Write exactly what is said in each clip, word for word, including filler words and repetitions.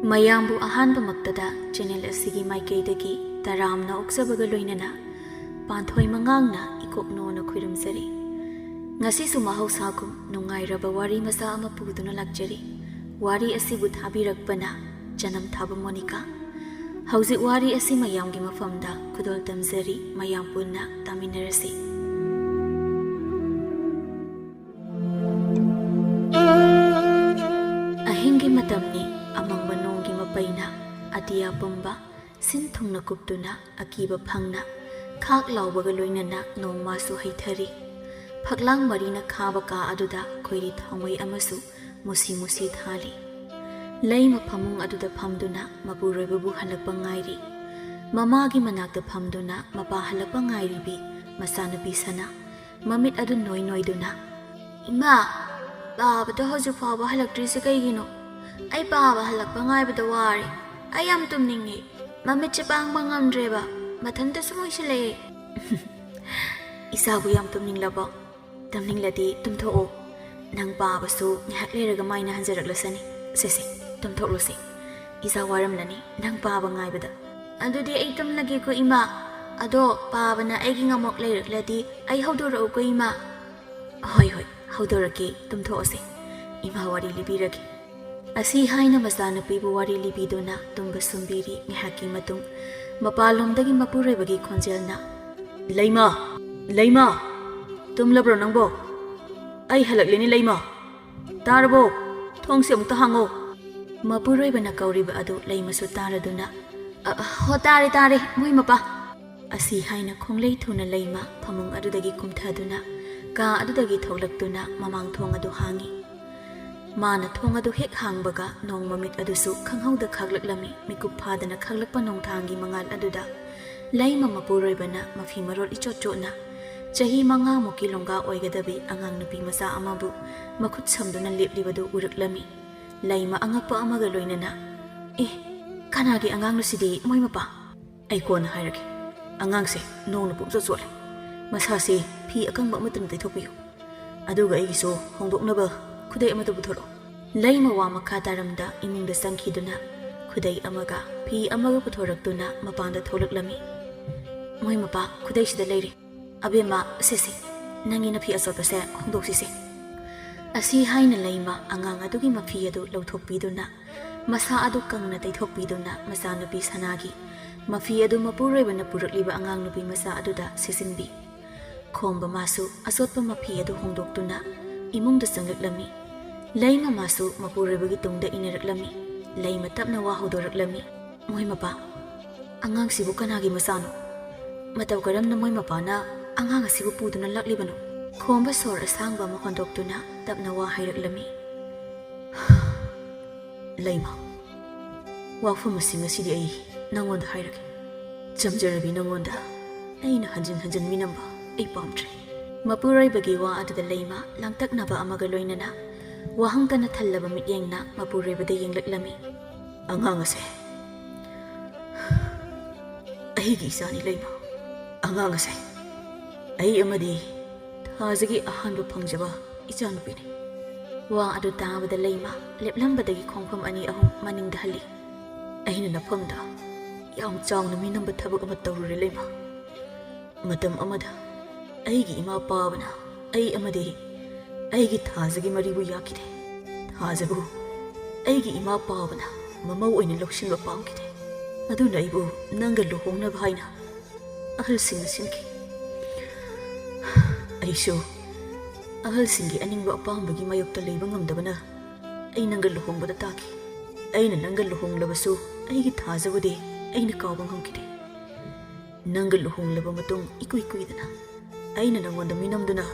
ꯃꯌꯥꯝꯕꯨ ꯑꯍꯥꯟꯕꯃꯛꯇꯗ ꯆꯦꯅꯦꯜ ꯑꯁꯤꯒꯤ ꯃꯥꯏꯀꯩꯗꯒꯤ ꯇꯔꯥꯝꯅ ꯑꯣꯛꯆꯕꯒ ꯂꯣꯏꯅꯅ ꯄꯥꯟꯊꯣꯏ ꯃꯉꯥꯡꯅ ꯏꯀꯣꯛꯅꯣꯅ ꯈꯨꯔꯨꯝꯖꯔꯤ꯫ ꯉꯁꯤꯁꯨ ꯃꯍꯧꯁꯥꯒꯨꯝ ꯅꯨꯡꯉꯥꯏꯔꯕ ꯋꯥꯔꯤ ꯃꯆꯥ ꯑꯃ ꯄꯨꯗꯨꯅ ꯂꯥꯛꯆꯔꯤ꯫ ꯋꯥꯔꯤ ꯑꯁꯤꯕꯨ ꯊꯥꯕꯤꯔꯛꯄꯅ ꯆꯅꯝ ꯊꯥꯕ ꯃꯣꯅꯤꯀꯥ꯫ ꯍꯧꯖꯤꯛ ꯋꯥꯔꯤ ꯑꯁꯤ ꯃꯌꯥꯝꯒꯤ ꯃꯐꯝꯗ ꯈꯨꯗꯣꯜ ꯇꯝꯖꯔꯤ, ꯃꯌꯥꯝ ꯄꯨꯟꯅ ꯇꯥꯃꯤꯟꯅꯔꯁꯤ꯫ ꯑꯍꯤꯡꯒꯤ ꯃꯇꯝꯅꯤ, ꯑꯃꯪꯕ ꯅꯣꯡꯒꯤ ꯃꯄꯩꯅ ꯑꯇꯤꯌꯥ ꯄꯨꯝꯕ ꯁꯤꯟ ꯊꯨꯡꯅ ꯀꯨꯞꯇꯨꯅ ꯑꯀꯤꯕ ꯐꯪꯅ ꯈꯥꯛ ꯂꯥꯎꯕꯒ ꯂꯣꯏꯅꯅ ꯅꯣꯡꯃꯁꯨ ꯍꯩꯊꯔꯤ꯫ ꯐꯛꯂꯥꯡ ꯃꯔꯤꯅ ꯈꯥꯕ ꯀꯥ ꯑꯗꯨꯗ ꯈꯣꯏꯔꯤ ꯊꯥꯎꯃꯩ ꯑꯃꯁꯨ ꯃꯨꯁꯤ ꯃꯨꯁꯤ ꯊꯥꯜꯂꯤ꯫ ꯂꯩꯃ ꯐꯃꯨꯡ ꯑꯗꯨꯗ ꯐꯝꯗꯨꯅ ꯃꯄꯨꯔꯣꯏꯕꯕꯨ ꯍꯜꯂꯛꯄ ꯉꯥꯏꯔꯤ꯫ ꯃꯃꯥꯒꯤ ꯃꯅꯥꯛꯇ ꯐꯝꯗꯨꯅ ꯃꯄꯥ ꯍꯜꯂꯛꯄ ꯉꯥꯏꯔꯤꯕꯤ ꯃꯆꯥꯅꯨꯄꯤ ꯁꯅꯥ꯫ ꯃꯃꯤꯠ ꯑꯗꯨ ꯅꯣꯏ ꯅꯣꯏꯗꯨꯅ, "ꯏꯃꯥ, ꯄꯥꯕꯗꯣ ꯍꯧꯖꯤꯛ ꯐꯥꯎꯕ ꯍꯜꯂꯛꯇ꯭ꯔꯤꯁꯦ ꯀꯩꯒꯤꯅꯣ? ꯑꯩ ꯄꯥꯕ ꯍꯜꯂꯛꯄ ꯉꯥꯏꯕꯗ ꯋꯥꯔꯦ꯫ ꯑꯩ ꯌꯥꯝ ꯇꯨꯝꯅꯤꯡꯉꯦ꯫ ꯃꯃꯤꯠꯁꯦ ꯄꯥꯡꯕ ꯉꯝꯗ꯭ꯔꯦꯕ꯫ ꯃꯊꯟꯇꯁꯨ ꯃꯨꯏꯁꯤꯜꯂꯛꯑꯦ꯫" "ꯏꯆꯥꯕꯨ ꯌꯥꯝ ꯇꯨꯝꯅꯤꯡꯂꯕꯣ? ꯇꯨꯝꯅꯤꯡꯂꯗꯤ ꯇꯨꯝꯊꯣꯛꯑꯣ꯫ ꯅꯪ ꯄꯥꯕꯁꯨ ꯉꯥꯏꯍꯥꯛ ꯂꯩꯔꯒ ꯃꯥꯏꯅ ꯍꯟꯖꯔꯛꯂꯁꯅꯤ꯫ ꯁꯦ ꯁꯦ, ꯇꯨꯝꯊꯣꯛꯂꯣꯁꯦ꯫ ꯏꯆꯥ ꯋꯥꯔꯝꯂꯅꯤ ꯅꯪ ꯄꯥꯕ ꯉꯥꯏꯕꯗ꯫" "ꯑꯗꯨꯗꯤ ꯑꯩ ꯇꯨꯝꯂꯒꯦꯀꯣ ꯏꯃꯥ꯫ ꯑꯗꯣ ꯄꯥꯕꯅ ꯑꯩꯒꯤ ꯉꯝꯃꯣꯛ ꯂꯩꯔꯛꯂꯗꯤ ꯑꯩ ꯍꯧꯗꯣꯔꯛꯎꯀꯣ ꯏꯃꯥ꯫" "ꯍꯣꯏ ꯍꯣꯏ, ꯍꯧꯗꯣꯔꯛꯀꯦ, ꯇꯨꯝꯊꯣꯛꯑꯁꯦ꯫ ꯏꯃꯥ ꯋꯥꯔꯤ ꯂꯤꯕꯤꯔꯒꯦ꯫" ꯑꯁꯤ ꯍꯥꯏꯅ ꯃꯆꯥꯅꯨꯄꯤꯕꯨ ꯋꯥꯔꯤ ꯂꯤꯕꯤꯗꯨꯅ ꯇꯨꯝꯕ ꯁꯨꯝꯕꯤꯔꯤ꯫ ꯉꯥꯏꯍꯥꯛꯀꯤ ꯃꯇꯨꯡ ꯃꯄꯥꯟꯂꯣꯝꯗꯒꯤ ꯃꯄꯨꯔꯣꯏꯕꯒꯤ ꯈꯣꯟꯖꯦꯜꯅ, "ꯂꯩꯃ, ꯂꯩꯃ, ꯇꯨꯝꯂꯕ꯭ꯔꯣ ꯅꯪꯕꯣ? ꯑꯩ ꯍꯜꯂꯛꯂꯦꯅꯦ ꯂꯩꯃ꯫ ꯇꯥꯔꯕꯣ? ꯊꯣꯡꯁꯦ ꯑꯃꯨꯛꯇ ꯍꯥꯡꯉꯣ꯫" ꯃꯄꯨꯔꯣꯏꯕꯅ ꯀꯧꯔꯤꯕ ꯑꯗꯨ ꯂꯩꯃꯁꯨ ꯇꯥꯔꯗꯨꯅ, "ꯑ, ꯍꯣ, ꯇꯥꯔꯦ, ꯇꯥꯔꯦ, ꯃꯣꯏ ꯃꯄꯥ꯫" ꯑꯁꯤ ꯍꯥꯏꯅ ꯈꯣꯡꯂꯩ ꯊꯨꯅ ꯂꯩꯃ ꯐꯃꯨꯡ ꯑꯗꯨꯗꯒꯤ ꯀꯨꯝꯊꯗꯨꯅ ꯀꯥ ꯑꯗꯨꯗꯒꯤ ꯊꯣꯛꯂꯛꯇꯨꯅ ꯃꯃꯥꯡ ꯊꯣꯡ ꯑꯗꯨ ꯍꯥꯡꯉꯤ꯫ ꯃꯥꯅ ꯊꯣꯡ ꯑꯗꯨ ꯍꯦꯛ ꯍꯥꯡꯕꯒ ꯅꯣꯡ ꯃꯃꯤꯠ ꯑꯗꯨꯁꯨ ꯈꯪꯍꯧꯗ ꯈꯥꯛꯂꯛꯂꯝꯃꯤ꯫ ꯃꯤꯀꯨꯞ ꯐꯥꯗꯅ ꯈꯥꯛꯂꯛꯄ ꯅꯣꯡꯊꯥꯡꯒꯤ ꯃꯉꯥꯜ ꯑꯗꯨꯗ ꯂꯩꯃ ꯃꯄꯨꯔꯣꯏꯕꯅ ꯃꯐꯤ ꯃꯔꯣꯜ ꯏꯆꯣꯠ ꯆꯣꯠꯅ ꯆꯍꯤ ꯃꯉꯥꯃꯨꯛꯀꯤ ꯂꯣꯡꯒꯥ ꯑꯣꯏꯒꯗꯕꯤ ꯑꯉꯥꯡ ꯅꯨꯄꯤ ꯃꯆꯥ ꯑꯃꯕꯨ ꯃꯈꯨꯠ ꯁꯝꯗꯨꯅ ꯂꯦꯞꯂꯤꯕꯗꯨ ꯎꯔꯛꯂꯝꯃꯤ꯫ ꯂꯩꯃ ꯑꯉꯛꯄ ꯑꯃꯒ ꯂꯣꯏꯅꯅ, "ꯑꯦ, ꯀꯅꯥꯒꯤ ꯑꯉꯥꯡꯅꯣ ꯁꯤꯗꯤ, ꯃꯣꯏ ꯃꯄꯥ?" "ꯑꯩ ꯀꯣꯟꯅ ꯍꯥꯏꯔꯒꯦ꯫ ꯑꯉꯥꯡꯁꯦ ꯅꯣꯡꯅ ꯄꯨꯡꯆꯣꯠ ꯆꯣꯠꯂꯦ꯫ ꯃꯁꯥꯁꯦ ꯐꯤ ꯑꯀꯪꯕ ꯑꯃꯇꯪ ꯇꯩꯊꯣꯛꯄꯤꯌꯨ꯫ ꯑꯗꯨꯒ ꯑꯩꯒꯤꯁꯨ ꯍꯣꯡꯗꯣꯛꯅꯕ ꯈꯨꯗꯩ ꯑꯃꯇ ꯄꯨꯊꯣꯔꯛꯑꯣ꯫" ꯂꯩꯃ ꯋꯥ ꯃꯈꯥ ꯇꯥꯔꯝꯗ ꯏꯃꯨꯡꯗ ꯆꯪꯈꯤꯗꯨꯅ ꯈꯨꯗꯩ ꯑꯃꯒ ꯐꯤ ꯑꯃꯒ ꯄꯨꯊꯣꯔꯛꯇꯨꯅ ꯃꯄꯥꯟꯗ ꯊꯣꯛꯂꯛꯂꯝꯃꯤ꯫ "ꯃꯣꯏ ꯃꯄꯥ ꯈꯨꯗꯩꯁꯤꯗ ꯂꯩꯔꯦ꯫ ꯑꯕꯦꯝꯃ, ꯁꯦꯁꯦ, ꯅꯪꯒꯤ ꯅꯐꯤ ꯑꯆꯣꯠꯄꯁꯦ ꯍꯣꯡꯗꯣꯛꯁꯤꯁꯦ꯫" ꯑꯁꯤ ꯍꯥꯏꯅ ꯂꯩꯃ ꯑꯉꯥꯡ ꯑꯗꯨꯒꯤ ꯃꯐꯤ ꯑꯗꯨ ꯂꯧꯊꯣꯛꯄꯤꯗꯨꯅ, ꯃꯁꯥ ꯑꯗꯨ ꯀꯪꯅ ꯇꯩꯊꯣꯛꯄꯤꯗꯨꯅ, ꯃꯆꯥꯅꯨꯄꯤ ꯁꯅꯥꯒꯤ ꯃꯐꯤ ꯑꯗꯨ ꯃꯄꯨꯔꯣꯏꯕꯅ ꯄꯨꯔꯛꯂꯤꯕ ꯑꯉꯥꯡ ꯅꯨꯄꯤ ꯃꯆꯥ ꯑꯗꯨꯗ ꯁꯤꯖꯤꯟꯕꯤ꯫ ꯈꯣꯝꯕ ꯃꯥꯁꯨ ꯑꯆꯣꯠꯄ ꯃꯐꯤ ꯑꯗꯨ ꯍꯣꯡꯗꯣꯛꯇꯨꯅ ꯏꯃꯨꯡꯗ ꯆꯪꯂꯛꯂꯝꯃꯤ꯫ ꯂꯩꯃ ꯃꯥꯁꯨ ꯃꯄꯨꯔꯣꯏꯕꯒꯤ ꯇꯨꯡꯗ ꯏꯟꯅꯔꯛꯂꯝꯃꯤ꯫ ꯂꯩꯃ ꯇꯞꯅ ꯋꯥ ꯍꯧꯗꯣꯔꯛꯂꯝꯃꯤ꯫ "ꯃꯣꯏ ꯃꯄꯥ, ꯑꯉꯥꯡꯁꯤꯕꯨ ꯀꯅꯥꯒꯤ ꯃꯆꯥꯅꯣ? ꯃꯇꯧ ꯀꯔꯝꯅ ꯃꯣꯏ ꯃꯄꯥꯅ ꯑꯉꯥꯡ ꯑꯁꯤꯕꯨ ꯄꯨꯗꯨꯅ ꯂꯥꯛꯂꯤꯕꯅꯣ?" ꯈꯣꯝꯕ ꯁꯣꯔ ꯑꯁꯥꯡꯕ ꯑꯃ ꯍꯣꯟꯗꯣꯛꯇꯨꯅ ꯇꯞꯅ ꯋꯥ ꯍꯥꯏꯔꯛꯂꯝꯃꯤ꯫ "ꯂꯩꯃ, ꯋꯥꯐꯝ ꯑꯁꯤ ꯉꯁꯤꯗꯤ ꯑꯩ ꯅꯪꯉꯣꯟꯗ ꯍꯥꯏꯔꯒꯦ꯫ ꯆꯝꯖꯔꯕꯤ ꯅꯪꯉꯣꯟꯗ ꯑꯩꯅ ꯍꯟꯖꯤꯟ ꯍꯟꯖꯤꯟ ꯃꯤꯅꯝꯕ ꯑꯩ ꯄꯥꯝꯗ꯭ꯔꯦ꯫" ꯃꯄꯨꯔꯣꯏꯕꯒꯤ ꯋꯥ ꯑꯗꯨꯗ ꯂꯩꯃ ꯂꯥꯡꯇꯛꯅꯕ ꯑꯃꯒ ꯂꯣꯏꯅꯅ ꯋꯥꯍꯪꯇꯅ ꯊꯜꯂꯕ ꯃꯤꯠꯌꯦꯡꯅ ꯃꯄꯨꯔꯣꯏꯕꯗ ꯌꯦꯡꯂꯛꯂꯝꯃꯤ꯫ "ꯑꯉꯥꯡ ꯑꯁꯦ ꯑꯩꯒꯤ ꯏꯆꯥꯅꯤ ꯂꯩꯃ꯫ ꯑꯉꯥꯡ ꯑꯁꯦ ꯑꯩ ꯑꯃꯗꯤ ꯊꯥꯖꯒꯤ ꯑꯍꯥꯟꯕ ꯐꯪꯖꯕ ꯏꯆꯥꯅꯨꯄꯤꯅꯤ꯫" ꯋꯥ ꯑꯗꯨ ꯇꯥꯕꯗ ꯂꯩꯃ ꯂꯦꯞꯂꯝꯕꯗꯒꯤ ꯈꯣꯡꯐꯝ ꯑꯅꯤ ꯑꯍꯨꯝ ꯃꯅꯤꯡꯗ ꯍꯜꯂꯤ꯫ "ꯑꯩꯅ ꯅꯐꯝꯗ ꯌꯥꯝ ꯆꯥꯎꯅ ꯃꯤꯅꯝꯕ ꯊꯕꯛ ꯑꯃ ꯇꯧꯔꯨꯔꯦ ꯂꯩꯃ꯫ ꯃꯇꯝ ꯑꯃꯗ ꯑꯩꯒꯤ ꯏꯃꯥ ꯄꯥꯕꯅ ꯑꯩ ꯑꯃꯗꯤ ꯑꯩꯒꯤ ꯊꯥꯖꯒꯤ ꯃꯔꯤꯕꯨ ꯌꯥꯈꯤꯗꯦ꯫ ꯊꯥꯖꯕꯨ ꯑꯩꯒꯤ ꯏꯃꯥ ꯄꯥꯕꯅ ꯃꯃꯧ ꯑꯣꯏꯅ ꯂꯧꯁꯤꯟꯕ ꯄꯥꯝꯈꯤꯗꯦ꯫ ꯑꯗꯨꯅ ꯑꯩꯕꯨ ꯅꯪꯒ ꯂꯨꯍꯣꯡꯅꯕ ꯍꯥꯏꯅ ꯑꯍꯜꯁꯤꯡꯅ ꯁꯤꯟꯈꯤ꯫ ꯑꯩꯁꯨ ꯑꯍꯜꯁꯤꯡꯒꯤ ꯑꯅꯤꯡꯕ ꯑꯄꯥꯝꯕꯒꯤ ꯃꯥꯌꯣꯛꯇ ꯂꯩꯕ ꯉꯝꯗꯕꯅ ꯑꯩ ꯅꯪꯒ ꯂꯨꯍꯣꯡꯕꯗ ꯇꯥꯈꯤ꯫ ꯑꯩꯅ ꯅꯪꯒ ꯂꯨꯍꯣꯡꯂꯕꯁꯨ ꯑꯩꯒꯤ ꯊꯥꯖꯕꯨꯗꯤ ꯑꯩꯅ ꯀꯥꯎꯕ ꯉꯝꯈꯤꯗꯦ꯫ ꯅꯪꯒ ꯂꯨꯍꯣꯡꯂꯕ ꯃꯇꯨꯡ ꯏꯀꯨꯏ ꯀꯨꯏꯗꯅ ꯑꯩꯅ ꯅꯪꯉꯣꯟꯗ ꯃꯤꯅꯝꯗꯨꯅ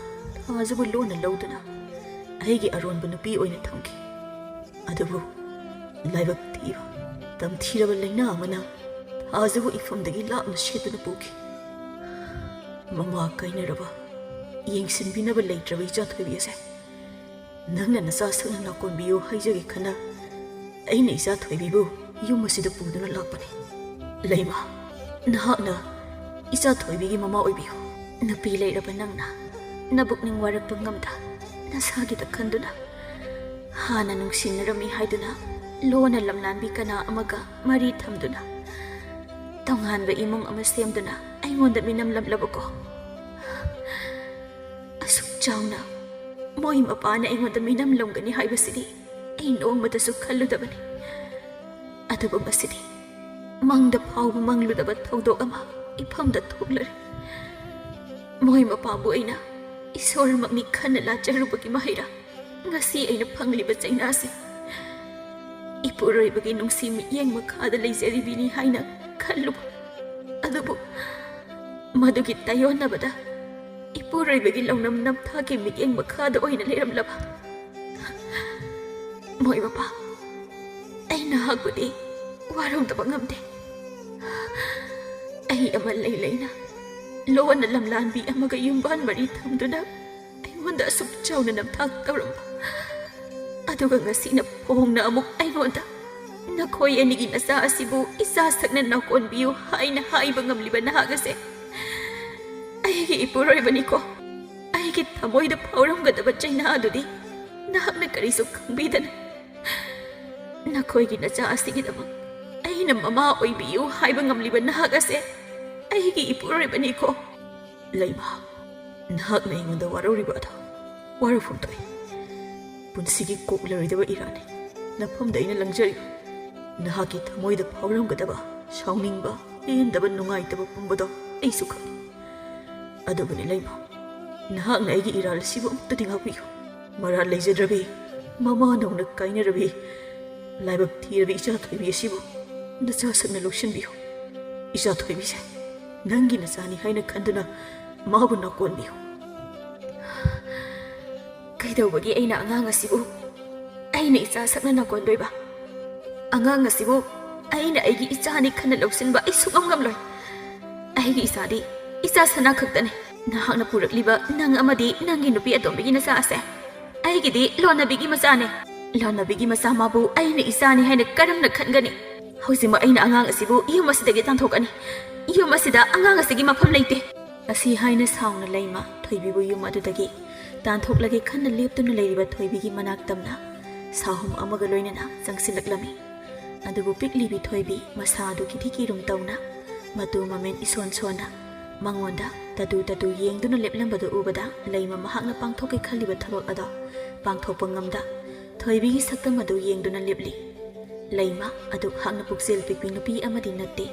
ꯊꯥꯖꯕꯨ ꯂꯣꯟꯅ ꯂꯧꯗꯨꯅ ꯑꯩꯒꯤ ꯑꯔꯣꯟꯕ ꯅꯨꯄꯤ ꯑꯣꯏꯅ ꯊꯝꯈꯤ꯫ ꯑꯗꯨꯕꯨ ꯂꯥꯏꯕꯛ ꯊꯤꯕ, ꯇꯝꯊꯤꯔꯕ ꯂꯥꯏꯅꯥ ꯑꯃꯅ ꯊꯥꯖꯕꯨ ꯏꯐꯝꯗꯒꯤ ꯂꯥꯞꯅ ꯁꯦꯠꯇꯨꯅ ꯄꯨꯈꯤ꯫ ꯃꯃꯥ ꯀꯥꯏꯅꯔꯕ, ꯌꯦꯡꯁꯤꯟꯕꯤꯅꯕ ꯂꯩꯇ꯭ꯔꯕ ꯏꯆꯥ ꯊꯣꯏꯕꯤ ꯑꯁꯦ ꯅꯪꯅ ꯅꯆꯥ ꯁꯛꯅ ꯂꯥꯛꯀꯣꯟꯕꯤꯌꯨ ꯍꯥꯏꯖꯒꯦ ꯈꯟꯅ ꯑꯩꯅ ꯏꯆꯥ ꯊꯣꯏꯕꯤꯕꯨ ꯌꯨꯝ ꯑꯁꯤꯗ ꯄꯨꯗꯨꯅ ꯂꯥꯛꯄꯅꯤ꯫ ꯂꯩꯃ, ꯅꯍꯥꯛꯅ ꯏꯆꯥ ꯊꯣꯏꯕꯤꯒꯤ ꯃꯃꯥ ꯑꯣꯏꯕꯤꯌꯨ꯫" ꯅꯨꯄꯤ ꯂꯩꯔꯕ ꯅꯪꯅ ꯅꯕꯨꯛꯅꯤꯡ ꯋꯥꯔꯛꯄ ꯉꯝꯗ ꯅꯁꯥꯒꯤꯗ ꯈꯟꯗꯨꯅ ꯍꯥꯟꯅ ꯅꯨꯡꯁꯤꯅꯔꯝꯃꯤ ꯍꯥꯏꯗꯨꯅ ꯂꯣꯟꯅ ꯂꯝꯂꯥꯟꯕꯤ ꯀꯅꯥ ꯑꯃꯒ ꯃꯔꯤ ꯊꯝꯗꯨꯅ, ꯇꯣꯉꯥꯟꯕ ꯏꯃꯨꯡ ꯑꯃ ꯁꯦꯝꯗꯨꯅ ꯑꯩꯉꯣꯟꯗ ꯃꯤꯅꯝꯂꯝꯂꯕꯀꯣ? ꯑꯁꯨꯛ ꯆꯥꯎꯅ ꯃꯣꯏ ꯃꯄꯥꯅ ꯑꯩꯉꯣꯟꯗ ꯃꯤꯅꯝꯂꯝꯒꯅꯤ ꯍꯥꯏꯕꯁꯤꯗꯤ ꯑꯩ ꯅꯣꯡꯃꯇꯁꯨ ꯈꯜꯂꯨꯗꯕꯅꯤ꯫ ꯑꯗꯨꯕꯨ ꯉꯁꯤꯗꯤ ꯃꯪꯗ ꯐꯥꯎꯕ ꯃꯪꯂꯨꯗꯕ ꯊꯧꯗꯣꯛ ꯑꯃ ꯏꯐꯝꯗ ꯊꯣꯛꯂꯔꯦ꯫ ꯃꯣꯏ ꯃꯄꯥꯕꯨ ꯑꯩꯅ ꯏꯁꯣꯔꯃꯛꯅꯤ ꯈꯟꯅ ꯂꯥꯠꯆꯔꯨꯕꯒꯤ ꯃꯍꯩꯔꯥ ꯉꯁꯤ ꯑꯩꯅ ꯐꯪꯂꯤꯕ ꯆꯩꯅꯥꯁꯤ? ꯏꯄꯨꯔꯣꯏꯕꯒꯤ ꯅꯨꯡꯁꯤ ꯃꯤꯠꯌꯦꯡ ꯃꯈꯥꯗ ꯂꯩꯖꯔꯤꯕꯤꯅꯤ ꯍꯥꯏꯅ ꯈꯜꯂꯨꯕ꯫ ꯑꯗꯨꯕꯨ ꯃꯗꯨꯒꯤ ꯇꯥꯏꯌꯣꯟꯅꯕꯗ ꯏꯄꯨꯔꯣꯏꯕꯒꯤ ꯂꯧꯅꯝ ꯅꯝꯊꯥꯛꯀꯤ ꯃꯤꯠꯌꯦꯡ ꯃꯈꯥꯗ ꯑꯣꯏꯅ ꯂꯩꯔꯝꯂꯕ꯫ ꯃꯣꯏ ꯃꯄꯥ, ꯑꯩ ꯅꯍꯥꯛꯄꯨꯗꯤ ꯋꯥꯔꯧꯗꯕ ꯉꯝꯗꯦ꯫ ꯑꯩ ꯑꯃ ꯂꯩ ꯂꯩꯅ ꯂꯣꯟꯅ ꯂꯝꯂꯥꯟꯕꯤ ꯑꯃꯒ ꯌꯨꯝꯕꯥꯟ ꯃꯔꯤ ꯊꯝꯗꯨꯅ ꯑꯩꯉꯣꯟꯗ ꯑꯁꯨꯛ ꯆꯥꯎꯅ ꯅꯝꯊꯥꯛ ꯇꯧꯔꯝꯕ, ꯑꯗꯨꯒ ꯉꯁꯤꯅ ꯐꯣꯡꯅ ꯑꯃꯨꯛ ꯑꯩꯉꯣꯟꯗ "ꯅꯈꯣꯏ ꯑꯅꯤꯒꯤ ꯅꯆꯥ ꯑꯁꯤꯕꯨ ꯏꯆꯥ ꯁꯛꯅ ꯅꯥꯀꯣꯟꯕꯤꯌꯨ" ꯍꯥꯏꯅ ꯍꯥꯏꯕ ꯉꯝꯂꯤꯕ ꯅꯍꯥꯛ ꯑꯁꯦ ꯑꯩꯒꯤ ꯏꯄꯨꯔꯣꯏꯕꯅꯤꯀꯣ꯫ ꯑꯩꯒꯤ ꯊꯃꯣꯏꯗ ꯐꯥꯎꯔꯝꯒꯗꯕ ꯆꯩꯅꯥ ꯑꯗꯨꯗꯤ ꯅꯍꯥꯛꯅ ꯀꯔꯤꯁꯨ ꯈꯪꯕꯤꯗꯅ, ꯅꯈꯣꯏꯒꯤ ꯅꯆꯥ ꯑꯁꯤꯒꯤꯗꯃꯛ ꯑꯩꯅ ꯃꯃꯥ ꯑꯣꯏꯕꯤꯌꯨ ꯍꯥꯏꯕ ꯉꯝꯂꯤꯕ ꯅꯍꯥꯛ ꯑꯁꯦ ꯑꯩꯒꯤ ꯏꯄꯨꯔꯣꯏꯕꯅꯤꯀꯣ꯫ ꯂꯩꯃ, ꯅꯍꯥꯛꯅ ꯑꯩꯉꯣꯟꯗ ꯋꯥꯔꯧꯔꯤꯕ ꯑꯗꯣ ꯋꯥꯔꯧꯐꯝ ꯊꯣꯛꯏ꯫ ꯄꯨꯟꯁꯤꯒꯤ ꯀꯣꯛꯂꯔꯣꯏꯗꯕ ꯏꯔꯥꯅꯤ꯫ ꯅꯐꯝꯗ ꯑꯩꯅ ꯂꯪꯖꯔꯤꯕ ꯅꯍꯥꯛꯀꯤ ꯊꯃꯣꯏꯗ ꯐꯥꯎꯔꯝꯒꯗꯕ ꯁꯥꯎꯅꯤꯡꯕ, ꯄꯦꯟꯗꯕ, ꯅꯨꯡꯉꯥꯏꯇꯕ ꯄꯨꯝꯕꯗꯣ ꯑꯩꯁꯨ ꯈꯪꯏ꯫ ꯑꯗꯨꯕꯨꯅꯤ ꯂꯩꯃ, ꯅꯍꯥꯛꯅ ꯑꯩꯒꯤ ꯏꯔꯥꯜ ꯑꯁꯤꯕꯨ ꯑꯃꯨꯛꯇꯗꯤ ꯉꯥꯛꯄꯤꯌꯨ꯫ ꯃꯔꯥꯜ ꯂꯩꯖꯗ꯭ꯔꯕꯤ, ꯃꯃꯥ ꯅꯧꯅ ꯀꯥꯏꯅꯔꯕꯤ, ꯂꯥꯏꯕꯛ ꯊꯤꯔꯕꯤ ꯏꯆꯥ ꯊꯣꯏꯕꯤ ꯑꯁꯤꯕꯨ ꯅꯆꯥ ꯁꯛꯅ ꯂꯧꯁꯤꯟꯕꯤꯌꯨ꯫ ꯏꯆꯥ ꯊꯣꯏꯕꯤꯁꯦ ꯅꯪꯒꯤ ꯅꯆꯥꯅꯤ ꯍꯥꯏꯅ ꯈꯟꯗꯨꯅ ꯃꯥꯕꯨ ꯅꯥꯀꯣꯟꯕꯤꯌꯨ꯫ ꯀꯩꯗꯧꯕꯒꯤ ꯑꯩꯅ ꯑꯉꯥꯡ ꯑꯁꯤꯕꯨ ꯑꯩꯅ ꯏꯆꯥ ꯁꯛꯅ ꯅꯥꯀꯣꯟꯗꯣꯏꯕ? ꯑꯉꯥꯡ ꯑꯁꯤꯕꯨ ꯑꯩꯅ ꯑꯩꯒꯤ ꯏꯆꯥꯅꯤ ꯈꯟꯅ ꯂꯧꯁꯤꯟꯕ ꯑꯩ ꯁꯨꯛꯉꯝ ꯉꯝꯂꯣꯏ꯫ ꯑꯩꯒꯤ ꯏꯆꯥꯗꯤ ꯏꯆꯥ ꯁꯅꯥ ꯈꯛꯇꯅꯤ꯫ ꯅꯍꯥꯛꯅ ꯄꯨꯔꯛꯂꯤꯕ ꯅꯪ ꯑꯃꯗꯤ ꯅꯪꯒꯤ ꯅꯨꯄꯤ ꯑꯇꯣꯝꯕꯤꯒꯤ ꯅꯆꯥ ꯑꯁꯦ ꯑꯩꯒꯤꯗꯤ ꯂꯣꯟꯅꯕꯤꯒꯤ ꯃꯆꯥꯅꯦ꯫ ꯂꯣꯟꯅꯕꯤꯒꯤ ꯃꯆꯥ ꯃꯥꯕꯨ ꯑꯩꯅ ꯏꯆꯥꯅꯤ ꯍꯥꯏꯅ ꯀꯔꯝꯅ ꯈꯟꯒꯅꯤ? ꯍꯧꯖꯤꯛꯃꯛ ꯑꯩꯅ ꯑꯉꯥꯡ ꯑꯁꯤꯕꯨ ꯌꯨꯝ ꯑꯁꯤꯗꯒꯤ ꯇꯥꯟꯊꯣꯛꯀꯅꯤ꯫ ꯌꯨꯝ ꯑꯁꯤꯗ ꯑꯉꯥꯡ ꯑꯁꯤꯒꯤ ꯃꯐꯝ ꯂꯩꯇꯦ꯫ ꯑꯁꯤ ꯍꯥꯏꯅ ꯁꯥꯎꯅ ꯂꯩꯃ ꯊꯣꯏꯕꯤꯕꯨ ꯌꯨꯝ ꯑꯗꯨꯗꯒꯤ ꯇꯥꯟꯊꯣꯛꯂꯒꯦ ꯈꯟꯅ ꯂꯦꯞꯇꯨꯅ ꯂꯩꯔꯤꯕ ꯊꯣꯏꯕꯤꯒꯤ ꯃꯅꯥꯛ ꯇꯝꯅ ꯁꯥꯍꯨꯝ ꯑꯃꯒ ꯂꯣꯏꯅꯅ ꯆꯪꯁꯤꯜꯂꯛꯂꯝꯃꯤ꯫ ꯑꯗꯨꯕꯨ ꯄꯤꯛꯂꯤꯕꯤ ꯊꯣꯏꯕꯤ ꯃꯁꯥ ꯑꯗꯨ ꯀꯤꯊꯤ ꯀꯤꯔꯨꯝ ꯇꯧꯅ, ꯃꯇꯨ ꯃꯃꯦꯟ ꯏꯁꯣꯟ ꯁꯣꯟꯅ, ꯃꯉꯣꯟꯗ ꯇꯗꯨ ꯇꯗꯨ ꯌꯦꯡꯗꯨꯅ ꯂꯦꯞꯂꯝꯕꯗꯨ ꯎꯕꯗ, ꯂꯩꯃ ꯃꯍꯥꯛꯅ ꯄꯥꯡꯊꯣꯛꯀꯦ ꯈꯜꯂꯤꯕ ꯊꯕꯛ ꯑꯗꯣ ꯄꯥꯡꯊꯣꯛꯄ ꯉꯝꯗ, ꯊꯣꯏꯕꯤꯒꯤ ꯁꯛꯇꯝ ꯑꯗꯨ ꯌꯦꯡꯗꯨꯅ ꯂꯦꯞꯂꯤ꯫ ꯂꯩꯃ ꯑꯗꯨ ꯍꯥꯛꯅ ꯄꯨꯛꯆꯦꯜ ꯄꯤꯛꯄꯤ ꯅꯨꯄꯤ ꯑꯃꯗꯤ ꯅꯠꯇꯦ꯫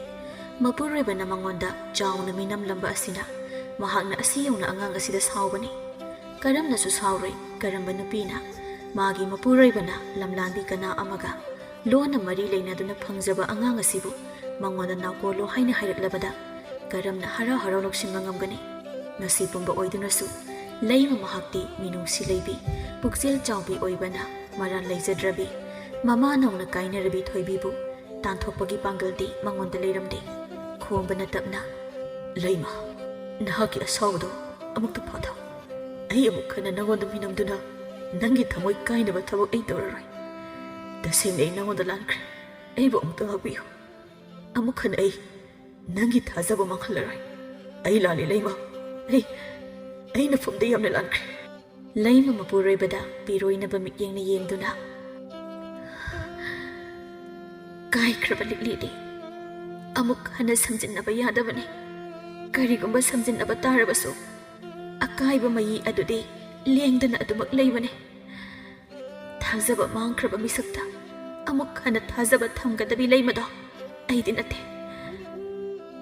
ꯃꯄꯨꯔꯣꯏꯕꯅ ꯃꯉꯣꯟꯗ ꯆꯥꯎꯅ ꯃꯤꯅꯝꯂꯝꯕ ꯑꯁꯤꯅ ꯃꯍꯥꯛꯅ ꯑꯁꯤ ꯌꯧꯅ ꯑꯉꯥꯡ ꯑꯁꯤꯗ ꯁꯥꯎꯕꯅꯤ꯫ ꯀꯔꯝꯅꯁꯨ ꯁꯥꯎꯔꯣꯏ, ꯀꯔꯝꯕ ꯅꯨꯄꯤꯅ ꯃꯥꯒꯤ ꯃꯄꯨꯔꯣꯏꯕꯅ ꯂꯝꯂꯥꯟꯕꯤ ꯀꯅꯥ ꯑꯃꯒ ꯂꯣꯟꯅ ꯃꯔꯤ ꯂꯩꯅꯗꯨꯅ ꯐꯪꯖꯕ ꯑꯉꯥꯡ ꯑꯁꯤꯕꯨ ꯃꯉꯣꯟꯗ ꯅꯥꯎꯀꯣꯜꯂꯣ ꯍꯥꯏꯅ ꯍꯥꯏꯔꯛꯂꯕꯗ ꯀꯔꯝꯅ ꯍꯔꯥꯎ ꯍꯔꯥꯎ ꯂꯧꯁꯤꯟꯕ ꯉꯝꯒꯅꯤ? ꯉꯁꯤ ꯄꯨꯝꯕ ꯑꯣꯏꯗꯨꯅꯁꯨ ꯂꯩꯃ ꯃꯍꯥꯛꯇꯤ ꯃꯤꯅꯨꯡꯁꯤ ꯂꯩꯕꯤ, ꯄꯨꯛꯆꯦꯜ ꯆꯥꯎꯕꯤ ꯑꯣꯏꯕꯅ ꯃꯔꯥꯜ ꯂꯩꯖꯗ꯭ꯔꯕꯤ, ꯃꯃꯥ ꯅꯧꯅ ꯀꯥꯏꯅꯔꯕꯤ ꯊꯣꯏꯕꯤꯕꯨ ꯇꯥꯟꯊꯣꯛꯄꯒꯤ ꯄꯥꯡꯒꯜꯗꯤ ꯃꯉꯣꯟꯗ ꯂꯩꯔꯝꯗꯦ꯫ ꯈꯣꯝꯕꯅ ꯇꯞꯅ, "ꯂꯩꯃ, ꯅꯍꯥꯛꯀꯤ ꯑꯁꯥꯎꯕꯗꯣ ꯑꯃꯨꯛꯇ ꯐꯥꯊꯧ꯫ ꯑꯩ ꯑꯃꯨꯛ ꯍꯟꯅ ꯅꯉꯣꯟꯗ ꯃꯤꯅꯝꯗꯨꯅ ꯅꯪꯒꯤ ꯊꯃꯣꯏ ꯀꯥꯏꯅꯕ ꯊꯕꯛ ꯑꯩ ꯇꯧꯔꯔꯣꯏ꯫ ꯇꯁꯦꯡꯅ ꯑꯩ ꯅꯉꯣꯟꯗ ꯂꯥꯟꯈ꯭ꯔꯦ꯫ ꯑꯩꯕꯨ ꯑꯃꯨꯛꯇ ꯉꯥꯛꯄꯤꯌꯨ꯫ ꯑꯃꯨꯛ ꯍꯟꯅ ꯑꯩ ꯅꯪꯒꯤ ꯊꯥꯖꯕ ꯃꯥꯡꯍꯜꯂꯔꯣꯏ꯫ ꯑꯩ ꯂꯥꯜꯂꯦ, ꯂꯩꯃ꯫ ꯑꯩ, ꯑꯩ ꯅꯐꯝꯗ ꯌꯥꯝꯅ ꯂꯥꯟꯈ꯭ꯔꯦ꯫" ꯂꯩꯃ ꯃꯄꯨꯔꯣꯏꯕꯗ ꯄꯤꯔꯣꯏꯅꯕ ꯃꯤꯠꯌꯦꯡꯅ ꯌꯦꯡꯗꯨꯅ, "ꯀꯥꯏꯈ꯭ꯔꯕ ꯂꯤꯛꯂꯤꯗꯤ ꯑꯃꯨꯛ ꯍꯟꯅ ꯁꯝꯖꯤꯟꯅꯕ ꯌꯥꯗꯕꯅꯤ꯫ ꯀꯔꯤꯒꯨꯝꯕ ꯁꯝꯖꯤꯟꯅꯕ ꯇꯥꯔꯕꯁꯨ, ꯑꯀꯥꯏꯕ ꯃꯌꯤ ꯑꯗꯨꯗꯤ ꯂꯦꯡꯗꯅ ꯑꯗꯨꯃꯛ ꯂꯩꯕꯅꯤ꯫ ꯊꯥꯖꯕ ꯃꯥꯡꯈ꯭ꯔꯕ ꯃꯤꯁꯛꯇ ꯑꯃꯨꯛ ꯍꯟꯅ ꯊꯥꯖꯕ ꯊꯝꯒꯗꯕꯤ ꯂꯩꯃꯗꯣ ꯑꯩꯗꯤ ꯅꯠꯇꯦ꯫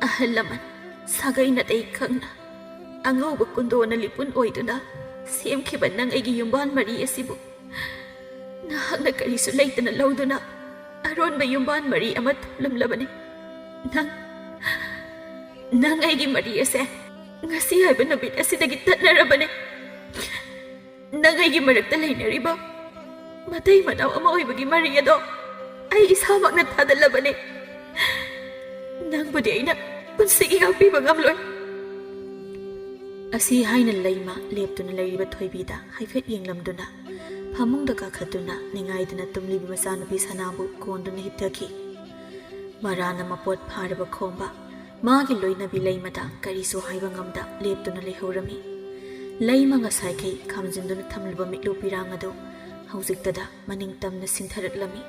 ꯑꯍꯜ ꯂꯃꯟ, ꯁꯥꯒꯩ ꯅꯥꯇꯩ ꯈꯪꯅ, ꯑꯉꯧꯕ ꯀꯨꯟꯗꯣꯅ ꯂꯤꯄꯨꯟ ꯑꯣꯏꯗꯨꯅ ꯁꯦꯝꯈꯤꯕ ꯅꯪ ꯑꯩꯒꯤ ꯌꯨꯝꯕꯥꯟ ꯃꯔꯤ ꯑꯁꯤꯕꯨ ꯅꯍꯥꯛꯅ ꯀꯔꯤꯁꯨ ꯂꯩꯇꯅ ꯂꯧꯗꯨꯅ ꯑꯔꯣꯟꯕ ꯌꯨꯝꯕꯥꯟ ꯃꯔꯤ ꯑꯃ ꯊꯝꯂꯝꯂꯕꯅꯤ꯫ ꯅꯪ, ꯅꯪ ꯑꯩꯒꯤ ꯃꯔꯤ ꯑꯁꯦ ꯉꯁꯤ ꯍꯥꯏꯕ ꯅꯨꯃꯤꯠ ꯑꯁꯤꯗꯒꯤ ꯇꯠꯅꯔꯕꯅꯤ꯫ ꯅꯪ ꯑꯩꯒꯤ ꯃꯔꯛꯇ ꯂꯩꯅꯔꯤꯕ ꯃꯇꯩ ꯃꯅꯥꯎ ꯑꯃ ꯑꯣꯏꯕꯒꯤ ꯃꯔꯤ ꯑꯗꯣ ꯑꯩ ꯏꯁꯥꯃꯛꯅ ꯊꯥꯗꯜꯂꯕꯅꯤ꯫ ꯅꯪꯕꯨꯗꯤ ꯑꯩꯅ ꯄꯨꯟꯁꯤꯒꯤ ꯉꯥꯛꯄꯤꯕ ꯉꯝꯂꯣꯏ꯫" ꯑꯁꯤ ꯍꯥꯏꯅ ꯂꯩꯃ ꯂꯦꯞꯇꯨꯅ ꯂꯩꯔꯤꯕ ꯊꯣꯏꯕꯤꯗ ꯍꯥꯏꯐꯦꯠ ꯌꯦꯡꯂꯝꯗꯨꯅ ꯐꯃꯨꯡꯗ ꯀꯥꯈꯠꯇꯨꯅ ꯅꯤꯡꯉꯥꯏꯗꯅ ꯇꯨꯝꯂꯤꯕꯤ ꯃꯆꯥꯅꯨꯄꯤ ꯁꯅꯥꯕꯨ ꯀꯣꯟꯗꯨꯅ ꯍꯤꯞꯊꯈꯤ꯫ ꯃꯔꯥꯅ ꯃꯄꯣꯠ ꯐꯥꯔꯕ ꯈꯣꯝꯕ ꯃꯥꯒꯤ ꯂꯣꯏꯅꯕꯤ ꯂꯩꯃꯗ ꯀꯔꯤꯁꯨ ꯍꯥꯏꯕ ꯉꯝꯗ ꯂꯦꯞꯇꯨꯅ ꯂꯩꯍꯧꯔꯝꯃꯤ꯫ ꯂꯩꯃ ꯉꯁꯥꯏꯈꯩ ꯈꯥꯝꯖꯤꯟꯗꯨꯅ ꯊꯝꯂꯨꯕ ꯃꯤꯠꯂꯨ ꯄꯤꯔꯥꯡ ꯑꯗꯨ ꯍꯧꯖꯤꯛꯇꯗ ꯃꯅꯤꯡ ꯇꯝꯅ ꯁꯤꯟꯊꯔꯛꯂꯝꯃꯤ꯫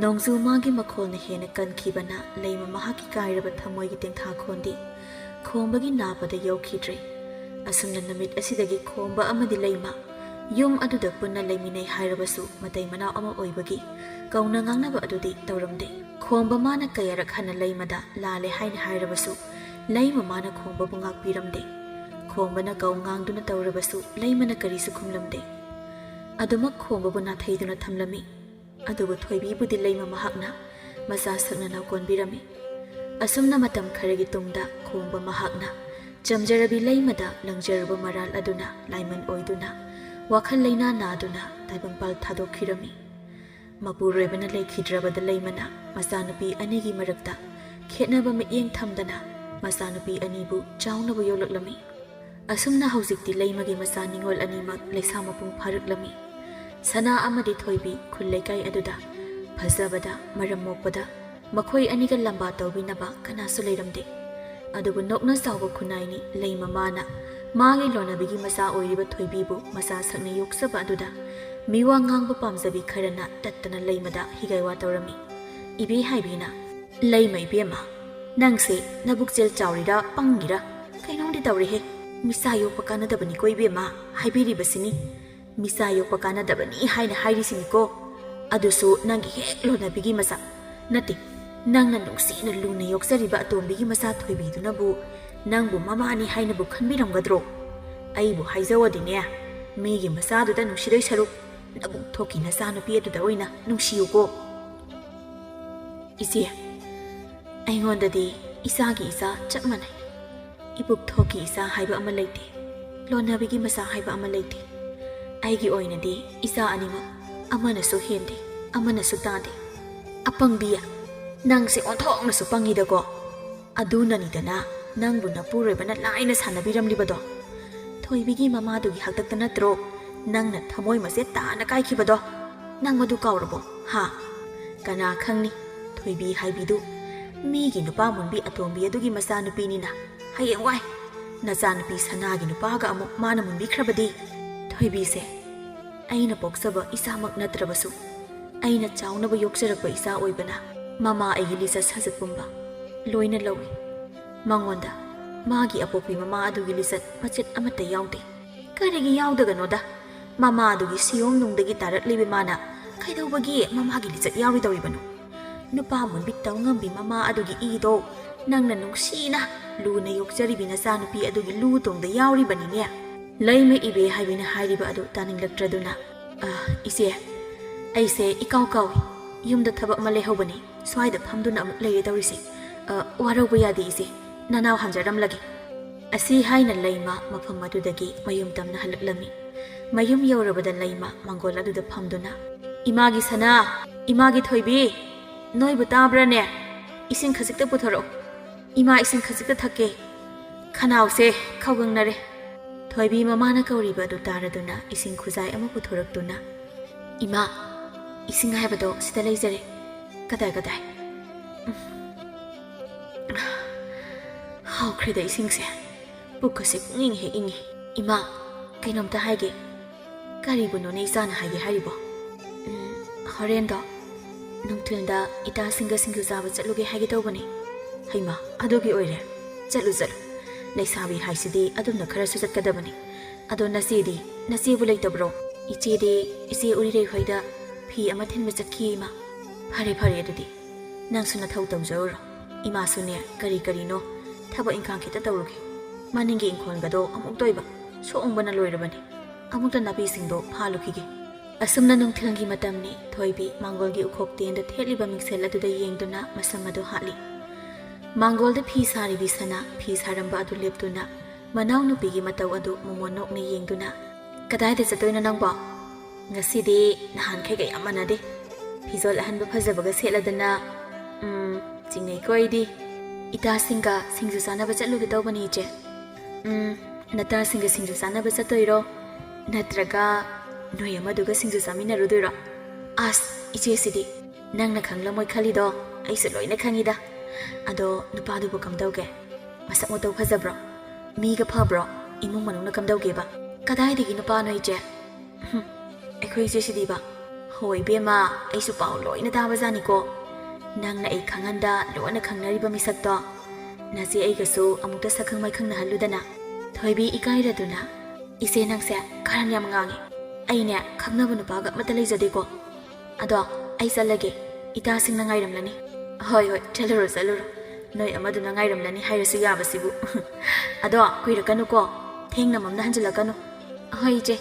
ꯅꯣꯡꯖꯨ ꯃꯥꯒꯤ ꯃꯈꯣꯜꯅ ꯍꯦꯟꯅ ꯀꯟꯈꯤꯕꯅ ꯂꯩꯃ ꯃꯍꯥꯛꯀꯤ ꯀꯥꯏꯔꯕ ꯊꯃꯣꯏꯒꯤ ꯇꯦꯡꯊꯥꯈꯣꯟꯗꯤ ꯈꯣꯝꯕꯒꯤ ꯅꯥꯄꯗ ꯌꯧꯈꯤꯗ꯭ꯔꯦ꯫ ꯑꯁꯨꯝꯅ ꯅꯨꯃꯤꯠ ꯑꯁꯤꯗꯒꯤ ꯈꯣꯝꯕ ꯑꯃꯗꯤ ꯂꯩꯃ ꯌꯨꯝ ꯑꯗꯨꯗ ꯄꯨꯟꯅ ꯂꯩꯃꯤꯟꯅꯩ ꯍꯥꯏꯔꯕꯁꯨ ꯃꯇꯩ ꯃꯅꯥꯎ ꯑꯃ ꯑꯣꯏꯕꯒꯤ ꯀꯧꯅ ꯉꯥꯡꯅꯕ ꯑꯗꯨꯗꯤ ꯇꯧꯔꯝꯗꯦ꯫ ꯈꯣꯝꯕ ꯃꯥꯅ ꯀꯌꯥꯔꯛ ꯍꯟꯅ ꯂꯩꯃꯗ ꯂꯥꯜꯂꯦ ꯍꯥꯏꯅ ꯍꯥꯏꯔꯕꯁꯨ ꯂꯩꯃ ꯃꯥꯅ ꯈꯣꯝꯕꯕꯨ ꯉꯥꯛꯄꯤꯔꯝꯗꯦ꯫ ꯈꯣꯝꯕꯅ ꯀꯧ ꯉꯥꯡꯗꯨꯅ ꯇꯧꯔꯕꯁꯨ ꯂꯩꯃꯅ ꯀꯔꯤꯁꯨ ꯈꯨꯝꯂꯝꯗꯦ꯫ ꯑꯗꯨꯃꯛ ꯈꯣꯝꯕꯕꯨ ꯅꯥꯊꯩꯗꯨꯅ ꯊꯝꯂꯝꯃꯤ꯫ ꯑꯗꯨꯕꯨ ꯊꯣꯏꯕꯤꯕꯨꯗꯤ ꯂꯩꯃ ꯃꯍꯥꯛꯅ ꯃꯆꯥ ꯁꯛꯅ ꯅꯥꯎꯀꯣꯟꯕꯤꯔꯝꯃꯤ꯫ ꯑꯁꯨꯝꯅ ꯃꯇꯝ ꯈꯔꯒꯤ ꯇꯨꯡꯗ ꯈꯣꯝꯕ ꯃꯍꯥꯛꯅ ꯆꯝꯖꯔꯕꯤ ꯂꯩꯃꯗ ꯂꯪꯖꯔꯨꯕ ꯃꯔꯥꯜ ꯑꯗꯨꯅ ꯂꯥꯏꯃꯟ ꯑꯣꯏꯗꯨꯅ ꯋꯥꯈꯜ ꯂꯩꯅꯥ ꯅꯥꯗꯨꯅ ꯇꯥꯏꯕꯪꯄꯥꯜ ꯊꯥꯗꯣꯛꯈꯤꯔꯝꯃꯤ꯫ ꯃꯄꯨꯔꯣꯏꯕꯅ ꯂꯩꯈꯤꯗ꯭ꯔꯕꯗ ꯂꯩꯃꯅ ꯃꯆꯥꯅꯨꯄꯤ ꯑꯅꯤꯒꯤ ꯃꯔꯛꯇ ꯈꯦꯠꯅꯕ ꯃꯤꯠꯌꯦꯡ ꯊꯝꯗꯅ ꯃꯆꯥꯅꯨꯄꯤ ꯑꯅꯤꯕꯨ ꯆꯥꯎꯅꯕ ꯌꯣꯛꯂꯛꯂꯝꯃꯤ꯫ ꯑꯁꯨꯝꯅ ꯍꯧꯖꯤꯛꯇꯤ ꯂꯩꯃꯒꯤ ꯃꯆꯥ ꯅꯤꯉꯣꯜ ꯑꯅꯤꯃꯛ ꯂꯩꯁꯥ ꯃꯄꯨꯡ ꯐꯥꯔꯛꯂꯝꯃꯤ꯫ ꯁꯅꯥ ꯑꯃꯗꯤ ꯊꯣꯏꯕꯤ ꯈꯨꯜ ꯂꯩꯀꯥꯏ ꯑꯗꯨꯗ ꯐꯖꯕꯗ, ꯃꯔꯝ ꯃꯣꯛꯄꯗ ꯃꯈꯣꯏ ꯑꯅꯤꯒ ꯂꯝꯕꯥ ꯇꯧꯕꯤꯅꯕ ꯀꯅꯥꯁꯨ ꯂꯩꯔꯝꯗꯦ꯫ ꯑꯗꯨꯕꯨ ꯅꯣꯛꯅ ꯆꯥꯎꯕ ꯈꯨꯟꯅꯥꯏꯅꯤ ꯂꯩꯃ ꯃꯥꯅ ꯃꯥꯒꯤ ꯂꯣꯟꯅꯕꯤꯒꯤ ꯃꯆꯥ ꯑꯣꯏꯔꯤꯕ ꯊꯣꯏꯕꯤꯕꯨ ꯃꯆꯥ ꯁꯛꯅ ꯌꯣꯛꯆꯕ ꯑꯗꯨꯗ ꯃꯤꯋꯥ ꯉꯥꯡꯕ ꯄꯥꯝꯖꯕꯤ ꯈꯔꯅ ꯇꯠꯇꯅ ꯂꯩꯃꯗ ꯍꯤꯒꯥꯏꯋꯥ ꯇꯧꯔꯝꯃꯤ꯫ ꯏꯕꯦ ꯍꯥꯏꯕꯤꯅ, "ꯂꯩꯃ ꯏꯕꯦꯝꯃ, ꯅꯪꯁꯦ ꯅꯕꯨꯛꯆꯦꯜ ꯆꯥꯎꯔꯤꯔꯥ ꯄꯪꯉꯤꯔꯥ ꯀꯩꯅꯣꯝꯗꯤ ꯇꯧꯔꯦꯍꯦ꯫ ꯃꯤꯆꯥ ꯌꯣꯛꯄ ꯀꯥꯟꯅꯗꯕꯅꯤꯀꯣ ꯏꯕꯦꯝꯃ, ꯍꯥꯏꯕꯤꯔꯤꯕꯁꯤꯅꯤ꯫ ꯃꯤꯆꯥ ꯌꯣꯛꯄ ꯀꯥꯟꯅꯗꯕꯅꯤ ꯍꯥꯏꯅ ꯍꯥꯏꯔꯤꯁꯤꯅꯤꯀꯣ꯫ ꯑꯗꯨꯁꯨ ꯅꯪꯒꯤ ꯍꯦꯛ ꯂꯣꯟꯅꯕꯤꯒꯤ ꯃꯆꯥ꯫ ꯅꯠꯇꯦ, ꯅꯪꯅ ꯅꯨꯡꯁꯤꯅ ꯂꯨꯅ ꯌꯣꯛꯆꯔꯤꯕ ꯑꯇꯣꯝꯕꯤꯒꯤ ꯃꯆꯥ ꯊꯣꯏꯕꯤꯗꯨꯅꯕꯨ ꯅꯪꯕꯨ ꯃꯃꯥꯅꯤ ꯍꯥꯏꯅꯕꯨ ꯈꯟꯕꯤꯔꯝꯒꯗ꯭ꯔꯣ? ꯑꯩꯕꯨ ꯍꯥꯏꯖꯧꯗꯤꯅꯦ, ꯃꯤꯒꯤ ꯃꯆꯥꯗꯨꯗ ꯅꯨꯡꯁꯤꯗꯣꯏ ꯁꯔꯨꯛ ꯅꯕꯨꯛ ꯊꯣꯛꯀꯤ ꯅꯆꯥꯅꯨꯄꯤ ꯑꯗꯨꯗ ꯑꯣꯏꯅ ꯅꯨꯡꯁꯤꯌꯨꯀꯣ꯫" "ꯏꯆꯦ, ꯑꯩꯉꯣꯟꯗꯗꯤ ꯏꯆꯥꯒꯤ ꯏꯆꯥ ꯆꯞ ꯃꯥꯟꯅꯩ꯫ ꯏꯕꯨꯛ ꯊꯣꯛꯀꯤ ꯏꯆꯥ ꯍꯥꯏꯕ ꯑꯃ ꯂꯩꯇꯦ, ꯂꯣꯟꯅꯕꯤꯒꯤ ꯃꯆꯥ ꯍꯥꯏꯕ ꯑꯃ ꯂꯩꯇꯦ꯫ ꯑꯩꯒꯤ ꯑꯣꯏꯅꯗꯤ ꯏꯆꯥ ꯑꯅꯤꯃꯛ ꯑꯃꯅꯁꯨ ꯍꯦꯟꯗꯦ, ꯑꯃꯅꯁꯨ ꯇꯥꯗꯦ꯫" "ꯑꯄꯪꯕꯤ, ꯅꯪꯁꯦ ꯑꯣꯟꯊꯣꯛꯅꯁꯨ ꯄꯪꯉꯤꯗꯀꯣ꯫ ꯑꯗꯨꯅꯅꯤꯗꯅ ꯅꯪꯕꯨ ꯅꯄꯨꯔꯣꯏꯕꯅ ꯂꯥꯏꯅ ꯁꯥꯟꯅꯕꯤꯔꯝꯂꯤꯕꯗꯣ꯫ ꯊꯣꯏꯕꯤꯒꯤ ꯃꯃꯥꯗꯨꯒꯤ ꯍꯥꯛꯇꯛꯇ ꯅꯠꯇ꯭ꯔꯣ ꯅꯪꯅ ꯊꯃꯣꯏ ꯃꯆꯦꯠ ꯇꯥꯅ ꯀꯥꯏꯈꯤꯕꯗꯣ? ꯅꯪ ꯃꯗꯨ ꯀꯥꯎꯔꯕꯣ, ꯍꯥ? ꯀꯅꯥ ꯈꯪꯅꯤ, ꯊꯣꯏꯕꯤ ꯍꯥꯏꯕꯤꯗꯨ ꯃꯤꯒꯤ ꯅꯨꯄꯥ ꯃꯨꯟꯕꯤ ꯑꯇꯣꯝꯕꯤ ꯑꯗꯨꯒꯤ ꯃꯆꯥꯅꯨꯄꯤꯅꯤꯅ ꯍꯌꯦꯡꯋꯥꯏ ꯅꯆꯥꯅꯨꯄꯤ ꯁꯅꯥꯒꯤ ꯅꯨꯄꯥꯒ ꯑꯃꯨꯛ ꯃꯥꯅ ꯃꯨꯟꯕꯤꯈ꯭ꯔꯕꯗꯤ?" ꯊꯣꯏꯕꯤꯁꯦ ꯑꯩꯅ ꯄꯣꯛꯆꯕ ꯏꯆꯥꯃꯛ ꯅꯠꯇ꯭ꯔꯕꯁꯨ, ꯑꯩꯅ ꯆꯥꯎꯅꯕ ꯌꯣꯛꯆꯔꯛꯄ ꯏꯆꯥ ꯑꯣꯏꯕꯅ ꯃꯃꯥ ꯑꯩꯒꯤ ꯂꯤꯆꯠ ꯁꯥꯖꯠ ꯄꯨꯝꯕ ꯂꯣꯏꯅ ꯂꯧꯏ꯫ ꯃꯉꯣꯟꯗ ꯃꯥꯒꯤ ꯑꯄꯣꯛꯄꯤ ꯃꯃꯥ ꯑꯗꯨꯒꯤ ꯂꯤꯆꯠ ꯃꯆꯦꯠ ꯑꯃꯠꯇ ꯌꯥꯎꯗꯦ꯫ ꯀꯔꯤꯒꯤ ꯌꯥꯎꯗꯒꯅꯣꯗ? ꯃꯃꯥ ꯑꯗꯨꯒꯤ ꯁꯤꯌꯣꯝ ꯅꯨꯡꯗꯒꯤ ꯇꯥꯔꯛꯂꯤꯕ ꯃꯥꯅ ꯀꯩꯗꯧꯕꯒꯤ ꯃꯃꯥꯒꯤ ꯂꯤꯆꯠ ꯌꯥꯎꯔꯣꯏꯗꯧꯔꯤꯕꯅꯣ? ꯅꯨꯄꯥ ꯃꯨꯟꯕꯤ ꯇꯧꯉꯝꯕꯤ ꯃꯃꯥ ꯑꯗꯨꯒꯤ ꯏꯗꯣ ꯅꯪꯅ ꯅꯨꯡꯁꯤꯅ ꯂꯨꯅ ꯌꯣꯛꯆꯔꯤꯕꯤ ꯅꯆꯥꯅꯨꯄꯤ ꯑꯗꯨꯒꯤ ꯂꯨ ꯇꯣꯡꯗ ꯌꯥꯎꯔꯤꯕꯅꯤꯅꯦ꯫ ꯂꯩꯃ ꯏꯕꯦ ꯍꯥꯏꯕꯤꯅ ꯍꯥꯏꯔꯤꯕ ꯑꯗꯨ ꯇꯥꯅꯤꯡꯂꯛꯇ꯭ꯔꯗꯨꯅ, "ꯑ, ꯏꯆꯦ, ꯑꯩꯁꯦ ꯏꯀꯥꯎ ꯀꯥꯎꯏ꯫ ꯌꯨꯝꯗ ꯊꯕꯛ ꯑꯃ ꯂꯩꯍꯧꯕꯅꯤ꯫ ꯁ꯭ꯋꯥꯏꯗ ꯐꯝꯗꯨꯅ ꯑꯃꯨꯛ ꯂꯩꯔꯦ ꯇꯧꯔꯤꯁꯦ꯫ ꯑ, ꯋꯥꯔꯧꯕ ꯌꯥꯗꯦ ꯏꯆꯦ꯫ ꯅꯅꯥꯎ ꯍꯟꯖꯔꯝꯂꯒꯦ꯫" ꯑꯁꯤ ꯍꯥꯏꯅ ꯂꯩꯃ ꯃꯐꯝ ꯑꯗꯨꯗꯒꯤ ꯃꯌꯨꯝ ꯇꯝꯅ ꯍꯜꯂꯛꯂꯝꯃꯤ꯫ ꯃꯌꯨꯝ ꯌꯧꯔꯕꯗ ꯂꯩꯃ ꯃꯪꯒꯣꯜ ꯑꯗꯨꯗ ꯐꯝꯗꯨꯅ, "ꯏꯃꯥꯒꯤ ꯁꯅꯥ, ꯏꯃꯥꯒꯤ ꯊꯣꯏꯕꯤ, ꯅꯣꯏꯕꯨ ꯇꯥꯕ꯭ꯔꯥꯅꯦ? ꯏꯁꯤꯡ ꯈꯖꯤꯛꯇ ꯄꯨꯊꯣꯔꯛꯎ꯫ ꯏꯃꯥ ꯏꯁꯤꯡ ꯈꯖꯤꯛꯇ ꯊꯛꯀꯦ꯫ ꯈꯅꯥꯎꯁꯦ ꯈꯧꯒꯪꯅꯔꯦ꯫" ꯊꯣꯏꯕꯤ ꯃꯃꯥꯅ ꯀꯧꯔꯤꯕ ꯑꯗꯨ ꯇꯥꯔꯗꯨꯅ ꯏꯁꯤꯡ ꯈꯨꯖꯥꯏ ꯑꯃ ꯄꯨꯊꯣꯔꯛꯇꯨꯅ, "ꯏꯃꯥ, ꯏꯁꯤꯡ ꯍꯥꯏꯕꯗꯣ ꯁꯤꯗ ꯂꯩꯖꯔꯦ꯫ ꯀꯗꯥꯏ, ꯀꯗꯥꯏ? ꯎꯝ꯫ ꯍꯥꯎꯈ꯭ꯔꯦꯗ ꯏꯁꯤꯡꯁꯦ꯫ ꯄꯨꯛꯀꯁꯦ ꯄꯨꯡꯏꯪ ꯍꯦꯛ ꯏꯪꯉꯤ꯫ ꯏꯃꯥ, ꯀꯩꯅꯣꯝꯇ ꯍꯥꯏꯒꯦ꯫" "ꯀꯔꯤꯕꯨꯅꯣꯅꯦ ꯏꯆꯥꯅ ꯍꯥꯏꯒꯦ ꯍꯥꯏꯔꯤꯕꯣ?" "ꯎꯝ, ꯍꯣꯔꯦꯟꯗꯣ ꯅꯨꯡꯊꯤꯜꯗ ꯏꯇꯥꯁꯤꯡꯒ ꯁꯤꯡꯖꯨ ꯆꯥꯕ ꯆꯠꯂꯨꯒꯦ ꯍꯥꯏꯒꯦ ꯇꯧꯕꯅꯦ꯫" "ꯍꯩꯃꯥ, ꯑꯗꯨꯒꯤ ꯑꯣꯏꯔꯦ? ꯆꯠꯂꯨ, ꯆꯠꯂꯨ꯫ ꯂꯩꯁꯥꯕꯤ ꯍꯥꯏꯁꯤꯗꯤ ꯑꯗꯨꯝꯅ ꯈꯔꯁꯨ ꯆꯠꯀꯗꯕꯅꯤ꯫ ꯑꯗꯣ ꯅꯆꯦꯗꯤ? ꯅꯆꯦꯕꯨ ꯂꯩꯇꯕ꯭ꯔꯣ?" "ꯏꯆꯦꯗꯤ, ꯏꯆꯦ ꯎꯔꯤꯔꯩ ꯍꯣꯏꯗ ꯐꯤ ꯑꯃ ꯊꯤꯟꯕ ꯆꯠꯈꯤ, ꯏꯃꯥ꯫" "ꯐꯔꯦ, ꯐꯔꯦ ꯑꯗꯨꯗꯤ꯫ ꯅꯪꯁꯨ ꯅꯊꯧ ꯇꯧꯖꯔꯨꯔꯣ꯫ ꯏꯃꯥꯁꯨꯅꯦ ꯀꯔꯤ ꯀꯔꯤꯅꯣ ꯊꯕꯛ ꯏꯪꯈꯥꯡ ꯈꯤꯇ ꯇꯧꯔꯨꯒꯦ꯫ ꯃꯅꯤꯡꯒꯤ ꯏꯪꯈꯣꯜꯒꯗꯣ ꯑꯃꯨꯛ ꯇꯣꯏꯕ ꯁꯣꯡꯕꯅ ꯂꯣꯏꯔꯕꯅꯤ꯫ ꯑꯃꯨꯛꯇ ꯅꯥꯄꯤꯁꯤꯡꯗꯣ ꯐꯥꯜꯂꯨꯈꯤꯒꯦ꯫" ꯑꯁꯨꯝꯅ ꯅꯨꯡꯊꯤꯜꯒꯤ ꯃꯇꯝꯅꯤ꯫ ꯊꯣꯏꯕꯤ ꯃꯥꯡꯒꯣꯜꯒꯤ ꯎꯈꯣꯛ ꯇꯦꯟꯗ ꯊꯦꯠꯂꯤꯕ ꯃꯤꯡꯁꯦꯜ ꯑꯗꯨꯗ ꯌꯦꯡꯗꯨꯅ ꯃꯁꯝ ꯑꯗꯨ ꯍꯥꯠꯂꯤ꯫ ꯃꯥꯡꯒꯣꯜꯗ ꯐꯤ ꯁꯥꯔꯤꯕꯤ ꯁꯅꯥ ꯐꯤ ꯁꯥꯔꯝꯕ ꯑꯗꯨ ꯂꯦꯞꯇꯨꯅ ꯃꯅꯥꯎꯅꯨꯄꯤꯒꯤ ꯃꯇꯧ ꯑꯗꯨ ꯃꯣꯃꯣꯟ ꯅꯣꯛꯅ ꯌꯦꯡꯗꯨꯅ, "ꯀꯗꯥꯏꯗ ꯆꯠꯇꯣꯏꯅꯣ ꯅꯪꯕꯣ?" "ꯉꯁꯤꯗꯤ ꯅꯍꯥꯟꯈꯩꯒ ꯌꯥꯝ ꯃꯥꯟꯅꯗꯦ꯫ ꯐꯤꯖꯣꯜ ꯑꯍꯟꯕ ꯐꯖꯕꯒ ꯁꯦꯠꯂꯗꯅ, ꯎꯝ, ꯆꯤꯡꯅꯩꯀꯣ ꯑꯩꯗꯤ꯫" "ꯏꯇꯥꯁꯤꯡꯒ ꯁꯤꯡꯖꯨ ꯆꯥꯅꯕ ꯆꯠꯂꯨꯒꯦ ꯇꯧꯕꯅꯤ, ꯏꯆꯦ꯫" "ꯎꯝ, ꯅꯇꯥꯁꯤꯡꯒ ꯁꯤꯡꯖꯨ ꯆꯥꯅꯕ ꯆꯠꯇꯣꯏꯔꯣ? ꯅꯠꯇ꯭ꯔꯒ ꯅꯣꯏ ꯑꯃꯗꯨꯒ ꯁꯤꯡꯖꯨ ꯆꯥꯃꯤꯟꯅꯔꯨꯗꯣꯏꯔꯣ? ꯑꯁ, ꯏꯆꯦꯁꯤꯗꯤ ꯅꯪꯅ ꯈꯪꯂꯝꯃꯣꯏ ꯈꯜꯂꯤꯗꯣ ꯑꯩꯁꯨ ꯂꯣꯏꯅ ꯈꯪꯉꯤꯗ꯫ ꯑꯗꯣ ꯅꯨꯄꯥꯗꯨꯕꯨ ꯀꯝꯗꯧꯒꯦ? ꯃꯁꯛ ꯃꯇꯧ ꯐꯖꯕ꯭ꯔꯣ? ꯃꯤꯒ ꯐꯕ꯭ꯔꯣ? ꯏꯃꯨꯡ ꯃꯅꯨꯡꯅ ꯀꯝꯗꯧꯒꯦꯕ?" "ꯀꯗꯥꯏꯗꯒꯤ ꯅꯨꯄꯥꯅꯣ, ꯏꯆꯦ? ꯍꯨꯝ, ꯑꯩꯈꯣꯏ ꯏꯆꯦꯁꯤꯗꯤꯕ? ꯍꯣꯏ ꯏꯕꯦꯝꯃ, ꯑꯩꯁꯨ ꯄꯥꯎ ꯂꯣꯏꯅ ꯇꯥꯕꯖꯥꯠꯅꯤꯀꯣ꯫ ꯅꯪꯅ ꯑꯩ ꯈꯪꯍꯟꯗ ꯂꯣꯟꯅ ꯈꯪꯅꯔꯤꯕ ꯃꯤꯁꯛꯇꯣ꯫ ꯅꯆꯦ ꯑꯩꯒꯁꯨ ꯑꯃꯨꯛꯇ ꯁꯛꯈꯪ ꯃꯥꯏꯈꯪꯅꯍꯜꯂꯨꯗꯅ꯫ ꯊꯣꯏꯕꯤ ꯏꯀꯥꯏꯔꯗꯨꯅ, "ꯏꯆꯦ, ꯅꯪꯁꯦ ꯀꯔꯟ ꯌꯥꯝ ꯉꯥꯡꯉꯦ꯫ ꯑꯩꯅꯦ ꯈꯪꯅꯕ ꯅꯨꯄꯥꯒ ꯑꯃꯠꯇ ꯂꯩꯖꯗꯦꯀꯣ꯫ ꯑꯗꯣ ꯑꯩ ꯆꯠꯂꯒꯦ, ꯏꯇꯥꯁꯤꯡꯅ ꯉꯥꯏꯔꯝꯂꯅꯤ꯫" "ꯍꯣꯏ ꯍꯣꯏ, ꯆꯠꯂꯨꯔꯣ ꯆꯠꯂꯨꯔꯣ, ꯅꯣꯏ ꯑꯃꯗꯨꯅ ꯉꯥꯏꯔꯝꯂꯅꯤ ꯍꯥꯏꯔꯁꯨ ꯌꯥꯕꯁꯤꯕꯨ꯫ ꯑꯗꯣ ꯀꯨꯏꯔꯛꯀꯅꯨꯀꯣ, ꯊꯦꯡꯅ ꯃꯝꯅ ꯍꯟꯖꯤꯜꯂꯛꯀꯅꯨ꯫" "ꯍꯣꯏ ꯏꯆꯦ꯫"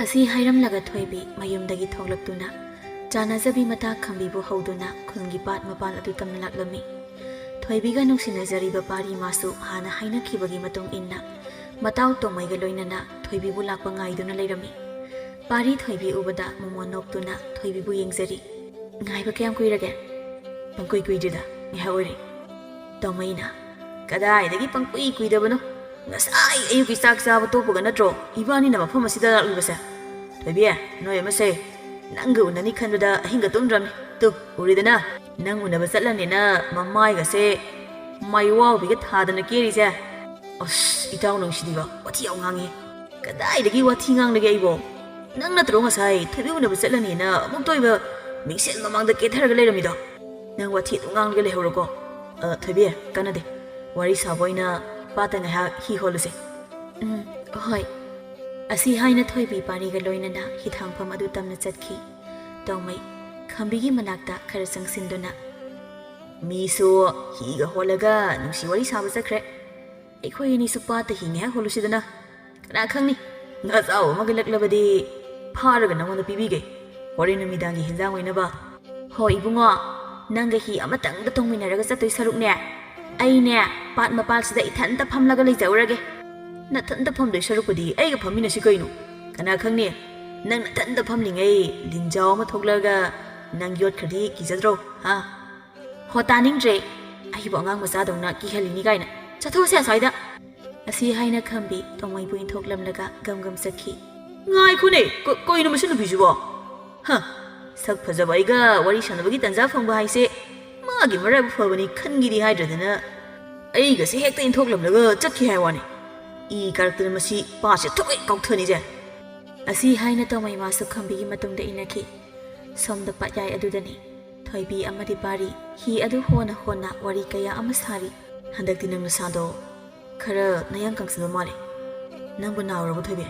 ꯑꯁꯤ ꯍꯥꯏꯔꯝꯂꯒ ꯊꯣꯏꯕꯤ ꯃꯌꯨꯝꯗꯒꯤ ꯊꯣꯛꯂꯛꯇꯨꯅ ꯆꯥꯅꯖꯕꯤ ꯃꯇꯥ ꯈꯝꯕꯤꯕꯨ ꯍꯧꯗꯨꯅ ꯈꯨꯜꯒꯤ ꯄꯥꯠ ꯃꯄꯥꯟ ꯑꯗꯨ ꯇꯝꯅ ꯂꯥꯛꯂꯝꯃꯤ꯫ ꯊꯣꯏꯕꯤꯒ ꯅꯨꯡꯁꯤꯅꯖꯔꯤꯕ ꯄꯥꯔꯤ ꯃꯥꯁꯨ ꯍꯥꯟꯅ ꯍꯥꯏꯅꯈꯤꯕꯒꯤ ꯃꯇꯨꯡ ꯏꯟꯅ ꯃꯇꯥꯎ ꯇꯣꯡꯃꯩꯒ ꯂꯣꯏꯅꯅ ꯊꯣꯏꯕꯤꯕꯨ ꯂꯥꯛꯄ ꯉꯥꯏꯗꯨꯅ ꯂꯩꯔꯝꯃꯤ꯫ ꯄꯥꯔꯤ ꯊꯣꯏꯕꯤ ꯎꯕꯗ ꯃꯣꯃꯣꯟ ꯅꯣꯛꯇꯨꯅ ꯊꯣꯏꯕꯤꯕꯨ ꯌꯦꯡꯖꯔꯤ꯫ "ꯉꯥꯏꯕ ꯀꯌꯥꯝ ꯀꯨꯏꯔꯒꯦ?" "ꯄꯪꯀꯨꯏ ꯀꯨꯏꯗ꯭ꯔꯤꯗ, ꯉꯥꯏꯍꯥꯛ ꯑꯣꯏꯔꯦ꯫" ꯇꯣꯡꯃꯩꯅ, "ꯀꯗꯥꯏꯗꯒꯤ ꯄꯪꯀꯨꯏ ꯀꯨꯏꯗꯕꯅꯣ? ꯉꯁꯥꯏ ꯑꯌꯨꯛꯀꯤ ꯆꯥꯛ ꯆꯥꯕ ꯇꯣꯛꯄꯒ ꯅꯠꯇ꯭ꯔꯣ ꯏꯕꯥꯅꯤꯅ ꯃꯐꯝ ꯑꯁꯤꯗ ꯂꯥꯛꯂꯤꯕꯁꯦ? ꯊꯣꯏꯕꯤ, ꯅꯣꯏ ꯑꯃꯁꯦ ꯅꯪꯒ ꯎꯅꯅꯤ ꯈꯟꯕꯗ ꯑꯍꯤꯡꯒ ꯇꯨꯝꯗ꯭ꯔꯕꯅꯤ꯫ ꯇꯨ, ꯎꯔꯦꯗꯅ, ꯅꯪ ꯎꯅꯕ ꯆꯠꯂꯅꯤꯅ ꯃꯃꯥꯏꯒꯁꯦ ꯃꯥꯏꯋꯥꯎꯕꯤꯒ ꯊꯥꯗꯅ ꯀꯦꯔꯤꯁꯦ꯫ ꯑꯁ, ꯏꯇꯥꯎ ꯅꯪꯁꯤꯗꯤꯕ, ꯋꯥꯊꯤ ꯌꯥꯝ ꯉꯥꯡꯉꯤ꯫" "ꯀꯗꯥꯏꯗꯒꯤ ꯋꯥꯊꯤ ꯉꯥꯡꯂꯒꯦ ꯑꯩꯕꯣ? ꯅꯪ ꯅꯠꯇ꯭ꯔꯣ ꯉꯁꯥꯏ ꯊꯣꯏꯕꯤ ꯎꯅꯕ ꯆꯠꯂꯅꯤꯅ ꯑꯃꯨꯛꯇ ꯑꯣꯏꯕ ꯃꯤꯡꯁꯦꯜ ꯃꯃꯥꯡꯗ ꯀꯦꯊꯔꯒ ꯂꯩꯔꯝꯃꯤꯗꯣ? ꯅꯪ ꯋꯥꯊꯤ ꯑꯗꯨꯝ ꯉꯥꯡꯂꯒ ꯂꯩꯍꯧꯔꯣꯀꯣ꯫ ꯑ, ꯊꯣꯏꯕꯤ, ꯀꯥꯟꯅꯗꯦ꯫ ꯋꯥꯔꯤ ꯁꯥꯕ ꯑꯣꯏꯅ ꯄꯥꯠꯇ ꯉꯥꯏꯍꯥꯛ ꯍꯤ ꯍꯣꯜꯂꯨꯁꯦ꯫" "ꯎꯝ, ꯍꯣꯏ꯫" ꯑꯁꯤ ꯍꯥꯏꯅ ꯊꯣꯏꯕꯤ ꯄꯥꯔꯤꯒ ꯂꯣꯏꯅꯅ ꯍꯤꯊꯥꯡꯐꯝ ꯑꯗꯨ ꯇꯝꯅ ꯆꯠꯈꯤ꯫ ꯇꯣꯡꯃꯩ ꯈꯝꯕꯤꯒꯤ ꯃꯅꯥꯛꯇ ꯈꯔ ꯆꯪꯁꯤꯟꯗꯨꯅ, "ꯃꯤꯁꯨ ꯍꯤꯒ ꯍꯣꯜꯂꯒ ꯅꯨꯡꯁꯤ ꯋꯥꯔꯤ ꯁꯥꯕ ꯆꯠꯈ꯭ꯔꯦ꯫ ꯑꯩꯈꯣꯏ ꯑꯅꯤꯁꯨ ꯄꯥꯠꯇ ꯍꯤ ꯉꯥꯏꯍꯥꯛ ꯍꯣꯜꯂꯨꯁꯤꯗꯅ꯫ ꯀꯅꯥ ꯈꯪꯅꯤ, ꯉꯥ ꯆꯥꯎꯕ ꯑꯃꯒ ꯂꯛꯂꯕꯗꯤ ꯐꯥꯔꯒ ꯅꯉꯣꯟꯗ ꯄꯤꯕꯤꯒꯦ, ꯍꯣꯔꯦꯟ ꯅꯨꯃꯤꯗꯥꯡꯒꯤ ꯍꯦꯟꯖꯥꯡ ꯑꯣꯏꯅꯕ꯫" "ꯍꯣ ꯏꯕꯨꯡꯉꯣ, ꯅꯪꯒ ꯍꯤ ꯑꯃꯇꯪꯗ ꯇꯣꯡꯃꯤꯟꯅꯔꯒ ꯆꯠꯇꯣꯏ ꯁꯔꯨꯛꯅꯦ, ꯑꯩꯅꯦ ꯄꯥꯠ ꯃꯄꯥꯜꯁꯤꯗ ꯏꯊꯟꯇ ꯐꯝꯂꯒ ꯂꯩꯖꯍꯧꯔꯒꯦ꯫" "ꯅꯊꯟꯇ ꯐꯝꯗꯣꯏ ꯁꯔꯨꯛꯄꯨꯗꯤ ꯑꯩꯒ ꯐꯝꯃꯤꯟꯅꯁꯤ ꯀꯩꯅꯣ꯫ ꯀꯅꯥ ꯈꯪꯅꯤ, ꯅꯪ ꯅꯊꯟꯇ ꯐꯝꯂꯤꯉꯩ ꯂꯤꯟꯖꯥꯎ ꯑꯃ ꯊꯣꯛꯂꯛꯑꯒ ꯅꯪ ꯌꯣꯠꯈ꯭ꯔꯗꯤ ꯀꯤꯖꯗ꯭ꯔꯣ, ꯍꯥ?" "ꯍꯣ, ꯇꯥꯅꯤꯡꯗ꯭ꯔꯦ꯫ ꯑꯩꯕꯨ ꯑꯉꯥꯡ ꯃꯆꯥꯗꯧꯅ ꯀꯤꯍꯜꯂꯤꯅꯤ ꯀꯥꯏꯅ꯫ ꯆꯠꯊꯣꯛꯑꯁꯦ ꯑꯁ꯭ꯋꯥꯏꯗ꯫" ꯑꯁꯤ ꯍꯥꯏꯅ ꯈꯝꯕꯤ ꯇꯣꯡꯃꯩꯕꯨ ꯏꯟꯊꯣꯛꯂꯝꯂꯒ ꯒꯝ ꯒꯝ ꯆꯠꯈꯤ꯫ "ꯉꯥꯏꯈꯣꯅꯦ, ꯀ-, ꯀꯩꯅꯣ ꯃꯁꯤ ꯅꯨꯄꯤꯁꯤꯕꯣ? ꯍ, ꯁꯛ ꯐꯖꯕ ꯑꯩꯒ ꯋꯥꯔꯤ ꯁꯥꯟꯅꯕꯒꯤ ꯇꯥꯟꯖꯥ ꯐꯪꯕ ꯍꯥꯏꯁꯦ ꯃꯥꯒꯤ ꯃꯔꯥꯏꯕꯛ ꯐꯕꯅꯤ ꯈꯟꯒꯦꯗꯤ ꯍꯥꯏꯗ꯭ꯔꯗꯅ ꯑꯩꯒꯁꯦ ꯍꯦꯛꯇ ꯏꯟꯊꯣꯛꯂꯝꯂꯒ ꯆꯠꯈꯤ ꯍꯥꯏ ꯋꯥꯅꯤ꯫ ꯏ ꯀꯥꯔꯛꯇꯅ ꯃꯁꯤ ꯄꯥꯠꯁꯦ ꯊꯨꯛ ꯍꯦꯛ ꯀꯥꯎꯊꯅꯤꯁꯦ꯫" ꯑꯁꯤ ꯍꯥꯏꯅ ꯇꯧꯃꯩ ꯃꯥꯁꯨ ꯈꯝꯕꯤꯒꯤ ꯃꯇꯨꯡꯗ ꯏꯟꯅꯈꯤ꯫ ꯁꯣꯝꯗ ꯄꯠꯌꯥꯏ ꯑꯗꯨꯗꯅꯤ ꯊꯣꯏꯕꯤ ꯑꯃꯗꯤ ꯄꯥꯔꯤ ꯍꯤ ꯑꯗꯨ ꯍꯣꯟꯅ ꯍꯣꯟꯅ ꯋꯥꯔꯤ ꯀꯌꯥ ꯑꯃ ꯁꯥꯔꯤ꯫ "ꯍꯟꯗꯛꯇꯤ ꯅꯪ ꯅꯁꯥꯗꯣ ꯈꯔ ꯅꯌꯥꯡ ꯀꯪꯁꯤꯟꯕ ꯃꯥꯜꯂꯦ꯫ ꯅꯪꯕꯨ ꯅꯥꯔꯨꯔꯕ, ꯊꯣꯏꯕꯤ?"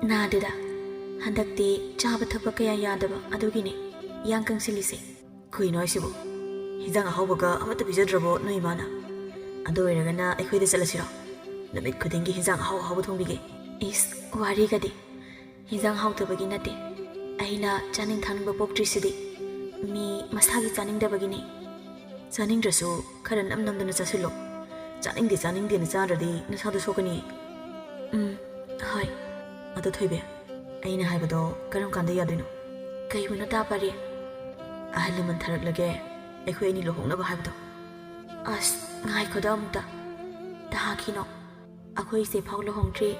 "ꯅꯥꯗꯦꯗ, ꯍꯟꯗꯛꯇꯤ ꯆꯥꯕ ꯊꯛꯄ ꯀꯌꯥ ꯌꯥꯗꯕ ꯑꯗꯨꯒꯤꯅꯦ ꯌꯥꯡ ꯀꯪꯁꯤꯜꯂꯤꯁꯦ꯫" "ꯀꯩꯅꯣ ꯍꯥꯏꯁꯤꯕꯣ? ꯍꯤꯟꯖꯥꯡ ꯑꯍꯥꯎꯕꯒ ꯑꯃꯠꯇ ꯄꯤꯖꯗ꯭ꯔꯕꯣ ꯅꯣꯏ ꯏꯃꯥꯅ? ꯑꯗꯨ ꯑꯣꯏꯔꯒꯅ ꯑꯩꯈꯣꯏꯗ ꯆꯠꯂꯁꯤꯔꯣ? ꯅꯨꯃꯤꯠ ꯈꯨꯗꯤꯡꯒꯤ ꯍꯤꯟꯖꯥꯡ ꯑꯍꯥꯎ ꯑꯍꯥꯎꯕ ꯊꯣꯡꯕꯤꯒꯦ꯫" "ꯏꯁ, ꯋꯥꯔꯤꯒꯗꯤ! ꯍꯤꯟꯖꯥꯡ ꯍꯥꯎꯇꯕꯒꯤ ꯅꯠꯇꯦ, ꯑꯩꯅ ꯆꯥꯅꯤꯡ ꯊꯛꯅꯤꯡꯕ ꯄꯣꯛꯇ꯭ꯔꯤꯁꯤꯗꯤ꯫ ꯃꯤ ꯃꯁꯥꯒꯤ ꯆꯥꯅꯤꯡꯗꯕꯒꯤꯅꯦ꯫" "ꯆꯥꯅꯤꯡꯗ꯭ꯔꯁꯨ ꯈꯔ ꯅꯝ ꯅꯝꯗꯅ ꯆꯥꯁꯤꯜꯂꯣ꯫ ꯆꯥꯅꯤꯡꯗꯦ ꯆꯥꯅꯤꯡꯗꯦꯅ ꯆꯥꯗ꯭ꯔꯗꯤ ꯅꯁꯥꯗꯣ ꯁꯣꯛꯀꯅꯤ꯫" "ꯎꯝ, ꯍꯣꯏ꯫" "ꯑꯗꯣ ꯊꯣꯏꯕꯤ, ꯑꯩꯅ ꯍꯥꯏꯕꯗꯣ ꯀꯔꯝ ꯀꯥꯟꯗ ꯌꯥꯗꯣꯏꯅꯣ?" "ꯀꯩꯕꯨꯅꯣ ꯇꯥ ꯄꯥꯔꯤ?" "ꯑꯍꯜ ꯂꯃꯟ ꯊꯥꯔꯛꯂꯒꯦ, ꯑꯩꯈꯣꯏ ꯑꯅꯤ ꯂꯨꯍꯣꯡꯅꯕ ꯍꯥꯏꯕꯗꯣ꯫" "ꯑꯁ, ꯉꯥꯏꯈꯣꯗ ꯑꯃꯨꯛꯇ꯫ ꯇꯍꯥꯈꯤꯅꯣ꯫ ꯑꯩꯈꯣꯏ ꯏꯆꯦ ꯐꯥꯎ ꯂꯨꯍꯣꯡꯗ꯭ꯔꯤ꯫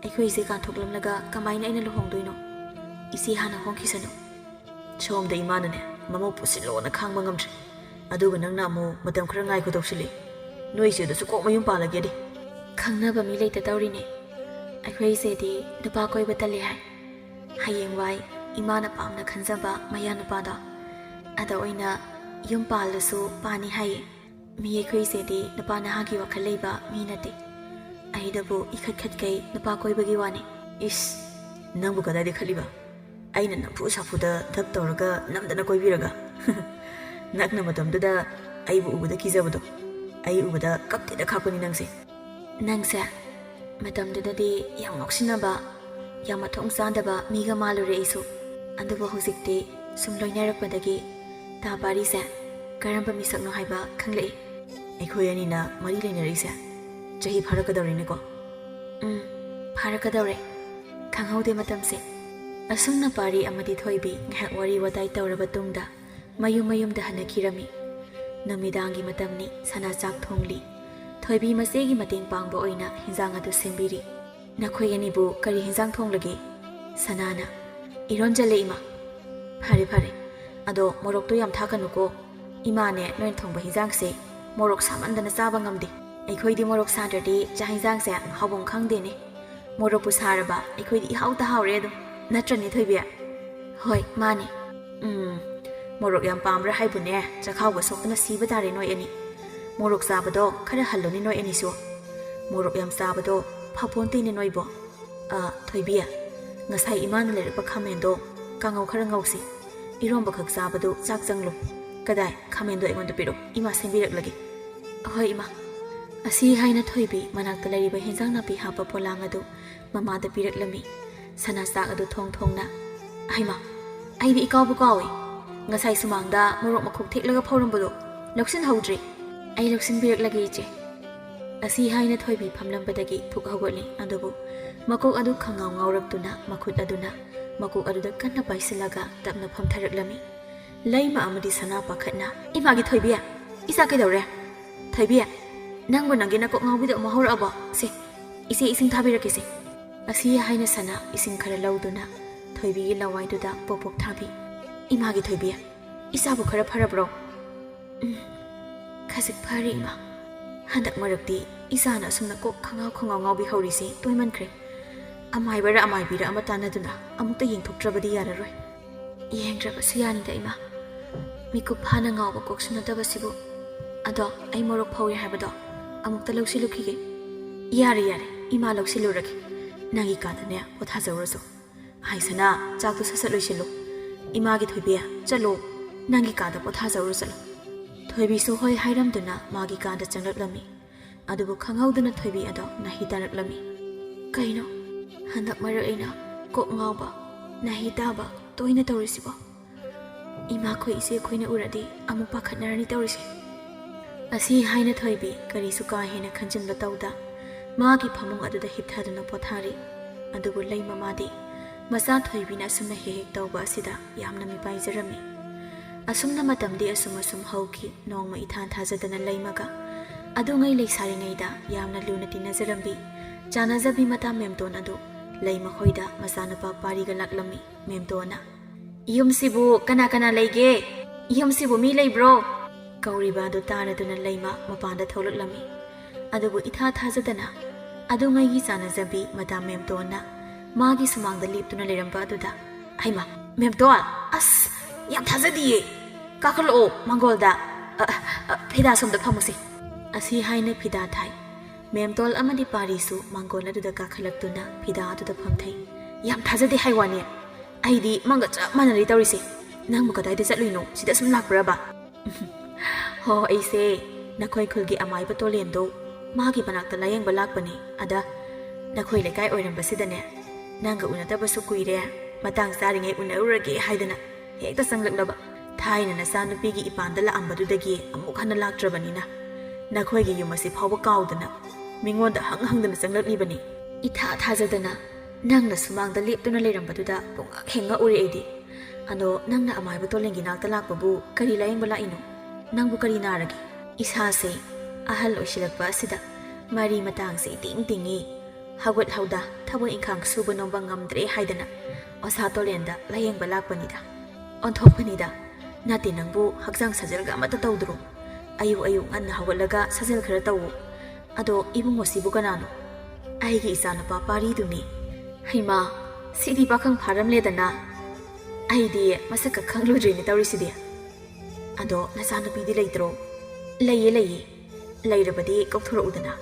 ꯑꯩꯈꯣꯏ ꯏꯆꯦ ꯀꯥꯟꯊꯣꯛꯂꯝꯂꯒ ꯀꯃꯥꯏꯅ ꯑꯩꯅ ꯂꯨꯍꯣꯡꯗꯣꯏꯅꯣ? ꯏꯆꯦ ꯍꯥꯟꯅ ꯍꯣꯡꯈꯤꯁꯅꯨ꯫" "ꯁꯣꯝꯗ ꯏꯃꯥꯅꯅꯦ ꯃꯃꯧ ꯄꯨꯁꯤꯜꯂꯣꯅ ꯈꯥꯡꯕ ꯉꯝꯗ꯭ꯔꯦ꯫ ꯑꯗꯨꯒ ꯅꯪꯅ ꯑꯃꯨꯛ ꯃꯇꯝ ꯈꯔ ꯉꯥꯏꯈꯣ ꯇꯧꯁꯤꯜꯂꯤ꯫ ꯅꯣꯏ ꯏꯆꯦꯗꯨꯁꯨ ꯀꯣꯛ ꯃꯌꯨꯝ ꯄꯥꯜꯂꯒꯦꯗꯤ꯫" "ꯈꯪꯅꯕ ꯃꯤ ꯂꯩꯇ ꯇꯧꯔꯤꯅꯦ꯫ ꯑꯩꯈꯣꯏ ꯏꯆꯦꯗꯤ ꯅꯨꯄꯥ ꯀꯣꯏꯕ ꯇꯜꯂꯦ ꯍꯥꯏ꯫ ꯍꯌꯦꯡꯋꯥꯏ ꯏꯃꯥꯅ ꯄꯥꯝꯅ ꯈꯟꯖꯕ ꯃꯌꯥ ꯅꯨꯄꯥꯗꯣ ꯑꯗ ꯑꯣꯏꯅ ꯌꯨꯝ ꯄꯥꯜꯂꯁꯨ ꯄꯥꯅꯤ ꯍꯥꯏꯌꯦ꯫ ꯃꯤ ꯑꯩꯈꯣꯏ ꯏꯆꯦꯗꯤ ꯅꯨꯄꯥ ꯅꯍꯥꯒꯤ ꯋꯥꯈꯜ ꯂꯩꯕ ꯃꯤ ꯅꯠꯇꯦ꯫ ꯑꯩꯗꯕꯨ ꯏꯈꯠ ꯈꯠꯈꯩ ꯅꯨꯄꯥ ꯀꯣꯏꯕꯒꯤ ꯋꯥꯅꯤ꯫" "ꯏꯁ, ꯅꯪꯕꯨ ꯀꯗꯥꯏꯗ ꯈꯠꯂꯤꯕ? ꯑꯩꯅ ꯅꯝꯐꯨ ꯁꯥꯐꯨꯗ ꯙꯞ ꯇꯧꯔꯒ ꯅꯝꯗꯅ ꯀꯣꯏꯕꯤꯔꯒ?" "ꯅꯪꯅ ꯃꯇꯝꯗꯨꯗ ꯑꯩꯕꯨ ꯎꯕꯗ ꯀꯤꯖꯕꯗꯣ, ꯑꯩ ꯎꯕꯗ ꯀꯞꯇꯦꯗ ꯈꯥꯛꯄꯅꯤ ꯅꯪꯁꯦ꯫" "ꯅꯪꯁꯦ ꯃꯇꯝꯗꯨꯗꯗꯤ ꯌꯥꯝ ꯉꯥꯎꯁꯤꯟꯅꯕ, ꯌꯥꯝ ꯃꯊꯣꯡ ꯆꯥꯗꯕ ꯃꯤꯒ ꯃꯥꯜꯂꯨꯔꯦ ꯑꯩꯁꯨ꯫ ꯑꯗꯨꯕꯨ ꯍꯧꯖꯤꯛꯇꯤ ꯁꯨꯝ ꯂꯣꯏꯅꯔꯛꯄꯗꯒꯤ ꯇꯥ ꯄꯥꯔꯤꯁꯦ ꯀꯔꯝꯕ ꯃꯤꯁꯛꯅꯣ ꯍꯥꯏꯕ ꯈꯪꯂꯛꯏ꯫" "ꯑꯩꯈꯣꯏ ꯑꯅꯤꯅ ꯃꯔꯤ ꯂꯩꯅꯔꯛꯏꯁꯦ ꯆꯍꯤ ꯐꯥꯔꯛꯀꯗꯧꯔꯦꯅꯦꯀꯣ?" "ꯎꯝ, ꯐꯥꯔꯛꯀꯗꯧꯔꯦ꯫ ꯈꯪꯍꯧꯗꯦ ꯃꯇꯝꯁꯦ꯫" ꯑꯁꯨꯝꯅ ꯄꯥꯔꯤ ꯑꯃꯗꯤ ꯊꯣꯏꯕꯤ ꯉꯥꯏꯍꯥꯛ ꯋꯥꯔꯤ ꯋꯥꯇꯥꯏ ꯇꯧꯔꯕ ꯇꯨꯡꯗ ꯃꯌꯨꯝ ꯃꯌꯨꯝꯗ ꯍꯟꯅꯈꯤꯔꯝꯃꯤ꯫ ꯅꯨꯃꯤꯗꯥꯡꯒꯤ ꯃꯇꯝꯅꯤ, ꯁꯅꯥ ꯆꯥꯛ ꯊꯣꯡꯂꯤ꯫ ꯊꯣꯏꯕꯤ ꯃꯆꯦꯒꯤ ꯃꯇꯦꯡ ꯄꯥꯡꯕ ꯑꯣꯏꯅ ꯍꯤꯟꯖꯥꯡ ꯑꯗꯨ ꯁꯦꯝꯕꯤꯔꯤ꯫ "ꯅꯈꯣꯏ ꯑꯅꯤꯕꯨ ꯀꯔꯤ ꯍꯤꯟꯖꯥꯡ ꯊꯣꯡꯂꯒꯦ?" "ꯁꯅꯥꯅ ꯏꯔꯣꯟꯖꯜꯂꯦ, ꯏꯃꯥ꯫" "ꯐꯔꯦ, ꯐꯔꯦ꯫ ꯑꯗꯣ ꯃꯣꯔꯣꯛꯇꯣ ꯌꯥꯝ ꯊꯥꯛꯀꯅꯨꯀꯣ꯫ ꯏꯃꯥꯅꯦ, ꯅꯣꯏꯅ ꯊꯣꯡꯕ ꯍꯤꯟꯖꯥꯡꯁꯦ ꯃꯣꯔꯣꯛ ꯁꯥꯃꯟꯗꯅ ꯆꯥꯕ ꯉꯝꯗꯦ꯫ ꯑꯩꯈꯣꯏꯗꯤ ꯃꯣꯔꯣꯛ ꯁꯥꯗ꯭ꯔꯗꯤ ꯆꯥꯛ ꯍꯤꯟꯖꯥꯡꯁꯦ ꯍꯥꯎꯐꯝ ꯈꯪꯗꯦꯅꯦ꯫ ꯃꯣꯔꯣꯛꯄꯨ ꯁꯥꯔꯕ ꯑꯩꯈꯣꯏꯗꯤ ꯏꯍꯥꯎꯇ ꯍꯥꯎꯔꯦ ꯑꯗꯨꯝ꯫ ꯅꯠꯇ꯭ꯔꯅꯦ ꯊꯣꯏꯕꯤ? ꯍꯣꯏ, ꯃꯥꯅꯦ꯫ ꯎꯝ, ꯃꯣꯔꯣꯛ ꯌꯥꯝ ꯄꯥꯝꯕ꯭ꯔꯥ ꯍꯥꯏꯕꯨꯅꯦ, ꯆꯈꯥꯎꯒ ꯁꯣꯛꯇꯅ ꯁꯤꯕ ꯇꯥꯔꯦ ꯅꯣꯏ ꯑꯅꯤ꯫ ꯃꯣꯔꯣꯛ ꯆꯥꯕꯗꯣ ꯈꯔ ꯍꯜꯂꯨꯅꯦ ꯅꯣꯏ ꯑꯅꯤꯁꯨ꯫ ꯃꯣꯔꯣꯛ ꯌꯥꯝ ꯆꯥꯕꯗꯣ ꯐꯄꯣꯟꯇꯦꯅꯦ ꯅꯣꯏꯕꯣ꯫ ꯑ, ꯊꯣꯏꯕꯤ, ꯉꯁꯥꯏ ꯏꯃꯥꯅ ꯂꯩꯔꯛꯄ ꯈꯥꯃꯦꯟꯗꯣ ꯀꯥꯡꯉꯧ ꯈꯔ ꯉꯧꯁꯤ꯫ ꯏꯔꯣꯝꯕꯈꯛ ꯆꯥꯕꯗꯨ ꯆꯥꯛ ꯆꯪꯂꯣ꯫ ꯀꯗꯥꯏ, ꯈꯥꯃꯦꯟꯗꯣ ꯑꯩꯉꯣꯟꯗ ꯄꯤꯔꯛꯎ, ꯏꯃꯥ ꯁꯦꯝꯕꯤꯔꯛꯂꯒꯦ꯫ ꯍꯣꯏ ꯏꯃꯥ꯫ ꯑꯁꯤ ꯍꯥꯏꯅ ꯊꯣꯏꯕꯤ ꯃꯅꯥꯛꯇ ꯂꯩꯔꯤꯕ ꯍꯦꯟꯖꯥꯡ ꯅꯥꯄꯤ ꯍꯥꯞꯄ ꯄꯣꯂꯥꯡ ꯑꯗꯨ ꯃꯃꯥꯗ ꯄꯤꯔꯛꯂꯝꯃꯤ꯫ ꯁꯅꯥ ꯆꯥꯛ ꯑꯗꯨ ꯊꯣꯡ ꯊꯣꯡꯅ, "ꯍꯩꯃꯥ, ꯑꯩꯗꯤ ꯏꯀꯥꯎꯕꯨ ꯀꯥꯎꯏ꯫ ꯉꯁꯥꯏ ꯁꯨꯃꯥꯡꯗ ꯃꯣꯔꯣꯛ ꯃꯈꯣꯛ ꯊꯦꯛꯂꯒ ꯐꯧꯔꯝꯕꯗꯣ ꯂꯧꯁꯤꯟꯍꯧꯗ꯭ꯔꯦ꯫ ꯑꯩ ꯂꯧꯁꯤꯟꯕꯤꯔꯛꯂꯒꯦ ꯏꯆꯦ"꯫ ꯑꯁꯤ ꯍꯥꯏꯅ ꯊꯣꯏꯕꯤ ꯐꯝꯂꯝꯕꯗꯒꯤ ꯊꯨꯛ ꯍꯧꯒꯠꯂꯤ, ꯑꯗꯨꯕꯨ ꯃꯀꯣꯛ ꯑꯗꯨ ꯈꯪꯉꯥꯎ ꯉꯥꯎꯔꯛꯇꯨꯅ ꯃꯈꯨꯠ ꯑꯗꯨꯅ ꯃꯀꯣꯛ ꯑꯗꯨꯗ ꯀꯟꯅ ꯄꯥꯏꯁꯤꯜꯂꯒ ꯇꯞꯅ ꯐꯝꯊꯔꯛꯂꯝꯃꯤ꯫ ꯂꯩꯃ ꯑꯃꯗꯤ ꯁꯅꯥ ꯄꯥꯈꯠꯅ, "ꯏꯃꯥꯒꯤ ꯊꯣꯏꯕꯤ, ꯏꯆꯥ ꯀꯩꯗꯧꯔꯦ? ꯊꯣꯏꯕꯤ, ꯅꯪꯕꯨ ꯅꯪꯒꯤ ꯅꯀꯣꯛ ꯉꯥꯎꯕꯤꯗꯣ ꯑꯃꯨꯛ ꯍꯧꯔꯛꯑꯕꯣ? ꯁꯦ, ꯏꯆꯦ ꯏꯁꯤꯡ ꯊꯥꯕꯤꯔꯛꯀꯦꯁꯦ"꯫ ꯑꯁꯤ ꯍꯥꯏꯅ ꯁꯅꯥ ꯏꯁꯤꯡ ꯈꯔ ꯂꯧꯗꯨꯅ ꯊꯣꯏꯕꯤꯒꯤ ꯂꯋꯥꯏꯗꯨꯗ ꯄꯣꯞ ꯄꯣꯞ ꯊꯥꯕꯤ꯫ "ꯏꯃꯥꯒꯤ ꯊꯣꯏꯕꯤ, ꯏꯆꯥꯕꯨ ꯈꯔ ꯐꯔꯕ꯭ꯔꯣ?" "ꯎꯝ, ꯈꯖꯤꯛ ꯐꯔꯦ ꯏꯃꯥ꯫ ꯍꯟꯗꯛ ꯃꯔꯛꯇꯤ ꯏꯆꯥꯅ ꯑꯁꯨꯝꯅ ꯀꯣꯛ ꯈꯪꯉꯥꯎ ꯈꯪꯉꯥꯎ ꯉꯥꯎꯕꯤ ꯍꯧꯔꯤꯁꯦ ꯇꯣꯏꯃꯟꯈ꯭ꯔꯦ꯫ ꯑꯃꯥꯏꯕꯔ ꯑꯃꯥꯏꯕꯤꯔ ꯑꯃ ꯇꯥꯟꯅꯗꯨꯅ ꯑꯃꯨꯛꯇ ꯌꯦꯡꯊꯣꯛꯇ꯭ꯔꯕꯗꯤ ꯌꯥꯔꯔꯣꯏ꯫ ꯌꯦꯡꯗ꯭ꯔꯕꯁꯨ ꯌꯥꯅꯤꯗ ꯏꯃꯥ꯫ ꯃꯤꯀꯨꯞ ꯐꯥꯅ ꯉꯥꯎꯕ ꯀꯣꯛꯁꯨ ꯅꯠꯇꯕꯁꯤꯕꯨ꯫ ꯑꯗꯣ ꯑꯩ ꯃꯣꯔꯣꯛ ꯐꯧꯔꯤ ꯍꯥꯏꯕꯗꯣ ꯑꯃꯨꯛꯇ ꯂꯧꯁꯤꯜꯂꯨꯈꯤꯒꯦ"꯫ "ꯌꯥꯔꯦ, ꯌꯥꯔꯦ, ꯏꯃꯥ ꯂꯧꯁꯤꯜꯂꯨꯔꯒꯦ꯫ ꯅꯪꯒꯤ ꯀꯥꯗꯅꯦ ꯄꯣꯊꯥꯖꯧꯔꯣꯆꯣ꯫ ꯍꯥꯏ ꯁꯅꯥ, ꯆꯥꯛꯇꯨ ꯁꯠ ꯁꯠ ꯂꯣꯏꯁꯤꯜꯂꯨ꯫ ꯏꯃꯥꯒꯤ ꯊꯣꯏꯕꯤ, ꯆꯠꯂꯣ꯫ ꯅꯪꯒꯤ ꯀꯥꯗ ꯄꯣꯊꯥꯖꯧꯔꯣ ꯆꯠꯂꯣ"꯫ ꯊꯣꯏꯕꯤꯁꯨ ꯍꯣꯏ ꯍꯥꯏꯔꯝꯗꯨꯅ ꯃꯥꯒꯤ ꯀꯥꯗ ꯆꯪꯂꯛꯂꯝꯃꯤ꯫ ꯑꯗꯨꯕꯨ ꯈꯪꯍꯧꯗꯅ ꯊꯣꯏꯕꯤ ꯑꯗꯣ ꯅꯥꯍꯤ ꯇꯥꯔꯛꯂꯝꯃꯤ꯫ "ꯀꯩꯅꯣ, ꯍꯟꯗꯛ ꯃꯔꯛ ꯑꯩꯅ ꯀꯣꯛ ꯉꯥꯎꯕ, ꯅꯥꯍꯤ ꯇꯥꯕ ꯇꯣꯏꯅ ꯇꯧꯔꯤꯁꯤꯕꯣ? ꯏꯃꯥꯈꯣꯏ ꯏꯆꯦꯈꯣꯏꯅ ꯎꯔꯗꯤ ꯑꯃꯨꯛ ꯄꯥꯈꯠꯅꯔꯅꯤ ꯇꯧꯔꯤꯁꯦ"꯫ ꯑꯁꯤ ꯍꯥꯏꯅ ꯊꯣꯏꯕꯤ ꯀꯔꯤꯁꯨ ꯀꯥ ꯍꯦꯟꯅ ꯈꯟꯖꯤꯟꯕ ꯇꯧꯗ ꯃꯥꯒꯤ ꯐꯃꯨꯡ ꯑꯗꯨꯗ ꯍꯤꯞꯊꯗꯨꯅ ꯄꯣꯊꯥꯔꯤ꯫ ꯑꯗꯨꯕꯨ ꯂꯩꯃ ꯃꯥꯗꯤ ꯃꯆꯥ ꯊꯣꯏꯕꯤꯅ ꯑꯁꯨꯝꯅ ꯍꯦꯛ ꯍꯦꯛ ꯇꯧꯕ ꯑꯁꯤꯗ ꯌꯥꯝꯅ ꯃꯤꯄꯥꯏꯖꯔꯝꯃꯤ꯫ ꯑꯁꯨꯝꯅ ꯃꯇꯝꯗꯤ ꯑꯁꯨꯝ ꯑꯁꯨꯝ ꯍꯧꯈꯤ꯫ ꯅꯣꯡꯃ ꯏꯊꯥ ꯊꯥꯖꯗꯅ ꯂꯩꯃꯒ ꯑꯗꯨꯉꯩ ꯂꯩꯁꯥꯔꯤꯉꯩꯗ ꯌꯥꯝꯅ ꯂꯨꯅ ꯇꯤꯟꯅꯖꯔꯝꯕꯤ ꯆꯥꯟꯅꯖꯕꯤ ꯃꯇꯥ ꯃꯦꯝꯇꯣꯟ ꯑꯗꯨ ꯂꯩꯃ ꯍꯣꯏꯗ ꯃꯆꯥꯅꯨꯄꯥ ꯄꯥꯔꯤꯒ ꯂꯥꯛꯂꯝꯃꯤ꯫ ꯃꯦꯝꯇꯣꯟꯅ, "ꯌꯨꯝꯁꯤꯕꯨ ꯀꯅꯥ ꯀꯅꯥ ꯂꯩꯒꯦ? ꯌꯨꯝꯁꯤꯕꯨ ꯃꯤ ꯂꯩꯕ꯭ꯔꯣ?" ꯀꯧꯔꯤꯕ ꯑꯗꯨ ꯇꯥꯔꯗꯨꯅ ꯂꯩꯃ ꯃꯄꯥꯟꯗ ꯊꯣꯛꯂꯛꯂꯝꯃꯤ꯫ ꯑꯗꯨꯕꯨ ꯏꯊꯥ ꯊꯥꯖꯗꯅ ꯑꯗꯨꯉꯩꯒꯤ ꯆꯥꯟꯅꯖꯕꯤ ꯃꯗꯥꯝ ꯃꯦꯝꯇꯣꯟꯅ ꯃꯥꯒꯤ ꯁꯨꯃꯥꯡꯗ ꯂꯦꯞꯇꯨꯅ ꯂꯩꯔꯝꯕ ꯑꯗꯨꯗ, "ꯍꯩꯃꯥ, ꯃꯦꯝꯇꯣꯟ, ꯑꯁ, ꯌꯥꯝ ꯊꯥꯖꯗꯤꯌꯦ꯫ ꯀꯥꯈꯠꯂꯛꯑꯣ ꯃꯥꯡꯒꯣꯜꯗ꯫ ꯑ, ꯑ, ꯑ, ꯐꯤꯗꯥ ꯁꯣꯝꯗ ꯐꯝꯃꯨꯁꯦ꯫" ꯑꯁꯤ ꯍꯥꯏꯅ ꯐꯤꯗꯥ ꯊꯥꯏ꯫ ꯃꯦꯝꯇꯣꯜ ꯑꯃꯗꯤ ꯄꯥꯔꯤꯁꯨ ꯃꯥꯡꯒꯣꯜ ꯑꯗꯨꯗ ꯀꯥꯈꯠꯂꯛꯇꯨꯅ ꯐꯤꯗꯥ ꯑꯗꯨꯗ ꯐꯝꯊꯩ꯫ "ꯌꯥꯝ ꯊꯥꯖꯗꯦ ꯍꯥꯏ ꯋꯥꯅꯤ꯫ ꯑꯩꯗꯤ ꯃꯪꯒ ꯆꯞ ꯃꯥꯟꯅꯔꯤ ꯇꯧꯔꯤꯁꯦ꯫ ꯅꯪꯕꯨ ꯀꯗꯥꯏꯗ ꯆꯠꯂꯨꯏꯅꯣ? ꯁꯤꯗ ꯁꯨꯝ ꯂꯥꯛꯄ꯭ꯔꯕ?" "ꯍꯣ, ꯑꯩꯁꯦ ꯅꯈꯣꯏ ꯈꯨꯜꯒꯤ ꯑꯃꯥꯏꯕ ꯇꯣꯂꯦꯟꯗꯣ, ꯃꯥꯒꯤ ꯃꯅꯥꯛꯇ ꯂꯥꯌꯦꯡꯕ ꯂꯥꯛꯄꯅꯦ꯫ ꯑꯗ ꯅꯈꯣꯏ ꯂꯩꯀꯥꯏ ꯑꯣꯏꯔꯝꯕꯁꯤꯗꯅꯦ, ꯅꯪꯒ ꯎꯅꯗꯕꯁꯨ ꯀꯨꯏꯔꯦ, ꯃꯇꯥꯡ ꯆꯥꯔꯤꯉꯩ ꯎꯅꯔꯨꯔꯒꯦ ꯍꯥꯏꯗꯅ ꯍꯦꯛꯇ ꯆꯪꯂꯛꯂꯕ꯫ ꯊꯥꯏꯅ ꯅꯆꯥꯅꯨꯄꯤꯒꯤ ꯏꯄꯥꯟꯗ ꯂꯥꯛꯑꯝꯕꯗꯨꯗꯒꯤ ꯑꯃꯨꯛ ꯍꯟꯅ ꯂꯥꯛꯇ꯭ꯔꯕꯅꯤꯅ, ꯅꯈꯣꯏꯒꯤ ꯌꯨꯝ ꯑꯁꯤ ꯐꯥꯎꯕ ꯀꯥꯎꯗꯅ ꯃꯤꯉꯣꯟꯗ ꯍꯪ ꯍꯪꯗꯅ ꯆꯪꯂꯛꯂꯤꯕꯅꯤ꯫ ꯏꯊꯥ ꯊꯥꯖꯗꯅ ꯅꯪꯅ ꯁꯨꯃꯥꯡꯗ ꯂꯦꯞꯇꯨꯅ ꯂꯩꯔꯝꯕꯗꯨꯗ ꯄꯨꯡꯉꯛ ꯍꯦꯛ ꯉꯛꯎꯔꯦ ꯑꯩꯗꯤ꯫ ꯑꯗꯣ ꯅꯪꯅ ꯑꯃꯥꯏꯕ ꯇꯣꯂꯦꯟꯒꯤ ꯅꯥꯛꯇ ꯂꯥꯛꯄꯕꯨ ꯀꯔꯤ ꯂꯥꯌꯦꯡꯕ ꯂꯥꯛꯏꯅꯣ? ꯅꯪꯕꯨ ꯀꯔꯤ ꯅꯥꯔꯒꯦ?" "ꯏꯁꯥꯁꯦ ꯑꯍꯜ ꯑꯣꯏꯁꯤꯜꯂꯛꯄ ꯑꯁꯤꯗ ꯃꯔꯤ ꯃꯇꯥꯡꯁꯦ ꯏꯇꯤꯡ ꯇꯤꯡꯉꯤ꯫ ꯍꯧꯒꯠ ꯍꯧꯗ ꯊꯕꯛ ꯏꯪꯈꯥꯡ ꯁꯨꯕ ꯅꯣꯝꯕ ꯉꯝꯗ꯭ꯔꯦ ꯍꯥꯏꯗꯅ ꯑꯣꯖꯥ ꯇꯣꯂꯦꯟꯗ ꯂꯥꯌꯦꯡꯕ ꯂꯥꯛꯄꯅꯤꯗ꯫" "ꯑꯣꯟꯊꯣꯛꯄꯅꯤꯗ꯫ ꯅꯠꯇꯦ, ꯅꯪꯕꯨ ꯍꯛꯆꯥꯡ ꯁꯥꯖꯦꯜꯒ ꯑꯃꯠꯇ ꯇꯧꯗ꯭ꯔꯣ? ꯑꯌꯨꯛ ꯑꯌꯨꯛ ꯉꯟꯅ ꯍꯧꯒꯠꯂꯒ ꯁꯥꯖꯦꯜ ꯈꯔ ꯇꯧꯋꯣ꯫ ꯑꯗꯣ ꯏꯕꯨꯡꯉꯣꯁꯤꯕꯨ ꯀꯅꯥꯅꯣ?" "ꯑꯩꯒꯤ ꯏꯆꯥꯅꯨꯄꯥ ꯄꯥꯔꯤꯗꯨꯅꯤ꯫" "ꯍꯩꯃꯥ, ꯁꯤꯗꯤ ꯄꯥꯈꯪ ꯐꯥꯔꯝꯂꯦꯗꯅ꯫ ꯑꯩꯗꯤ ꯃꯁꯛꯀ ꯈꯪꯂꯨꯗ꯭ꯔꯤꯅꯦ ꯇꯧꯔꯤꯁꯤꯗꯤ꯫ ꯑꯗꯣ ꯅꯆꯥꯅꯨꯄꯤꯗꯤ ꯂꯩꯇ꯭ꯔꯣ?" "ꯂꯩꯌꯦ, ꯂꯩꯌꯦ꯫ ꯂꯩꯔꯕꯗꯤ ꯀꯧꯊꯣꯔꯛꯎꯗꯅ꯫"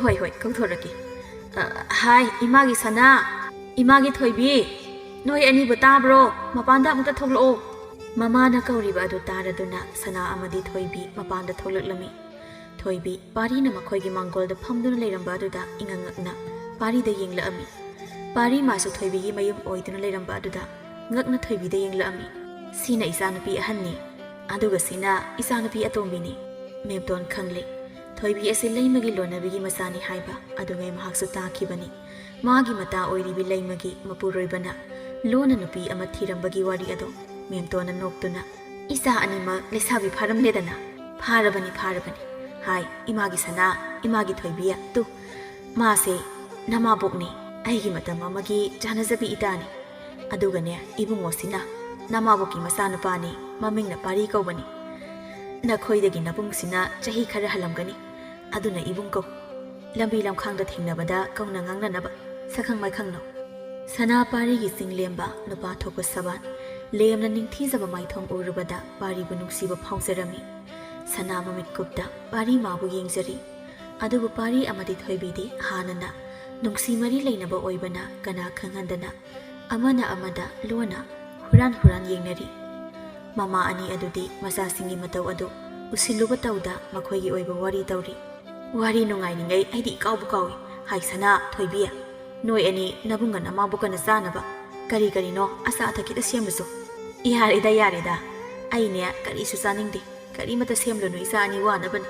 "ꯍꯣꯏ, ꯍꯣꯏ, ꯀꯧꯊꯣꯔꯛꯀꯦ꯫ ꯑ, ꯍꯥꯏ, ꯏꯃꯥꯒꯤ ꯁꯅꯥ, ꯏꯃꯥꯒꯤ ꯊꯣꯏꯕꯤ, ꯅꯣꯏ ꯑꯅꯤꯕꯨ ꯇꯥꯕ꯭ꯔꯣ? ꯃꯄꯥꯟꯗ ꯑꯃꯨꯛꯇ ꯊꯣꯛꯂꯛꯑꯣ꯫" ꯃꯃꯥꯅ ꯀꯧꯔꯤꯕ ꯑꯗꯨ ꯇꯥꯔꯗꯨꯅ ꯁꯅꯥ ꯑꯃꯗꯤ ꯊꯣꯏꯕꯤ ꯃꯄꯥꯟꯗ ꯊꯣꯛꯂꯛꯂꯝꯃꯤ꯫ ꯊꯣꯏꯕꯤ, ꯄꯥꯔꯤꯅ ꯃꯈꯣꯏꯒꯤ ꯃꯥꯡꯒꯣꯜꯗ ꯐꯝꯗꯨꯅ ꯂꯩꯔꯝꯕ ꯑꯗꯨꯗ ꯏꯉꯛ ꯉꯛꯅ ꯄꯥꯔꯤꯗ ꯌꯦꯡꯂꯛꯑꯝꯃꯤ꯫ ꯄꯥꯔꯤ ꯃꯥꯁꯨ ꯊꯣꯏꯕꯤꯒꯤ ꯃꯌꯨꯝ ꯑꯣꯏꯗꯨꯅ ꯂꯩꯔꯝꯕ ꯑꯗꯨꯗ ꯉꯛꯅ ꯊꯣꯏꯕꯤꯗ ꯌꯦꯡꯂꯛꯑꯝꯃꯤ꯫ "ꯁꯤꯅ ꯏꯆꯥꯅꯨꯄꯤ ꯑꯍꯟꯅꯤ, ꯑꯗꯨꯒ ꯁꯤꯅ ꯏꯆꯥꯅꯨꯄꯤ ꯑꯇꯣꯝꯕꯤꯅꯤ꯫" ꯃꯦꯝꯇꯣꯟ ꯈꯪꯂꯦ꯫ ꯊꯣꯏꯕꯤ ꯑꯁꯤ ꯂꯩꯃꯒꯤ ꯂꯣꯟꯅꯕꯤꯒꯤ ꯃꯆꯥꯅꯤ ꯍꯥꯏꯕ ꯑꯗꯨꯉꯩ ꯃꯍꯥꯛꯁꯨ ꯇꯥꯈꯤꯕꯅꯤ꯫ ꯃꯥꯒꯤ ꯃꯇꯥ ꯑꯣꯏꯔꯤꯕꯤ ꯂꯩꯃꯒꯤ ꯃꯄꯨꯔꯣꯏꯕꯅ ꯂꯣꯟꯅ ꯅꯨꯄꯤ ꯑꯃ ꯊꯤꯔꯝꯕꯒꯤ ꯋꯥꯔꯤ ꯑꯗꯣ ꯃꯦꯝꯇꯣꯟꯅ ꯅꯣꯛꯇꯨꯅ, "ꯏꯆꯥ ꯑꯅꯤꯃꯛ ꯂꯩꯁꯥꯕꯤ ꯐꯥꯔꯝꯂꯦꯗꯅ꯫ ꯐꯥꯔꯕꯅꯤ, ꯐꯥꯔꯕꯅꯤ꯫ ꯍꯥꯏ, ꯏꯃꯥꯒꯤ ꯁꯅꯥ, ꯏꯃꯥꯒꯤ ꯊꯣꯏꯕꯤ, ꯇꯨ, ꯃꯥꯁꯦ ꯅꯃꯥꯕꯣꯛꯅꯤ, ꯑꯩꯒꯤ ꯃꯇꯝ ꯑꯃꯒꯤ ꯆꯥꯟꯅꯖꯕꯤ ꯏꯇꯥꯅꯤ꯫ ꯑꯗꯨꯒꯅꯦ, ꯏꯕꯨꯡꯉꯣꯁꯤꯅ ꯅꯃꯥꯕꯣꯛꯀꯤ ꯃꯆꯥꯅꯨꯄꯥꯅꯤ, ꯃꯃꯤꯡꯅ ꯄꯥꯔꯤ ꯀꯧꯕꯅꯤ꯫ ꯅꯈꯣꯏꯗꯒꯤ ꯅꯕꯨꯡꯁꯤꯅ ꯆꯍꯤ ꯈꯔ ꯍꯜꯂꯝꯒꯅꯤ, ꯑꯗꯨꯅ ꯏꯕꯨꯡ ꯀꯧ꯫" ꯂꯝꯕꯤ ꯂꯝꯈꯥꯡꯗ ꯊꯦꯡꯅꯕꯗ ꯀꯧꯅ ꯉꯥꯡꯅꯅꯕ꯫ ꯁꯛꯈꯪ ꯃꯥꯏꯈꯪꯅꯧ꯫ ꯁꯅꯥ ꯄꯥꯔꯤꯒꯤ ꯆꯤꯡ ꯂꯦꯝꯕ ꯅꯨꯄꯥ ꯊꯣꯛꯄ ꯁꯕꯥꯟ, ꯂꯦꯝꯅ ꯅꯤꯡꯊꯤꯖꯕ ꯃꯥꯏꯊꯣꯡ ꯎꯔꯨꯕꯗ ꯄꯥꯔꯤꯕꯨ ꯅꯨꯡꯁꯤꯕ ꯐꯥꯎꯖꯔꯝꯃꯤ꯫ ꯁꯅꯥ ꯃꯃꯤꯠ ꯀꯨꯞꯇ ꯄꯥꯔꯤ ꯃꯥꯕꯨ ꯌꯦꯡꯖꯔꯤ꯫ ꯑꯗꯨꯕꯨ ꯄꯥꯔꯤ ꯑꯃꯗꯤ ꯊꯣꯏꯕꯤꯗꯤ ꯍꯥꯟꯅꯅ ꯅꯨꯡꯁꯤ ꯃꯔꯤ ꯂꯩꯅꯕ ꯑꯣꯏꯕꯅ ꯀꯅꯥ ꯈꯪꯍꯟꯗꯅ ꯑꯃꯅ ꯑꯃꯗ ꯂꯣꯟꯅ ꯍꯨꯔꯥꯟ ꯍꯨꯔꯥꯟ ꯌꯦꯡꯅꯔꯤ꯫ ꯃꯃꯥ ꯑꯅꯤ ꯑꯗꯨꯗꯤ ꯃꯆꯥꯁꯤꯡꯒꯤ ꯃꯇꯧ ꯑꯗꯨ ꯎꯁꯤꯜꯂꯨꯕ ꯇꯧꯗ ꯃꯈꯣꯏꯒꯤ ꯑꯣꯏꯕ ꯋꯥꯔꯤ ꯇꯧꯔꯤ꯫ ꯋꯥꯔꯤ ꯅꯨꯡꯉꯥꯏꯔꯤꯉꯩ ꯑꯩꯗꯤ ꯏꯀꯥꯎꯕꯨ ꯀꯥꯎꯏ꯫ ꯍꯥꯏ ꯁꯅꯥ, ꯊꯣꯏꯕꯤ, ꯅꯣꯏ ꯑꯅꯤ ꯅꯕꯨꯡꯒ ꯅꯃꯥꯕꯨꯛꯀꯅ ꯆꯥꯅꯕ ꯀꯔꯤ ꯀꯔꯤꯅꯣ ꯑꯆꯥ ꯑꯊꯛ ꯈꯤꯇ ꯁꯦꯝꯂꯨꯆꯣ꯫ ꯌꯥꯔꯦꯗ, ꯌꯥꯔꯦꯗ, ꯑꯩꯅꯦ ꯀꯔꯤꯁꯨ ꯆꯥꯅꯤꯡꯗꯦ꯫ ꯀꯔꯤꯃꯠꯇ ꯁꯦꯝꯂꯨꯅꯨ, ꯏꯆꯥ ꯑꯅꯤ ꯋꯥꯅꯕꯅꯤ꯫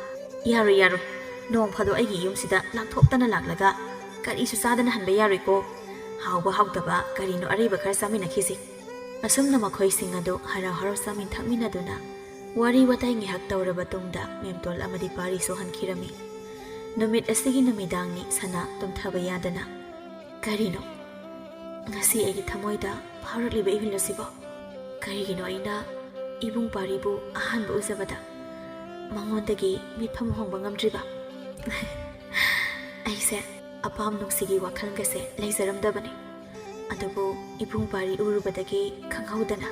ꯌꯥꯔꯣꯏ, ꯌꯥꯔꯣꯏ, ꯅꯣꯡ ꯐꯥꯗꯣꯛ ꯑꯩꯒꯤ ꯌꯨꯝꯁꯤꯗ ꯂꯥꯡꯊꯣꯛꯇꯅ ꯂꯥꯛꯂꯒ ꯀꯔꯤꯁꯨ ꯆꯥꯗꯅ ꯍꯟꯕ ꯌꯥꯔꯣꯏꯀꯣ꯫ ꯍꯥꯎꯕ ꯍꯥꯎꯇꯕ ꯀꯔꯤꯅꯣ ꯑꯔꯩꯕ ꯈꯔ ꯆꯥꯃꯤꯟꯅꯈꯤꯁꯤ꯫ ꯑꯁꯨꯝꯅ ꯃꯈꯣꯏꯁꯤꯡ ꯑꯗꯨ ꯍꯔꯥꯎ ꯍꯔꯥꯎ ꯆꯥꯃꯤꯟ ꯊꯛꯃꯤꯟꯅꯗꯨꯅ ꯋꯥꯔꯤ ꯋꯥꯇꯥꯏ ꯉꯥꯏꯍꯥꯛ ꯇꯧꯔꯕ ꯇꯨꯡꯗ ꯃꯦꯝꯇꯣꯟ ꯑꯃꯗꯤ ꯄꯥꯔꯤꯁꯨ ꯍꯟꯈꯤꯔꯝꯃꯤ꯫ ꯅꯨꯃꯤꯠ ꯑꯁꯤꯒꯤ ꯅꯨꯃꯤꯗꯥꯡꯅꯤ ꯁꯅꯥ ꯇꯨꯝꯊꯕ ꯌꯥꯗꯅ꯫ ꯀꯔꯤꯅꯣ ꯉꯁꯤ ꯑꯩꯒꯤ ꯊꯃꯣꯏꯗ ꯐꯥꯎꯔꯛꯂꯤꯕ ꯏꯍꯨꯜ ꯑꯁꯤꯕꯣ? ꯀꯔꯤꯒꯤꯅꯣ ꯑꯩꯅ ꯏꯕꯨꯡ ꯄꯥꯔꯤꯕꯨ ꯑꯍꯥꯟꯕ ꯎꯖꯕꯗ ꯃꯉꯣꯟꯗꯒꯤ ꯃꯤꯠꯐꯝ ꯍꯣꯡꯕ ꯉꯝꯗ꯭ꯔꯤꯕ? ꯑꯩꯁꯦ ꯑꯄꯥꯝ ꯅꯨꯡꯁꯤꯒꯤ ꯋꯥꯈꯜꯒꯁꯦ ꯂꯩꯖꯔꯝꯗꯕꯅꯤ꯫ ꯑꯗꯨꯕꯨ ꯏꯕꯨꯡ ꯄꯥꯔꯤ ꯎꯔꯨꯕꯗꯒꯤ ꯈꯪꯍꯧꯗꯅ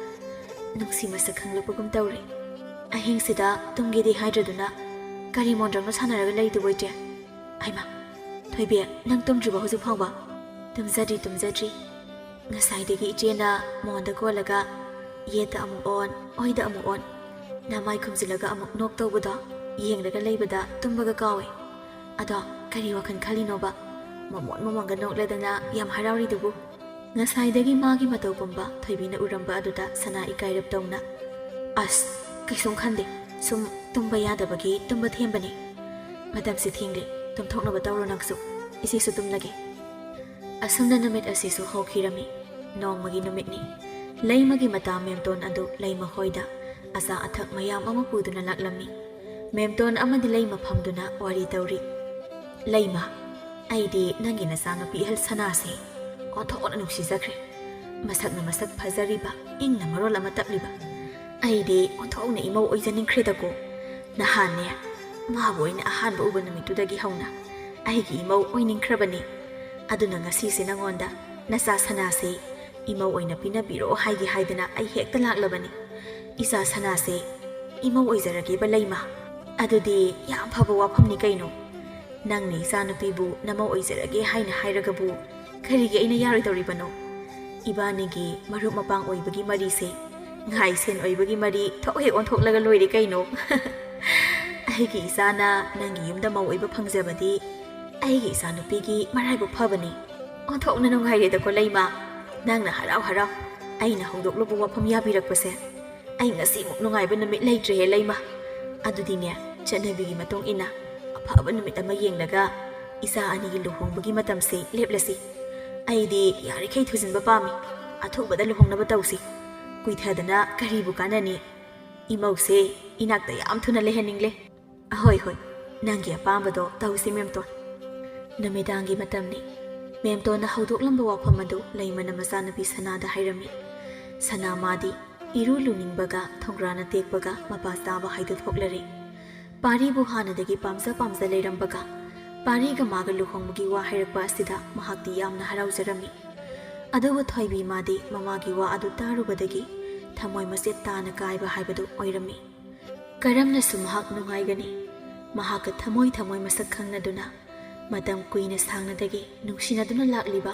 ꯅꯨꯡꯁꯤ ꯃꯁꯛ ꯈꯪꯂꯛꯄꯒꯨꯝ ꯇꯧꯔꯦ꯫ ꯑꯍꯤꯡꯁꯤꯗ ꯇꯨꯝꯒꯦꯗꯤ ꯍꯥꯏꯗ꯭ꯔꯗꯨꯅ ꯀꯔꯤ ꯃꯣꯟꯗ꯭ꯔꯪꯅꯣ ꯁꯥꯟꯅꯔꯒ ꯂꯩꯗꯨꯕꯣ, ꯏꯆꯦ? ꯍꯩꯃꯥ, ꯊꯣꯏꯕꯤ, ꯅꯪ ꯇꯨꯝꯗ꯭ꯔꯤꯕꯣ ꯍꯧꯖꯤꯛ ꯐꯥꯎꯕ? ꯇꯨꯝꯖꯗ꯭ꯔꯤ, ꯇꯨꯝꯖꯗ꯭ꯔꯤ꯫ ꯉꯁꯥꯏꯗꯒꯤ ꯏꯆꯦꯅ ꯃꯣꯟꯗ ꯀꯣꯜꯂꯒ ꯌꯦꯠꯇ ꯑꯃꯨꯛ ꯑꯣꯟ, ꯑꯣꯏꯗ ꯑꯃꯨꯛ ꯑꯣꯟ, ꯅꯃꯥꯏ ꯈꯨꯝꯖꯤꯜꯂꯒ ꯑꯃꯨꯛ ꯅꯣꯛ ꯇꯧꯕꯗꯣ ꯌꯦꯡꯂꯒ ꯂꯩꯕꯗ ꯇꯨꯝꯕꯒ ꯀꯥꯎꯋꯦ꯫ ꯑꯗꯣ ꯀꯔꯤ ꯋꯥꯈꯜ ꯈꯜꯂꯤꯅꯣꯕ? ꯃꯃꯣꯟ ꯃꯃꯣꯟꯒ ꯅꯣꯛꯂꯗꯅ ꯌꯥꯝ ꯍꯔꯥꯎꯔꯤꯗꯨꯕꯨ? ꯉꯁꯥꯏꯗꯒꯤ ꯃꯥꯒꯤ ꯃꯇꯧ ꯄꯨꯝꯕ ꯊꯣꯏꯕꯤꯅ ꯎꯔꯝꯕ ꯑꯗꯨꯗ ꯁꯅꯥ ꯏꯀꯥꯏꯔꯞ ꯇꯧꯅ, "ꯑꯁ, ꯀꯩꯁꯨꯝ ꯈꯟꯗꯦ꯫ ꯁꯨꯝ ꯇꯨꯝꯕ ꯌꯥꯗꯕꯒꯤ ꯇꯨꯝꯕ ꯊꯦꯝꯕꯅꯤ꯫ ꯃꯇꯝꯁꯤ ꯊꯦꯡꯂꯦ, ꯇꯨꯝꯊꯣꯛꯅꯕ ꯇꯧꯔꯣ ꯅꯪꯁꯨ꯫ ꯏꯆꯦꯁꯨ ꯇꯨꯝꯂꯒꯦ꯫" ꯑꯁꯨꯝꯅ ꯅꯨꯃꯤꯠ ꯑꯁꯤꯁꯨ ꯍꯧꯈꯤꯔꯝꯃꯤ꯫ ꯅꯣꯡꯃꯒꯤ ꯅꯨꯃꯤꯠꯅꯤ꯫ ꯂꯩꯃꯒꯤ ꯃꯇꯥ ꯃꯦꯝꯇꯣꯟ ꯑꯗꯨ ꯂꯩꯃ ꯍꯣꯏꯗ ꯑꯆꯥ ꯑꯊꯛ ꯃꯌꯥꯝ ꯑꯃ ꯄꯨꯗꯨꯅ ꯂꯥꯛꯂꯝꯃꯤ꯫ ꯃꯦꯝꯇꯣꯟ ꯑꯃꯗꯤ ꯂꯩꯃ ꯐꯝꯗꯨꯅ ꯋꯥꯔꯤ ꯇꯧꯔꯤ꯫ "ꯂꯩꯃ, ꯑꯩꯗꯤ ꯅꯪꯒꯤ ꯅꯆꯥꯅꯨꯄꯤ ꯑꯍꯜ ꯁꯅꯥꯁꯦ ꯑꯣꯟꯊꯣꯛꯅ ꯅꯨꯡꯁꯤꯖꯈ꯭ꯔꯦ꯫ ꯃꯁꯛꯅ ꯃꯁꯛ ꯐꯖꯔꯤꯕ, ꯏꯪꯅ ꯃꯔꯣꯜ ꯑꯃ ꯇꯞꯂꯤꯕ꯫ ꯑꯩꯗꯤ ꯑꯣꯟꯊꯣꯛꯅ ꯏꯃꯧ ꯑꯣꯏꯖꯅꯤꯡꯈ꯭ꯔꯦꯗꯀꯣ꯫ ꯅꯍꯥꯟꯅꯦ, ꯃꯥꯕꯨ ꯑꯩꯅ ꯑꯍꯥꯟꯕ ꯎꯕ ꯅꯨꯃꯤꯠꯇꯨꯗꯒꯤ ꯍꯧꯅ ꯑꯩꯒꯤ ꯏꯃꯧ ꯑꯣꯏꯅꯤꯡꯈ꯭ꯔꯕꯅꯤ꯫ ꯑꯗꯨꯅ ꯉꯁꯤꯁꯦ ꯅꯉꯣꯟꯗ ꯅꯆꯥ ꯁꯅꯥꯁꯦ ꯏꯃꯧ ꯑꯣꯏꯅ ꯄꯤꯅꯕꯤꯔꯣ ꯍꯥꯏꯒꯦ ꯍꯥꯏꯗꯅ ꯑꯩ ꯍꯦꯛꯇ ꯂꯥꯛꯂꯕꯅꯤ꯫ ꯏꯆꯥ ꯁꯅꯥꯁꯦ ꯏꯃꯧ ꯑꯣꯏꯖꯔꯒꯦꯕ ꯂꯩꯃ꯫ ꯑꯗꯨꯗꯤ ꯌꯥꯝ ꯐꯕ ꯋꯥꯐꯝꯅꯤ ꯀꯩꯅꯣ꯫ ꯅꯪꯅ ꯏꯆꯥꯅꯨꯄꯤꯕꯨ ꯅꯃꯧ ꯑꯣꯏꯖꯔꯒꯦ ꯍꯥꯏꯅ ꯍꯥꯏꯔꯒꯕꯨ ꯀꯔꯤꯒꯤ ꯑꯩꯅ ꯌꯥꯔꯣꯏꯗꯧꯔꯤꯕꯅꯣ? ꯏꯕꯥꯅꯤꯒꯤ ꯃꯔꯨꯞ ꯃꯄꯥꯡ ꯑꯣꯏꯕꯒꯤ ꯃꯔꯤꯁꯦ ꯉꯥꯏ ꯁꯦꯟ ꯑꯣꯏꯕꯒꯤ ꯃꯔꯤ ꯊꯣꯛ ꯍꯦꯛ ꯑꯣꯟꯊꯣꯛꯂꯒ ꯂꯣꯏꯔꯦ ꯀꯩꯅꯣ꯫ ꯑꯩꯒꯤ ꯏꯆꯥꯅ ꯅꯪꯒꯤ ꯌꯨꯝꯗ ꯃꯧ ꯑꯣꯏꯕ ꯐꯪꯖꯕꯗꯤ ꯑꯩꯒꯤ ꯏꯆꯥꯅꯨꯄꯤꯒꯤ ꯃꯔꯥꯏꯕꯛ ꯐꯕꯅꯤ꯫ ꯑꯣꯟꯊꯣꯛꯅ ꯅꯨꯡꯉꯥꯏꯔꯦꯗꯀꯣ ꯂꯩꯃ, ꯅꯪꯅ ꯍꯔꯥꯎ ꯍꯔꯥꯎ ꯑꯩꯅ ꯍꯧꯗꯣꯛꯂꯨꯕ ꯋꯥꯐꯝ ꯌꯥꯕꯤꯔꯛꯄꯁꯦ꯫ ꯑꯩ ꯉꯁꯤꯃꯨꯛ ꯅꯨꯡꯉꯥꯏꯕ ꯅꯨꯃꯤꯠ ꯂꯩꯇ꯭ꯔꯦꯍꯦ ꯂꯩꯃ꯫ ꯑꯗꯨꯗꯤꯅꯦ, ꯆꯠꯅꯕꯤꯒꯤ ꯃꯇꯨꯡ ꯏꯟꯅ ꯑꯐꯕ ꯅꯨꯃꯤꯠ ꯑꯃ ꯌꯦꯡꯂꯒ ꯏꯆꯥ ꯑꯅꯤꯒꯤ ꯂꯨꯍꯣꯡꯕꯒꯤ ꯃꯇꯝꯁꯦ ꯂꯦꯞꯂꯁꯤ꯫ ꯑꯩꯗꯤ ꯌꯥꯔꯤꯈꯩ ꯊꯨꯖꯤꯟꯕ ꯄꯥꯝꯃꯤ꯫ ꯑꯊꯨꯕꯗ ꯂꯨꯍꯣꯡꯅꯕ ꯇꯧꯁꯤ꯫ ꯀꯨꯏꯊꯗꯅ ꯀꯔꯤꯕꯨ ꯀꯥꯟꯅꯅꯤ? ꯏꯃꯧꯁꯦ ꯏꯅꯥꯛꯇ ꯌꯥꯝ ꯊꯨꯅ ꯂꯩꯍꯟꯅꯤꯡꯂꯦ꯫ ꯑꯍꯣꯏ ꯍꯣꯏ, ꯅꯪꯒꯤ ꯑꯄꯥꯝꯕꯗꯣ ꯇꯧꯁꯤ ꯃꯦꯝꯇꯣꯟ꯫ ꯅꯨꯃꯤꯗꯥꯡꯒꯤ ꯃꯇꯝꯅꯤ꯫ ꯃꯦꯝꯇꯣꯟꯅ ꯍꯧꯗꯣꯛꯂꯝꯕ ꯋꯥꯐꯝ ꯑꯗꯨ ꯂꯩꯃꯅ ꯃꯆꯥꯅꯨꯄꯤ ꯁꯅꯥꯗ ꯍꯥꯏꯔꯝꯃꯤ꯫ ꯁꯅꯥ ꯃꯥꯗꯤ ꯏꯔꯨ ꯂꯨꯅꯤꯡꯕꯒ ꯊꯣꯡꯒ꯭ꯔꯥꯅ ꯇꯦꯛꯄꯒ ꯃꯄꯥ ꯆꯥꯕ ꯍꯥꯏꯗꯨ ꯊꯣꯛꯂꯔꯦ꯫ ꯄꯥꯔꯤꯕꯨ ꯍꯥꯟꯅꯗꯒꯤ ꯄꯥꯝꯖ ꯄꯥꯝꯖ ꯂꯩꯔꯝꯕꯒ ꯄꯥꯔꯤꯒ ꯃꯥꯒ ꯂꯨꯍꯣꯡꯕꯒꯤ ꯋꯥ ꯍꯥꯏꯔꯛꯄ ꯑꯁꯤꯗ ꯃꯍꯥꯛꯇꯤ ꯌꯥꯝꯅ ꯍꯔꯥꯎꯖꯔꯝꯃꯤ꯫ ꯑꯗꯨꯕꯨ ꯊꯣꯏꯕꯤ ꯃꯥꯗꯤ ꯃꯃꯥꯒꯤ ꯋꯥ ꯑꯗꯨ ꯇꯥꯔꯨꯕꯗꯒꯤ ꯊꯃꯣꯏ ꯃꯆꯦꯠ ꯇꯥꯅ ꯀꯥꯏꯕ ꯍꯥꯏꯕꯗꯨ ꯑꯣꯏꯔꯝꯃꯤ꯫ ꯀꯔꯝꯅꯁꯨ ꯃꯍꯥꯛ ꯅꯨꯡꯉꯥꯏꯒꯅꯤ? ꯃꯍꯥꯛꯀ ꯊꯃꯣꯏ ꯊꯃꯣꯏ ꯃꯁꯛ ꯈꯪꯅꯗꯨꯅ ꯃꯇꯝ ꯀꯨꯏꯅ ꯁꯥꯡꯅꯗꯒꯤ ꯅꯨꯡꯁꯤꯅꯗꯨꯅ ꯂꯥꯛꯂꯤꯕ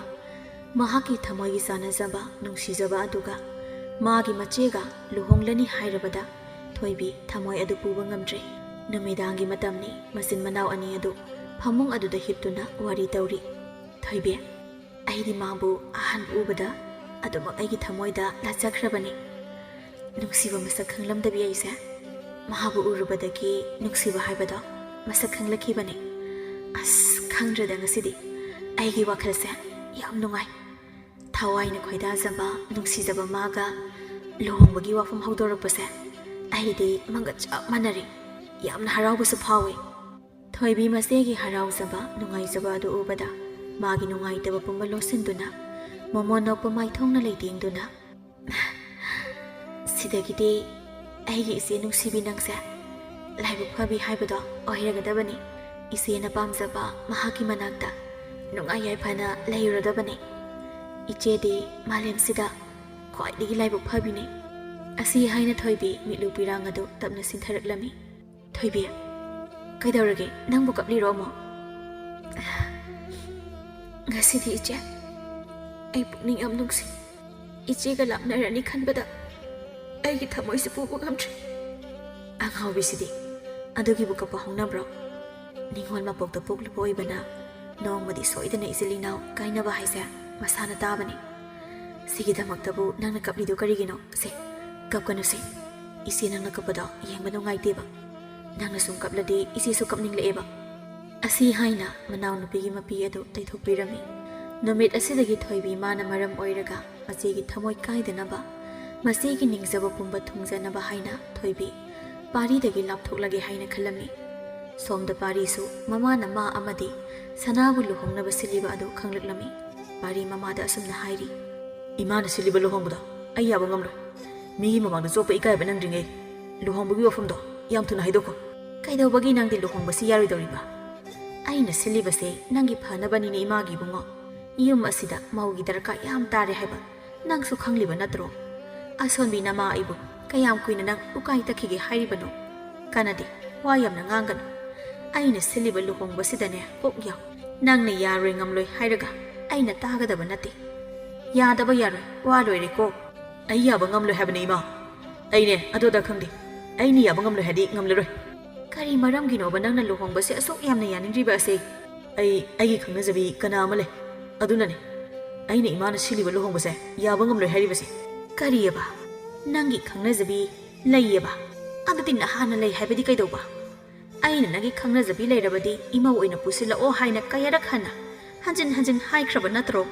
ꯃꯍꯥꯛꯀꯤ ꯊꯃꯣꯏꯒꯤ ꯆꯥꯟꯅꯖꯕ, ꯅꯨꯡꯁꯤꯖꯕ ꯑꯗꯨꯒ ꯃꯥꯒꯤ ꯃꯆꯦꯒ ꯂꯨꯍꯣꯡꯂꯅꯤ ꯍꯥꯏꯔꯕꯗ ꯊꯣꯏꯕꯤ ꯊꯃꯣꯏ ꯑꯗꯨ ꯄꯨꯕ ꯉꯝꯗ꯭ꯔꯦ꯫ ꯅꯨꯃꯤꯗꯥꯡꯒꯤ ꯃꯇꯝꯅꯤ꯫ ꯃꯆꯤꯟ ꯃꯅꯥꯎ ꯑꯅꯤ ꯑꯗꯨ ꯐꯃꯨꯡ ꯑꯗꯨꯗ ꯍꯤꯞꯇꯨꯅ ꯋꯥꯔꯤ ꯇꯧꯔꯤ꯫ ꯊꯣꯏꯕꯤ, ꯑꯩꯗꯤ ꯃꯥꯕꯨ ꯑꯍꯥꯟꯕ ꯎꯕꯗ ꯑꯗꯨꯃꯛ ꯑꯩꯒꯤ ꯊꯃꯣꯏꯗ ꯂꯥꯠꯆꯈ꯭ꯔꯕꯅꯤ꯫ ꯅꯨꯡꯁꯤꯕ ꯃꯁꯛ ꯈꯪꯂꯝꯗꯕꯤ ꯑꯩꯁꯦ ꯃꯍꯥꯛꯄꯨ ꯎꯔꯨꯕꯗꯒꯤ ꯅꯨꯡꯁꯤꯕ ꯍꯥꯏꯕꯗꯣ ꯃꯁꯛ ꯈꯪꯂꯛꯈꯤꯕꯅꯤ꯫ ꯑꯁ, ꯈꯪꯗ꯭ꯔꯦꯗ, ꯉꯁꯤꯗꯤ ꯑꯩꯒꯤ ꯋꯥꯈꯜꯁꯦ ꯌꯥꯝ ꯅꯨꯡꯉꯥꯏ꯫ ꯊꯋꯥꯏꯅ ꯈꯣꯏꯗꯥꯖꯕ, ꯅꯨꯡꯁꯤꯖꯕ ꯃꯥꯒ ꯂꯨꯍꯣꯡꯕꯒꯤ ꯋꯥꯐꯝ ꯍꯧꯗꯣꯔꯛꯄꯁꯦ ꯑꯩꯗꯤ ꯃꯪꯒ ꯆꯞ ꯃꯥꯟꯅꯔꯦ꯫ ꯌꯥꯝꯅ ꯍꯔꯥꯎꯕꯁꯨ ꯐꯥꯎꯏ꯫ ꯊꯣꯏꯕꯤ ꯃꯆꯦꯒꯤ ꯍꯔꯥꯎꯖꯕ, ꯅꯨꯡꯉꯥꯏꯖꯕ ꯑꯗꯨ ꯎꯕꯗ ꯃꯥꯒꯤ ꯅꯨꯡꯉꯥꯏꯇꯕ ꯄꯨꯝꯕ ꯂꯣꯠꯁꯤꯟꯗꯨꯅ ꯃꯣꯃꯣꯟ ꯅꯣꯛꯄ ꯃꯥꯏꯊꯣꯡꯅ ꯂꯩꯇꯦꯡꯗꯨꯅ, "ꯁꯤꯗꯒꯤꯗꯤ ꯑꯩꯒꯤ ꯏꯆꯦ ꯅꯨꯡꯁꯤꯕꯤ ꯅꯪꯁꯦ ꯂꯥꯏꯕꯛ ꯐꯕꯤ ꯍꯥꯏꯕꯗꯣ ꯑꯣꯏꯔꯒꯗꯕꯅꯤ꯫ ꯏꯆꯦꯅ ꯄꯥꯝꯖꯕ ꯃꯍꯥꯛꯀꯤ ꯃꯅꯥꯛꯇ ꯅꯨꯡꯉꯥꯏ ꯌꯥꯏꯐꯅ ꯂꯩꯔꯨꯔꯗꯕꯅꯤ꯫ ꯏꯆꯦꯗꯤ ꯃꯥꯂꯦꯝꯁꯤꯗ ꯈ꯭ꯋꯥꯏꯗꯒꯤ ꯂꯥꯏꯕꯛ ꯐꯕꯤꯅꯤ꯫ ꯑꯁꯤ ꯍꯥꯏꯅ ꯊꯣꯏꯕꯤ ꯃꯤꯠꯂꯨ ꯄꯤꯔꯥꯡ ꯑꯗꯨ ꯇꯞꯅ ꯁꯤꯟꯊꯔꯛꯂꯝꯃꯤ꯫ "ꯊꯣꯏꯕꯤ, ꯀꯩꯗꯧꯔꯒꯦ? ꯅꯪꯕꯨ ꯀꯞꯂꯤꯔꯣ ꯑꯃꯨꯛ?" "ꯉꯁꯤꯗꯤ ꯏꯆꯦ, ꯑꯩ ꯄꯨꯛꯅꯤꯡ ꯌꯥꯝ ꯅꯨꯡꯁꯤ꯫ ꯏꯆꯦꯒ ꯂꯥꯞꯅꯔꯅꯤ ꯈꯟꯕꯗ ꯑꯩꯒꯤ ꯊꯃꯣꯏꯁꯦ ꯄꯨꯕ ꯉꯝꯗ꯭ꯔꯦ꯫" "ꯑꯉꯥꯎꯕꯤꯁꯤꯗꯤ, ꯑꯗꯨꯒꯤꯕꯨ ꯀꯞꯄ ꯍꯧꯅꯕ꯭ꯔꯣ? ꯅꯤꯡꯉꯣꯜ ꯃꯄꯣꯛꯇ ꯄꯣꯛꯂꯨꯕ ꯑꯣꯏꯕꯅ ꯅꯣꯡꯃꯗꯤ ꯁꯣꯏꯗꯅ ꯏꯆꯤꯜ ꯏꯅꯥꯎ ꯀꯥꯏꯅꯕ ꯍꯥꯏꯁꯦ ꯃꯁꯥꯅ ꯇꯥꯕꯅꯤ꯫ ꯁꯤꯒꯤꯗꯃꯛꯇꯕꯨ ꯅꯪꯅ ꯀꯞꯂꯤꯗꯨ ꯀꯔꯤꯒꯤꯅꯣ? ꯁꯦ, ꯀꯞꯀꯅꯨꯁꯦ꯫ ꯏꯆꯦ, ꯅꯪꯅ ꯀꯞꯄꯗꯣ ꯌꯦꯡꯕ ꯅꯨꯡꯉꯥꯏꯇꯦꯕ꯫ ꯅꯪꯅ ꯁꯨꯝ ꯀꯞꯂꯗꯤ ꯏꯆꯦꯁꯨ ꯀꯞꯅꯤꯡꯂꯛꯑꯦꯕ꯫" ꯑꯁꯤ ꯍꯥꯏꯅ ꯃꯅꯥꯎꯅꯨꯄꯤꯒꯤ ꯃꯄꯤ ꯑꯗꯨ ꯇꯩꯊꯣꯛꯄꯤꯔꯝꯃꯤ꯫ ꯅꯨꯃꯤꯠ ꯑꯁꯤꯗꯒꯤ ꯊꯣꯏꯕꯤ ꯃꯥꯅ ꯃꯔꯝ ꯑꯣꯏꯔꯒ ꯃꯆꯦꯒꯤ ꯊꯃꯣꯏ ꯀꯥꯏꯗꯅꯕ, ꯃꯆꯦꯒꯤ ꯅꯤꯡꯖꯕ ꯄꯨꯝꯕ ꯊꯨꯡꯖꯅꯕ ꯍꯥꯏꯅ ꯊꯣꯏꯕꯤ ꯄꯥꯔꯤꯗꯒꯤ ꯂꯥꯞꯊꯣꯛꯂꯒꯦ ꯍꯥꯏꯅ ꯈꯜꯂꯝꯃꯤ꯫ ꯁꯣꯝꯗ ꯄꯥꯔꯤꯁꯨ ꯃꯃꯥꯅ ꯃꯥ ꯑꯃꯗꯤ ꯁꯅꯥꯕꯨ ꯂꯨꯍꯣꯡꯅꯕ ꯁꯤꯜꯂꯤꯕ ꯑꯗꯨ ꯈꯪꯂꯛꯂꯝꯃꯤ꯫ ꯄꯥꯔꯤ ꯃꯃꯥꯗ ꯑꯁꯨꯝꯅ ꯍꯥꯏꯔꯤ꯫ "ꯏꯃꯥꯅ ꯁꯤꯜꯂꯤꯕ ꯂꯨꯍꯣꯡꯕꯗꯣ ꯑꯩ ꯌꯥꯕ ꯉꯝꯂꯣꯏ꯫ ꯃꯤꯒꯤ ꯃꯃꯥꯡꯗ ꯆꯣꯞꯄ ꯏꯀꯥꯏꯕ ꯅꯪꯗ꯭ꯔꯤꯉꯩ ꯂꯨꯍꯣꯡꯕꯒꯤ ꯋꯥꯐꯝꯗꯣ ꯌꯥꯝ ꯊꯨꯅ ꯍꯥꯏꯗꯣꯛꯈꯣ꯫" "ꯀꯩꯗꯧꯕꯒꯤ ꯅꯪꯗꯤ ꯂꯨꯍꯣꯡꯕꯁꯤ ꯌꯥꯔꯣꯏꯗꯧꯔꯤꯕ? ꯑꯩꯅ ꯁꯤꯜꯂꯤꯕꯁꯦ ꯅꯪꯒꯤ ꯐꯅꯕꯅꯤꯅꯦ ꯏꯃꯥꯒꯤ ꯏꯕꯨꯡꯉꯣ꯫ ꯌꯨꯝ ꯑꯁꯤꯗ ꯃꯧꯒꯤ ꯗꯔꯀꯥꯔ ꯌꯥꯝ ꯇꯥꯔꯦ ꯍꯥꯏꯕ ꯅꯪꯁꯨ ꯈꯪꯂꯤꯕ ꯅꯠꯇ꯭ꯔꯣ? ꯑꯁꯣꯟꯕꯤ ꯅꯃꯥ ꯑꯩꯕꯨ ꯀꯌꯥꯝ ꯀꯨꯏꯅ ꯅꯪ ꯎꯀꯥꯏ ꯇꯛꯈꯤꯒꯦ ꯍꯥꯏꯔꯤꯕꯅꯣ? ꯀꯥꯟꯅꯗꯦ, ꯋꯥ ꯌꯥꯝꯅ ꯉꯥꯡꯒꯅꯨ꯫ ꯑꯩꯅ ꯁꯤꯜꯂꯤꯕ ꯂꯨꯍꯣꯡꯕꯁꯤꯗꯅꯦ ꯀꯣꯛ ꯌꯥꯎ꯫ ꯅꯪꯅ ꯌꯥꯔꯣꯏ ꯉꯝꯂꯣꯏ ꯍꯥꯏꯔꯒ ꯑꯩꯅ ꯇꯥꯒꯗꯕ ꯅꯠꯇꯦ꯫ ꯌꯥꯗꯕ ꯌꯥꯔꯣꯏ, ꯋꯥ ꯂꯣꯏꯔꯦꯀꯣ꯫" "ꯑꯩ ꯌꯥꯕ ꯉꯝꯂꯣꯏ ꯍꯥꯏꯕꯅꯦ ꯏꯃꯥ꯫ ꯑꯩꯅꯦ ꯑꯗꯨꯗ ꯈꯪꯗꯦ꯫ ꯑꯩꯅ ꯌꯥꯕ ꯉꯝꯂꯣꯏ ꯍꯥꯏꯗꯤ ꯉꯝꯂꯔꯣꯏ꯫" "ꯀꯔꯤ ꯃꯔꯝꯒꯤꯅꯣꯕ ꯅꯪꯅ ꯂꯨꯍꯣꯡꯕꯁꯦ ꯑꯁꯨꯛ ꯌꯥꯝꯅ ꯌꯥꯅꯤꯡꯗ꯭ꯔꯤꯕ ꯑꯁꯦ?" "ꯑꯩ, ꯑꯩꯒꯤ ꯈꯪꯅꯖꯕꯤ ꯀꯅꯥ ꯑꯃ ꯂꯩ꯫ ꯑꯗꯨꯅꯅꯦ ꯑꯩꯅ ꯏꯃꯥꯅ ꯁꯤꯜꯂꯤꯕ ꯂꯨꯍꯣꯡꯕꯁꯦ ꯌꯥꯕ ꯉꯝꯂꯣꯏ ꯍꯥꯏꯔꯤꯕꯁꯦ꯫" "ꯀꯔꯤꯑꯕ? ꯅꯪꯒꯤ ꯈꯪꯅꯖꯕꯤ ꯂꯩꯌꯦꯕ? ꯑꯗꯨꯗꯤ ꯅꯍꯥꯟꯅ ꯂꯩ ꯍꯥꯏꯕꯗꯤ ꯀꯩꯗꯧꯕ? ꯑꯩꯅ ꯅꯪꯒꯤ ꯈꯪꯅꯖꯕꯤ ꯂꯩꯔꯕꯗꯤ ꯏꯃꯧ ꯑꯣꯏꯅ ꯄꯨꯁꯤꯜꯂꯛꯑꯣ ꯍꯥꯏꯅ ꯀꯌꯥꯔꯛ ꯍꯟꯅ ꯍꯟꯖꯤꯟ ꯍꯟꯖꯤꯟ ꯍꯥꯏꯈ꯭ꯔꯕ ꯅꯠꯇ꯭ꯔꯣ?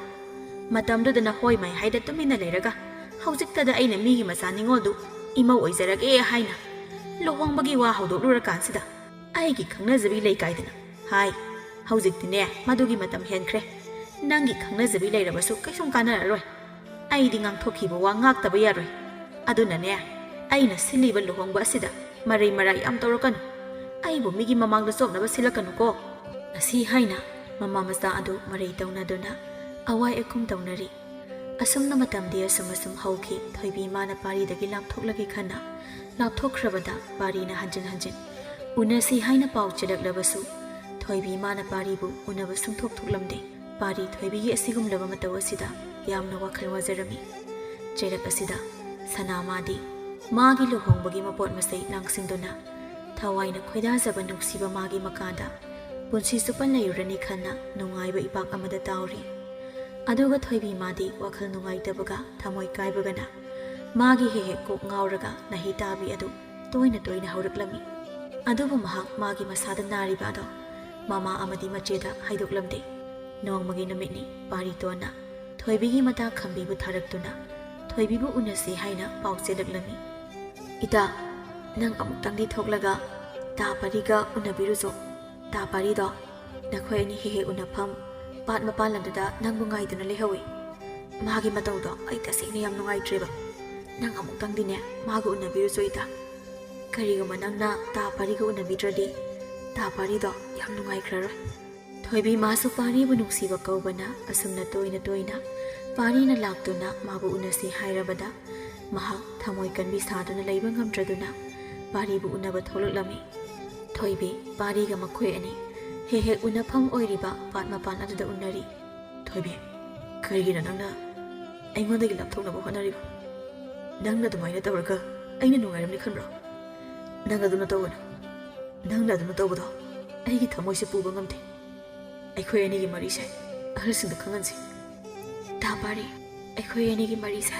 ꯃꯇꯝꯗꯨꯗꯅ ꯍꯣꯏ ꯃꯥꯏ ꯍꯥꯏꯗ ꯇꯨꯃꯤꯟꯅ ꯂꯩꯔꯒ ꯍꯧꯖꯤꯛꯇꯗ ꯑꯩꯅ ꯃꯤꯒꯤ ꯃꯆꯥ ꯅꯤꯉꯣꯜꯗꯨ ꯏꯃꯧ ꯑꯣꯏꯖꯔꯒꯦ ꯍꯥꯏꯅ ꯂꯨꯍꯣꯡꯕꯒꯤ ꯋꯥ ꯍꯧꯗꯣꯛꯂꯨꯔꯀꯥꯟꯁꯤꯗ ꯑꯩꯒꯤ ꯈꯪꯅꯖꯕꯤ ꯂꯩ ꯀꯥꯏꯗꯅ ꯍꯥꯏ꯫ ꯍꯧꯖꯤꯛꯇꯤꯅꯦ ꯃꯗꯨꯒꯤ ꯃꯇꯝ ꯍꯦꯟꯈ꯭ꯔꯦ꯫ ꯅꯪꯒꯤ ꯈꯪꯅꯖꯕꯤ ꯂꯩꯔꯕꯁꯨ ꯀꯩꯁꯨꯝ ꯀꯥꯟꯅꯔꯔꯣꯏ꯫ ꯑꯩꯗꯤ ꯉꯥꯡꯊꯣꯛꯈꯤꯕ ꯋꯥ ꯉꯥꯛꯇꯕ ꯌꯥꯔꯣꯏ꯫ ꯑꯗꯨꯅꯅꯦ, ꯑꯩꯅ ꯁꯤꯜꯂꯤꯕ ꯂꯨꯍꯣꯡꯕ ꯑꯁꯤꯗ ꯃꯔꯩ ꯃꯔꯥ ꯌꯥꯝ ꯇꯧꯔꯛꯀꯅꯨ꯫ ꯑꯩꯕꯨ ꯃꯤꯒꯤ ꯃꯃꯥꯡꯗ ꯆꯣꯞꯅꯕ ꯁꯤꯜꯂꯛꯀꯅꯨꯀꯣ꯫ ꯑꯁꯤ ꯍꯥꯏꯅ ꯃꯃꯥ ꯃꯆꯥ ꯑꯗꯨ ꯃꯔꯩ ꯇꯧꯅꯗꯨꯅ ꯑꯋꯥꯏ ꯑꯈꯨꯝ ꯇꯧꯅꯔꯤ꯫ ꯑꯁꯨꯝꯅ ꯃꯇꯝꯗꯤ ꯑꯁꯨꯝ ꯑꯁꯨꯝ ꯍꯧꯈꯤ꯫ ꯊꯣꯏꯕꯤ ꯃꯥꯅ ꯄꯥꯔꯤꯗꯒꯤ ꯂꯥꯞꯊꯣꯛꯂꯒꯦ ꯈꯟꯅ ꯂꯥꯞꯊꯣꯛꯈ꯭ꯔꯕꯗ ꯄꯥꯔꯤꯅ ꯍꯟꯖꯤꯟ ꯍꯟꯖꯤꯟ ꯎꯅꯁꯤ ꯍꯥꯏꯅ ꯄꯥꯎ ꯆꯦꯜꯂꯛꯂꯕꯁꯨ ꯊꯣꯏꯕꯤ ꯃꯥꯅ ꯄꯥꯔꯤꯕꯨ ꯎꯅꯕ ꯁꯨꯡꯊꯣꯛ ꯊꯣꯛꯂꯝꯗꯦ꯫ ꯄꯥꯔꯤ ꯊꯣꯏꯕꯤꯒꯤ ꯑꯁꯤꯒꯨꯝꯂꯕ ꯃꯇꯧ ꯑꯁꯤꯗ ꯌꯥꯝꯅ ꯋꯥꯈꯜ ꯋꯥꯖꯔꯝꯃꯤ꯫ ꯆꯩꯔꯛ ꯑꯁꯤꯗ ꯁꯅꯥꯃꯥꯗꯤ ꯃꯥꯒꯤ ꯂꯨꯍꯣꯡꯕꯒꯤ ꯃꯄꯣꯠ ꯃꯆꯩ ꯂꯥꯡꯁꯤꯟꯗꯨꯅ ꯊꯋꯥꯏꯅ ꯈꯣꯏꯗꯥꯖꯕ ꯅꯨꯡꯁꯤꯕ ꯃꯥꯒꯤ ꯃꯀꯥꯗ ꯄꯨꯟꯁꯤ ꯆꯨꯞꯄ ꯂꯩꯔꯨꯔꯅꯤ ꯈꯟꯅ ꯅꯨꯡꯉꯥꯏꯕ ꯏꯄꯥꯛ ꯑꯃꯗ ꯇꯥꯎꯔꯤ꯫ ꯑꯗꯨꯒ ꯊꯣꯏꯕꯤ ꯃꯥꯗꯤ ꯋꯥꯈꯜ ꯅꯨꯡꯉꯥꯏꯇꯕꯒ ꯊꯃꯣꯏ ꯀꯥꯏꯕꯒꯅ ꯃꯥꯒꯤ ꯍꯦꯛ ꯍꯦꯛ ꯀꯣꯛ ꯉꯥꯎꯔꯒ ꯅꯥꯍꯤ ꯇꯥꯕꯤ ꯑꯗꯨ ꯇꯣꯏꯅ ꯇꯣꯏꯅ ꯍꯧꯔꯛꯂꯝꯃꯤ꯫ ꯑꯗꯨꯕꯨ ꯃꯍꯥꯛ ꯃꯥꯒꯤ ꯃꯁꯥꯗ ꯅꯥꯔꯤꯕ ꯑꯗꯣ ꯃꯃꯥ ꯑꯃꯗꯤ ꯃꯆꯦꯗ ꯍꯥꯏꯗꯣꯛꯂꯝꯗꯦ꯫ ꯅꯣꯡꯃꯒꯤ ꯅꯨꯃꯤꯠꯅꯤ꯫ ꯄꯥꯔꯤꯇꯣꯟꯅ ꯊꯣꯏꯕꯤꯒꯤ ꯃꯇꯥ ꯈꯝꯕꯤꯕꯨ ꯊꯥꯔꯛꯇꯨꯅ ꯊꯣꯏꯕꯤꯕꯨ ꯎꯅꯁꯤ ꯍꯥꯏꯅ ꯄꯥꯎ ꯆꯦꯜꯂꯛꯂꯝꯃꯤ꯫ "ꯏꯇꯥ, ꯅꯪ ꯑꯃꯨꯛꯇꯪꯗꯤ ꯊꯣꯛꯂꯒ ꯇꯥ ꯄꯥꯔꯤꯒ ꯎꯅꯕꯤꯔꯨꯆꯣ꯫ ꯇꯥ ꯄꯥꯔꯤꯗꯣ ꯅꯈꯣꯏ ꯑꯅꯤ ꯍꯦꯛ ꯍꯦꯛ ꯎꯅꯐꯝ ꯄꯥꯠ ꯃꯄꯥꯟ ꯂꯝꯗꯨꯗ ꯅꯪꯕꯨ ꯉꯥꯏꯗꯨꯅ ꯂꯩꯍꯧꯏ꯫ ꯃꯥꯒꯤ ꯃꯇꯧꯗꯣ ꯑꯩ ꯇꯁꯦꯡꯅ ꯌꯥꯝ ꯅꯨꯡꯉꯥꯏꯇ꯭ꯔꯦꯕ꯫ ꯅꯪ ꯑꯃꯨꯛꯇꯪꯗꯤꯅꯦ ꯃꯥꯒ ꯎꯅꯕꯤꯔꯨꯆꯣ ꯏꯇꯥ꯫ ꯀꯔꯤꯒꯨꯝꯕ ꯅꯪꯅ ꯇꯥ ꯄꯥꯔꯤꯒ ꯎꯅꯕꯤꯗ꯭ꯔꯗꯤ ꯇꯥ ꯄꯥꯔꯤꯗꯣ ꯌꯥꯝ ꯅꯨꯡꯉꯥꯏꯈ꯭ꯔꯔꯣꯏ꯫" ꯊꯣꯏꯕꯤ ꯃꯥꯁꯨ ꯄꯥꯔꯤꯕꯨ ꯅꯨꯡꯁꯤꯕ ꯀꯧꯕꯅ ꯑꯁꯨꯝꯅ ꯇꯣꯏꯅ ꯇꯣꯏꯅ ꯄꯥꯔꯤꯅ ꯂꯥꯛꯇꯨꯅ ꯃꯥꯕꯨ ꯎꯅꯁꯤ ꯍꯥꯏꯔꯕꯗ ꯃꯍꯥꯛ ꯊꯃꯣꯏ ꯀꯟꯕꯤ ꯁꯥꯗꯨꯅ ꯂꯩꯕ ꯉꯝꯗ꯭ꯔꯗꯨꯅ ꯄꯥꯔꯤꯕꯨ ꯎꯅꯕ ꯊꯣꯛꯂꯛꯂꯝꯃꯤ꯫ ꯊꯣꯏꯕꯤ, ꯄꯥꯔꯤꯒ ꯃꯈꯣꯏ ꯑꯅꯤ ꯍꯦꯛ ꯍꯦꯛ ꯎꯅꯐꯝ ꯑꯣꯏꯔꯤꯕ ꯄꯥꯠ ꯃꯄꯥꯟ ꯑꯗꯨꯗ ꯎꯅꯔꯤ꯫ "ꯊꯣꯏꯕꯤ, ꯀꯔꯤꯒꯤꯅꯣ ꯅꯪꯅ ꯑꯩꯉꯣꯟꯗꯒꯤ ꯂꯥꯞꯊꯣꯛꯅꯕ ꯍꯣꯠꯅꯔꯤꯕ? ꯅꯪꯅ ꯑꯗꯨꯃꯥꯏꯅ ꯇꯧꯔꯒ ꯑꯩꯅ ꯅꯨꯡꯉꯥꯏꯔꯝꯅꯤ ꯈꯟꯕ꯭ꯔꯣ? ꯅꯪ ꯑꯗꯨꯅ ꯇꯧꯒꯅꯨ꯫ ꯅꯪꯅ ꯑꯗꯨꯅ ꯇꯧꯕꯗꯣ ꯑꯩꯒꯤ ꯊꯃꯣꯏꯁꯦ ꯄꯨꯕ ꯉꯝꯗꯦ꯫ ꯑꯩꯈꯣꯏ ꯑꯅꯤꯒꯤ ꯃꯔꯤꯁꯦ ꯑꯍꯜꯁꯤꯡꯗ ꯈꯪꯍꯟꯁꯤ꯫" "ꯇꯥ ꯄꯥꯔꯤ, ꯑꯩꯈꯣꯏ ꯑꯅꯤꯒꯤ ꯃꯔꯤꯁꯦ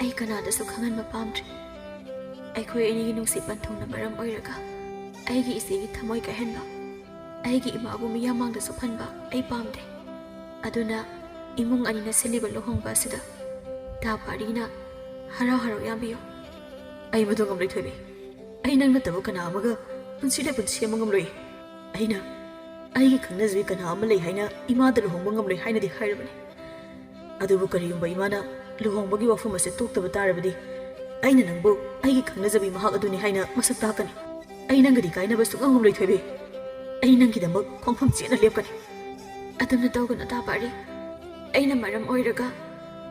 ꯑꯩ ꯀꯅꯥꯗꯁꯨ ꯈꯪꯍꯟꯕ ꯄꯥꯝꯗ꯭ꯔꯦ꯫ ꯑꯩꯈꯣꯏ ꯑꯅꯤꯒꯤ ꯅꯨꯡꯁꯤ ꯄꯟꯊꯨꯡꯅ ꯃꯔꯝ ꯑꯣꯏꯔꯒ ꯑꯩꯒꯤ ꯏꯆꯦꯒꯤ ꯊꯃꯣꯏ ꯀꯥꯏꯍꯟꯕ, ꯑꯩꯒꯤ ꯏꯃꯥꯕꯨ ꯃꯤꯌꯥꯝ ꯃꯥꯡꯗ ꯆꯣꯛꯍꯟꯕ ꯑꯩ ꯄꯥꯝꯗꯦ꯫ ꯑꯗꯨꯅ ꯏꯃꯨꯡ ꯑꯅꯤꯅ ꯁꯤꯜꯂꯤꯕ ꯂꯨꯍꯣꯡꯕ ꯑꯁꯤꯗ ꯇꯥ ꯄꯥꯔꯤꯅ ꯍꯔꯥꯎ ꯍꯔꯥꯎ ꯌꯥꯕꯤꯌꯨ꯫" "ꯑꯩ ꯃꯗꯨ ꯉꯝꯂꯣꯏ ꯊꯣꯏꯕꯤ꯫ ꯑꯩ ꯅꯪ ꯅꯠꯇꯕ ꯀꯅꯥ ꯑꯃꯒ ꯄꯨꯟꯁꯤꯗ ꯄꯨꯟꯁꯤ ꯑꯃ ꯉꯝꯂꯣꯏ꯫ ꯑꯩꯅ ꯑꯩꯒꯤ ꯈꯪꯅꯖꯕꯤ ꯀꯅꯥ ꯑꯃ ꯂꯩ ꯍꯥꯏꯅ ꯏꯃꯥꯗ ꯂꯨꯍꯣꯡꯕ ꯉꯝꯂꯣꯏ ꯍꯥꯏꯅꯗꯤ ꯍꯥꯏꯔꯕꯅꯤ꯫ ꯑꯗꯨꯕꯨ ꯀꯔꯤꯒꯨꯝꯕ ꯏꯃꯥꯅ ꯂꯨꯍꯣꯡꯕꯒꯤ ꯋꯥꯐꯝ ꯑꯁꯤ ꯇꯣꯛꯇꯕ ꯇꯥꯔꯕꯗꯤ ꯑꯩꯅ ꯅꯪꯕꯨ ꯑꯩꯒꯤ ꯈꯪꯅꯖꯕꯤ ꯃꯍꯥꯛ ꯑꯗꯨꯅꯤ ꯍꯥꯏꯅ ꯃꯁꯛ ꯇꯥꯛꯀꯅꯤ꯫" ꯑꯩ ꯅꯪꯒꯗꯤ ꯀꯥꯏꯅꯕ ꯁꯨꯛꯉꯝ ꯉꯝꯂꯣꯏ, ꯊꯣꯏꯕꯤ꯫ ꯑꯩ ꯅꯪꯒꯤꯗꯃꯛ ꯈꯣꯡꯐꯝ ꯆꯦꯠꯅ ꯂꯦꯞꯀꯅꯤ꯫ ꯑꯗꯨꯝꯅ ꯇꯧꯒꯅꯨ, ꯇꯥ ꯄꯥꯔꯤ꯫ ꯑꯩꯅ ꯃꯔꯝ ꯑꯣꯏꯔꯒ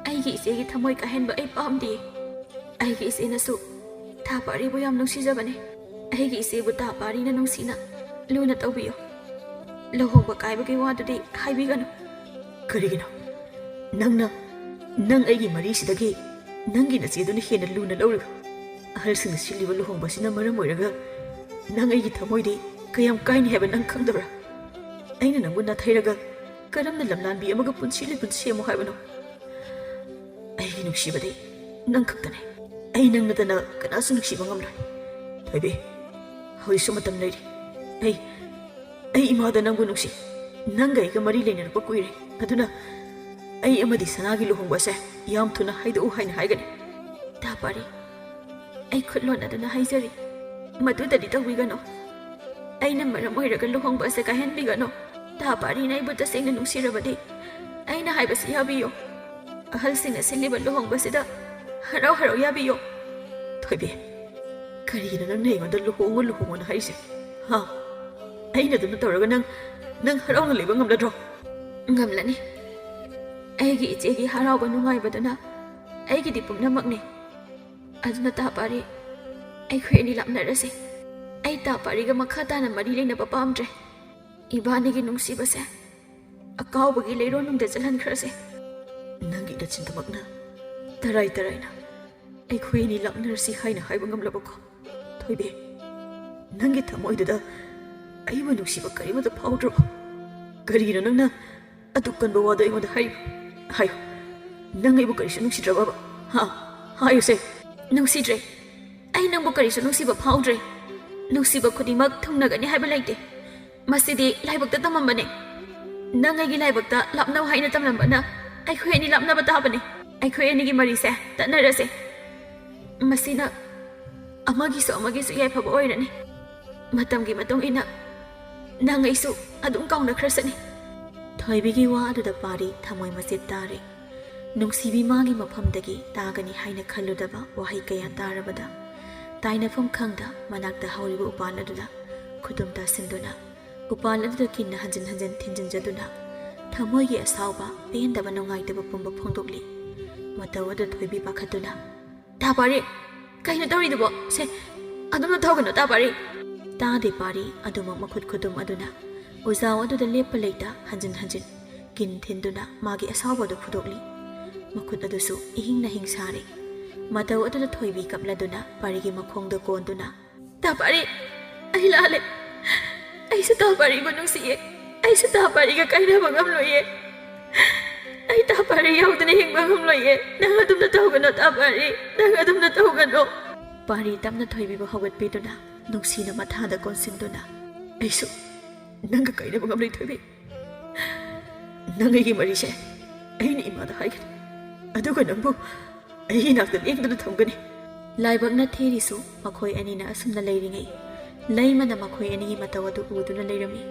ꯑꯩꯒꯤ ꯏꯆꯦꯒꯤ ꯊꯃꯣꯏ ꯀꯥꯏꯍꯟꯕ ꯑꯩ ꯄꯥꯝꯗꯦ꯫ ꯑꯩꯒꯤ ꯏꯆꯦꯅꯁꯨ ꯇꯥ ꯄꯥꯔꯤꯕꯨ ꯌꯥꯝ ꯅꯨꯡꯁꯤꯖꯕꯅꯦ꯫ ꯑꯩꯒꯤ ꯏꯆꯦꯕꯨ ꯇꯥ ꯄꯥꯔꯤꯅ ꯅꯨꯡꯁꯤꯅ ꯂꯨꯅ ꯇꯧꯕꯤꯌꯨ꯫ ꯂꯨꯍꯣꯡꯕ ꯀꯥꯏꯕꯒꯤ ꯋꯥꯗꯨꯗꯤ ꯍꯥꯏꯕꯤꯒꯅꯨ꯫ ꯀꯔꯤꯒꯤꯅꯣ? ꯅꯪꯅ, ꯅꯪ ꯑꯩꯒꯤ ꯃꯔꯤꯁꯤꯗꯒꯤ ꯅꯪꯒꯤ ꯅꯆꯦꯗꯨꯅ ꯍꯦꯟꯅ ꯂꯨꯅ ꯂꯧꯔꯤꯕ? ꯑꯍꯜꯁꯤꯡꯅ ꯁꯤꯜꯂꯤꯕ ꯂꯨꯍꯣꯡꯕꯁꯤꯅ ꯃꯔꯝ ꯑꯣꯏꯔꯒ ꯅꯪ ꯑꯩꯒꯤ ꯊꯃꯣꯏꯗꯤ ꯀꯌꯥꯝ ꯀꯥꯏꯅꯤ ꯍꯥꯏꯕ ꯅꯪ ꯈꯪꯗꯕ꯭ꯔꯥ? ꯑꯩꯅ ꯅꯪꯕꯨ ꯅꯥꯊꯩꯔꯒ ꯀꯔꯝꯅ ꯂꯝꯂꯥꯟꯕꯤ ꯑꯃꯒ ꯄꯨꯟꯁꯤ ꯂꯤꯄꯨꯟ ꯁꯦꯝꯃꯨ ꯍꯥꯏꯕꯅꯣ? ꯑꯩꯒꯤ ꯅꯨꯡꯁꯤꯕꯗꯤ ꯅꯪ ꯈꯛꯇꯅꯦ꯫ ꯑꯩ ꯅꯪ ꯅꯠꯇꯅ ꯀꯅꯥꯁꯨ ꯅꯨꯡꯁꯤꯕ ꯉꯝꯂꯣꯏ꯫ ꯊꯣꯏꯕꯤ, ꯍꯧꯖꯤꯛꯁꯨ ꯃꯇꯝ ꯂꯩꯔꯤ꯫ ꯑꯩ, ꯑꯩ ꯏꯃꯥꯗ ꯅꯪꯕꯨ ꯅꯨꯡꯁꯤ꯫ ꯅꯪꯒ ꯑꯩꯒ ꯃꯔꯤ ꯂꯩꯅꯔꯛꯄ ꯀꯨꯏꯔꯦ꯫ ꯑꯗꯨꯅ ꯑꯩ ꯑꯃꯗꯤ ꯁꯅꯥꯒꯤ ꯂꯨꯍꯣꯡꯕ ꯑꯁꯦ ꯌꯥꯝ ꯊꯨꯅ ꯍꯥꯏꯗꯣꯛꯎ ꯍꯥꯏꯅ ꯍꯥꯏꯒꯅꯤ꯫ ꯇꯥ ꯄꯥꯔꯤ, ꯑꯩ ꯈꯨꯠ ꯂꯣꯟꯅꯗꯨꯅ ꯍꯥꯏꯖꯔꯤ, ꯃꯗꯨꯗꯗꯤ ꯇꯧꯕꯤꯒꯅꯨ꯫ ꯑꯩꯅ ꯃꯔꯝ ꯑꯣꯏꯔꯒ ꯂꯨꯍꯣꯡꯕ ꯑꯁꯦ ꯀꯥꯏꯍꯟꯕꯤꯒꯅꯨ꯫ ꯇꯥ ꯄꯥꯔꯤꯅ ꯑꯩꯕꯨ ꯇꯁꯦꯡꯅ ꯅꯨꯡꯁꯤꯔꯕꯗꯤ ꯑꯩꯅ ꯍꯥꯏꯕꯁꯤ ꯌꯥꯕꯤꯌꯨ꯫ ꯑꯍꯜꯁꯤꯡꯅ ꯁꯤꯜꯂꯤꯕ ꯂꯨꯍꯣꯡꯕꯁꯤꯗ ꯍꯔꯥꯎ ꯍꯔꯥꯎ ꯌꯥꯕꯤꯌꯨ꯫ ꯊꯣꯏꯕꯤ, ꯀꯔꯤꯒꯤꯅꯣ ꯅꯪꯅ ꯑꯩꯉꯣꯟꯗ ꯂꯨꯍꯣꯡꯉꯨ ꯂꯨꯍꯣꯡꯉꯨꯅ ꯍꯥꯏꯔꯤꯁꯦ? ꯍꯥ? ꯑꯩꯅ ꯑꯗꯨꯝꯅ ꯇꯧꯔꯒ ꯅꯪ, ꯅꯪ ꯍꯔꯥꯎꯅ ꯂꯩꯕ ꯉꯝꯂꯗ꯭ꯔꯣ? ꯉꯝꯂꯅꯤ꯫ ꯑꯩꯒꯤ ꯏꯆꯦꯒꯤ ꯍꯔꯥꯎꯕ ꯅꯨꯡꯉꯥꯏꯕꯗꯨꯅ ꯑꯩꯒꯤꯗꯤ ꯄꯨꯝꯅꯃꯛꯅꯤ꯫ ꯑꯗꯨꯅ ꯇꯥ ꯄꯥꯔꯤ, ꯑꯩꯈꯣꯏ ꯑꯅꯤ ꯂꯥꯞꯅꯔꯁꯤ꯫ ꯑꯩ ꯇꯥ ꯄꯥꯔꯤꯒ ꯃꯈꯥ ꯇꯥꯅ ꯃꯔꯤ ꯂꯩꯅꯕ ꯄꯥꯝꯗ꯭ꯔꯦ꯫ ꯏꯕꯥꯅꯤꯒꯤ ꯅꯨꯡꯁꯤꯕꯁꯦ ꯑꯀꯥꯎꯕꯒꯤ ꯂꯩꯔꯣꯟꯅꯨꯡꯗ ꯆꯜꯍꯟꯈ꯭ꯔꯁꯦ꯫ ꯅꯪꯒꯤ ꯅꯆꯤꯟꯗꯃꯛꯅ ꯇꯔꯥꯏ ꯇꯔꯥꯏꯅ ꯑꯩꯈꯣꯏ ꯑꯅꯤ ꯂꯥꯞꯅꯔꯁꯤ ꯍꯥꯏꯅ ꯍꯥꯏꯕ ꯉꯝꯂꯕꯀꯣ? ꯊꯣꯏꯕꯤ, ꯅꯪꯒꯤ ꯊꯃꯣꯏꯗꯨꯗ ꯑꯩꯕꯨ ꯅꯨꯡꯁꯤꯕ ꯀꯔꯤꯃꯠꯇ ꯐꯥꯎꯗ꯭ꯔꯕꯣ? ꯀꯔꯤꯒꯤꯅꯣ ꯅꯪꯅ ꯑꯗꯨꯛ ꯀꯟꯕ ꯋꯥꯗꯣ ꯑꯩꯉꯣꯟꯗ ꯍꯥꯏꯔꯤꯕ? ꯍꯥꯏꯌꯨ, ꯅꯪ ꯑꯩꯕꯨ ꯀꯔꯤꯁꯨ ꯅꯨꯡꯁꯤꯗ꯭ꯔꯕꯕ? ꯍꯥ? ꯍꯥꯏꯌꯨꯁꯦ꯫ ꯅꯨꯡꯁꯤꯗ꯭ꯔꯦ꯫ ꯑꯩ ꯅꯪꯕꯨ ꯀꯔꯤꯁꯨ ꯅꯨꯡꯁꯤꯕ ꯐꯥꯎꯗ꯭ꯔꯦ꯫ ꯅꯨꯡꯁꯤꯕ ꯈꯨꯗꯤꯡꯃꯛ ꯊꯨꯡꯅꯒꯅꯤ ꯍꯥꯏꯕ ꯂꯩꯇꯦ꯫ ꯃꯁꯤꯗꯤ ꯂꯥꯏꯕꯛꯇ ꯇꯝꯃꯝꯕꯅꯦ꯫ ꯅꯪ ꯑꯩꯒꯤ ꯂꯥꯏꯕꯛꯇ ꯂꯥꯞꯅꯧ ꯍꯥꯏꯅ ꯇꯝꯂꯝꯕꯅ ꯑꯩꯈꯣꯏ ꯑꯅꯤ ꯂꯥꯞꯅꯕ ꯇꯥꯕꯅꯦ꯫ ꯑꯩꯈꯣꯏ ꯑꯅꯤꯒꯤ ꯃꯔꯤꯁꯦ ꯇꯠꯅꯔꯁꯦ꯫ ꯃꯁꯤꯅ ꯑꯃꯒꯤꯁꯨ ꯑꯃꯒꯤꯁꯨ ꯌꯥꯏꯐꯕ ꯑꯣꯏꯔꯅꯤ꯫ ꯃꯇꯝꯒꯤ ꯃꯇꯨꯡ ꯏꯟꯅ ꯅꯪ ꯑꯩꯁꯨ ꯑꯗꯨꯝ ꯀꯥꯎꯅꯈ꯭ꯔꯁꯅꯤ꯫ ꯊꯣꯏꯕꯤꯒꯤ ꯋꯥ ꯑꯗꯨꯗ ꯄꯥꯔꯤ ꯊꯃꯣꯏ ꯃꯆꯦꯠ ꯇꯥꯔꯦ꯫ ꯅꯨꯡꯁꯤꯕꯤ ꯃꯥꯒꯤ ꯃꯐꯝꯗꯒꯤ ꯇꯥꯒꯅꯤ ꯍꯥꯏꯅ ꯈꯜꯂꯨꯗꯕ ꯋꯥꯍꯩ ꯀꯌꯥ ꯇꯥꯔꯕꯗ ꯇꯥꯏꯅꯐꯝ ꯈꯪꯗ ꯃꯅꯥꯛꯇ ꯍꯧꯔꯤꯕ ꯎꯄꯥꯜ ꯑꯗꯨꯗ ꯈꯨꯗꯨꯝ ꯇꯥꯁꯤꯟꯗꯨꯅ, ꯎꯄꯥꯜ ꯑꯗꯨꯗ ꯀꯤꯟꯅ ꯍꯟꯖꯤꯟ ꯍꯟꯖꯤꯟ ꯊꯤꯟꯖꯤꯟꯖꯗꯨꯅ, ꯊꯃꯣꯏꯒꯤ ꯑꯁꯥꯎꯕ, ꯄꯦꯟꯗꯕ, ꯅꯨꯡꯉꯥꯏꯇꯕ ꯄꯨꯝꯕ ꯐꯣꯡꯗꯣꯛꯂꯤ꯫ ꯃꯇꯧ ꯑꯗꯨ ꯊꯣꯏꯕꯤ ꯄꯥꯈꯠꯇꯨꯅ, "ꯇꯥ ꯄꯥꯔꯤ, ꯀꯩꯅꯣ ꯇꯧꯔꯤꯗꯨꯕꯣ? ꯁꯦ, ꯑꯗꯨꯝꯅ ꯇꯧꯒꯅꯨ, ꯇꯥ ꯄꯥꯔꯤ!" ꯇꯥꯗꯦ ꯄꯥꯔꯤ ꯑꯗꯨꯃꯛ ꯃꯈꯨꯠ ꯈꯨꯗꯨꯝ ꯑꯗꯨꯅ ꯎꯖꯥꯎ ꯑꯗꯨꯗ ꯂꯦꯞꯄ ꯂꯩꯇ ꯍꯟꯖꯤꯟ ꯍꯟꯖꯤꯟ ꯀꯤꯟ ꯊꯤꯟꯗꯨꯅ ꯃꯥꯒꯤ ꯑꯁꯥꯎꯕꯗꯨ ꯐꯨꯗꯣꯛꯂꯤ꯫ ꯃꯈꯨꯠ ꯑꯗꯨꯁꯨ ꯏꯍꯤꯡ ꯅꯥꯍꯤꯡ ꯁꯥꯔꯤ꯫ ꯃꯇꯧ ꯑꯗꯨꯗ ꯊꯣꯏꯕꯤ ꯀꯞꯂꯗꯨꯅ ꯄꯥꯔꯤꯒꯤ ꯃꯈꯣꯡꯗ ꯀꯣꯟꯗꯨꯅ, "ꯇꯥ ꯄꯥꯔꯤ, ꯑꯩ ꯂꯥꯜꯂꯦ꯫ ꯑꯩꯁꯨ ꯇꯥ ꯄꯥꯔꯤꯕꯨ ꯅꯨꯡꯁꯤꯌꯦ꯫ ꯑꯩꯁꯨ ꯇꯥ ꯄꯥꯔꯤꯒ ꯀꯥꯏꯅꯕ ꯉꯝꯂꯣꯏꯌꯦ꯫ ꯑꯩ ꯇꯥ ꯄꯥꯔꯤ ꯌꯥꯎꯗꯅ ꯍꯤꯡꯕ ꯉꯝꯂꯣꯏꯌꯦ꯫ ꯅꯪ ꯑꯗꯨꯝꯅ ꯇꯧꯒꯅꯣ, ꯇꯥ ꯄꯥꯔꯤ꯫ ꯅꯪ ꯑꯗꯨꯝꯅ ꯇꯧꯒꯅꯣ꯫" ꯄꯥꯔꯤ ꯇꯞꯅ ꯊꯣꯏꯕꯤꯕꯨ ꯍꯧꯒꯠꯄꯤꯗꯨꯅ ꯅꯨꯡꯁꯤꯅ ꯃꯊꯥꯗ ꯀꯣꯟꯁꯤꯟꯗꯨꯅ, "ꯑꯩꯁꯨ ꯅꯪꯒ ꯀꯥꯏꯅꯕ ꯉꯝꯂꯣꯏ, ꯊꯣꯏꯕꯤ꯫ ꯅꯪ ꯑꯩꯒꯤ ꯃꯔꯤꯁꯦ ꯑꯩꯅ ꯏꯃꯥꯗ ꯍꯥꯏꯒꯅꯤ꯫ ꯑꯗꯨꯒ ꯅꯪꯕꯨ ꯑꯩꯒꯤ ꯅꯥꯛꯇ ꯂꯦꯡꯗꯅ ꯊꯝꯒꯅꯤ꯫" ꯂꯥꯏꯕꯛꯅ ꯊꯤꯔꯤꯁꯨ ꯃꯈꯣꯏ ꯑꯅꯤꯅ ꯑꯁꯨꯝꯅ ꯂꯩꯔꯤꯉꯩ, ꯂꯩꯃꯅ ꯃꯈꯣꯏ ꯑꯅꯤꯒꯤ ꯃꯇꯧ ꯑꯗꯨ ꯎꯗꯨꯅ ꯂꯩꯔꯝꯃꯤ꯫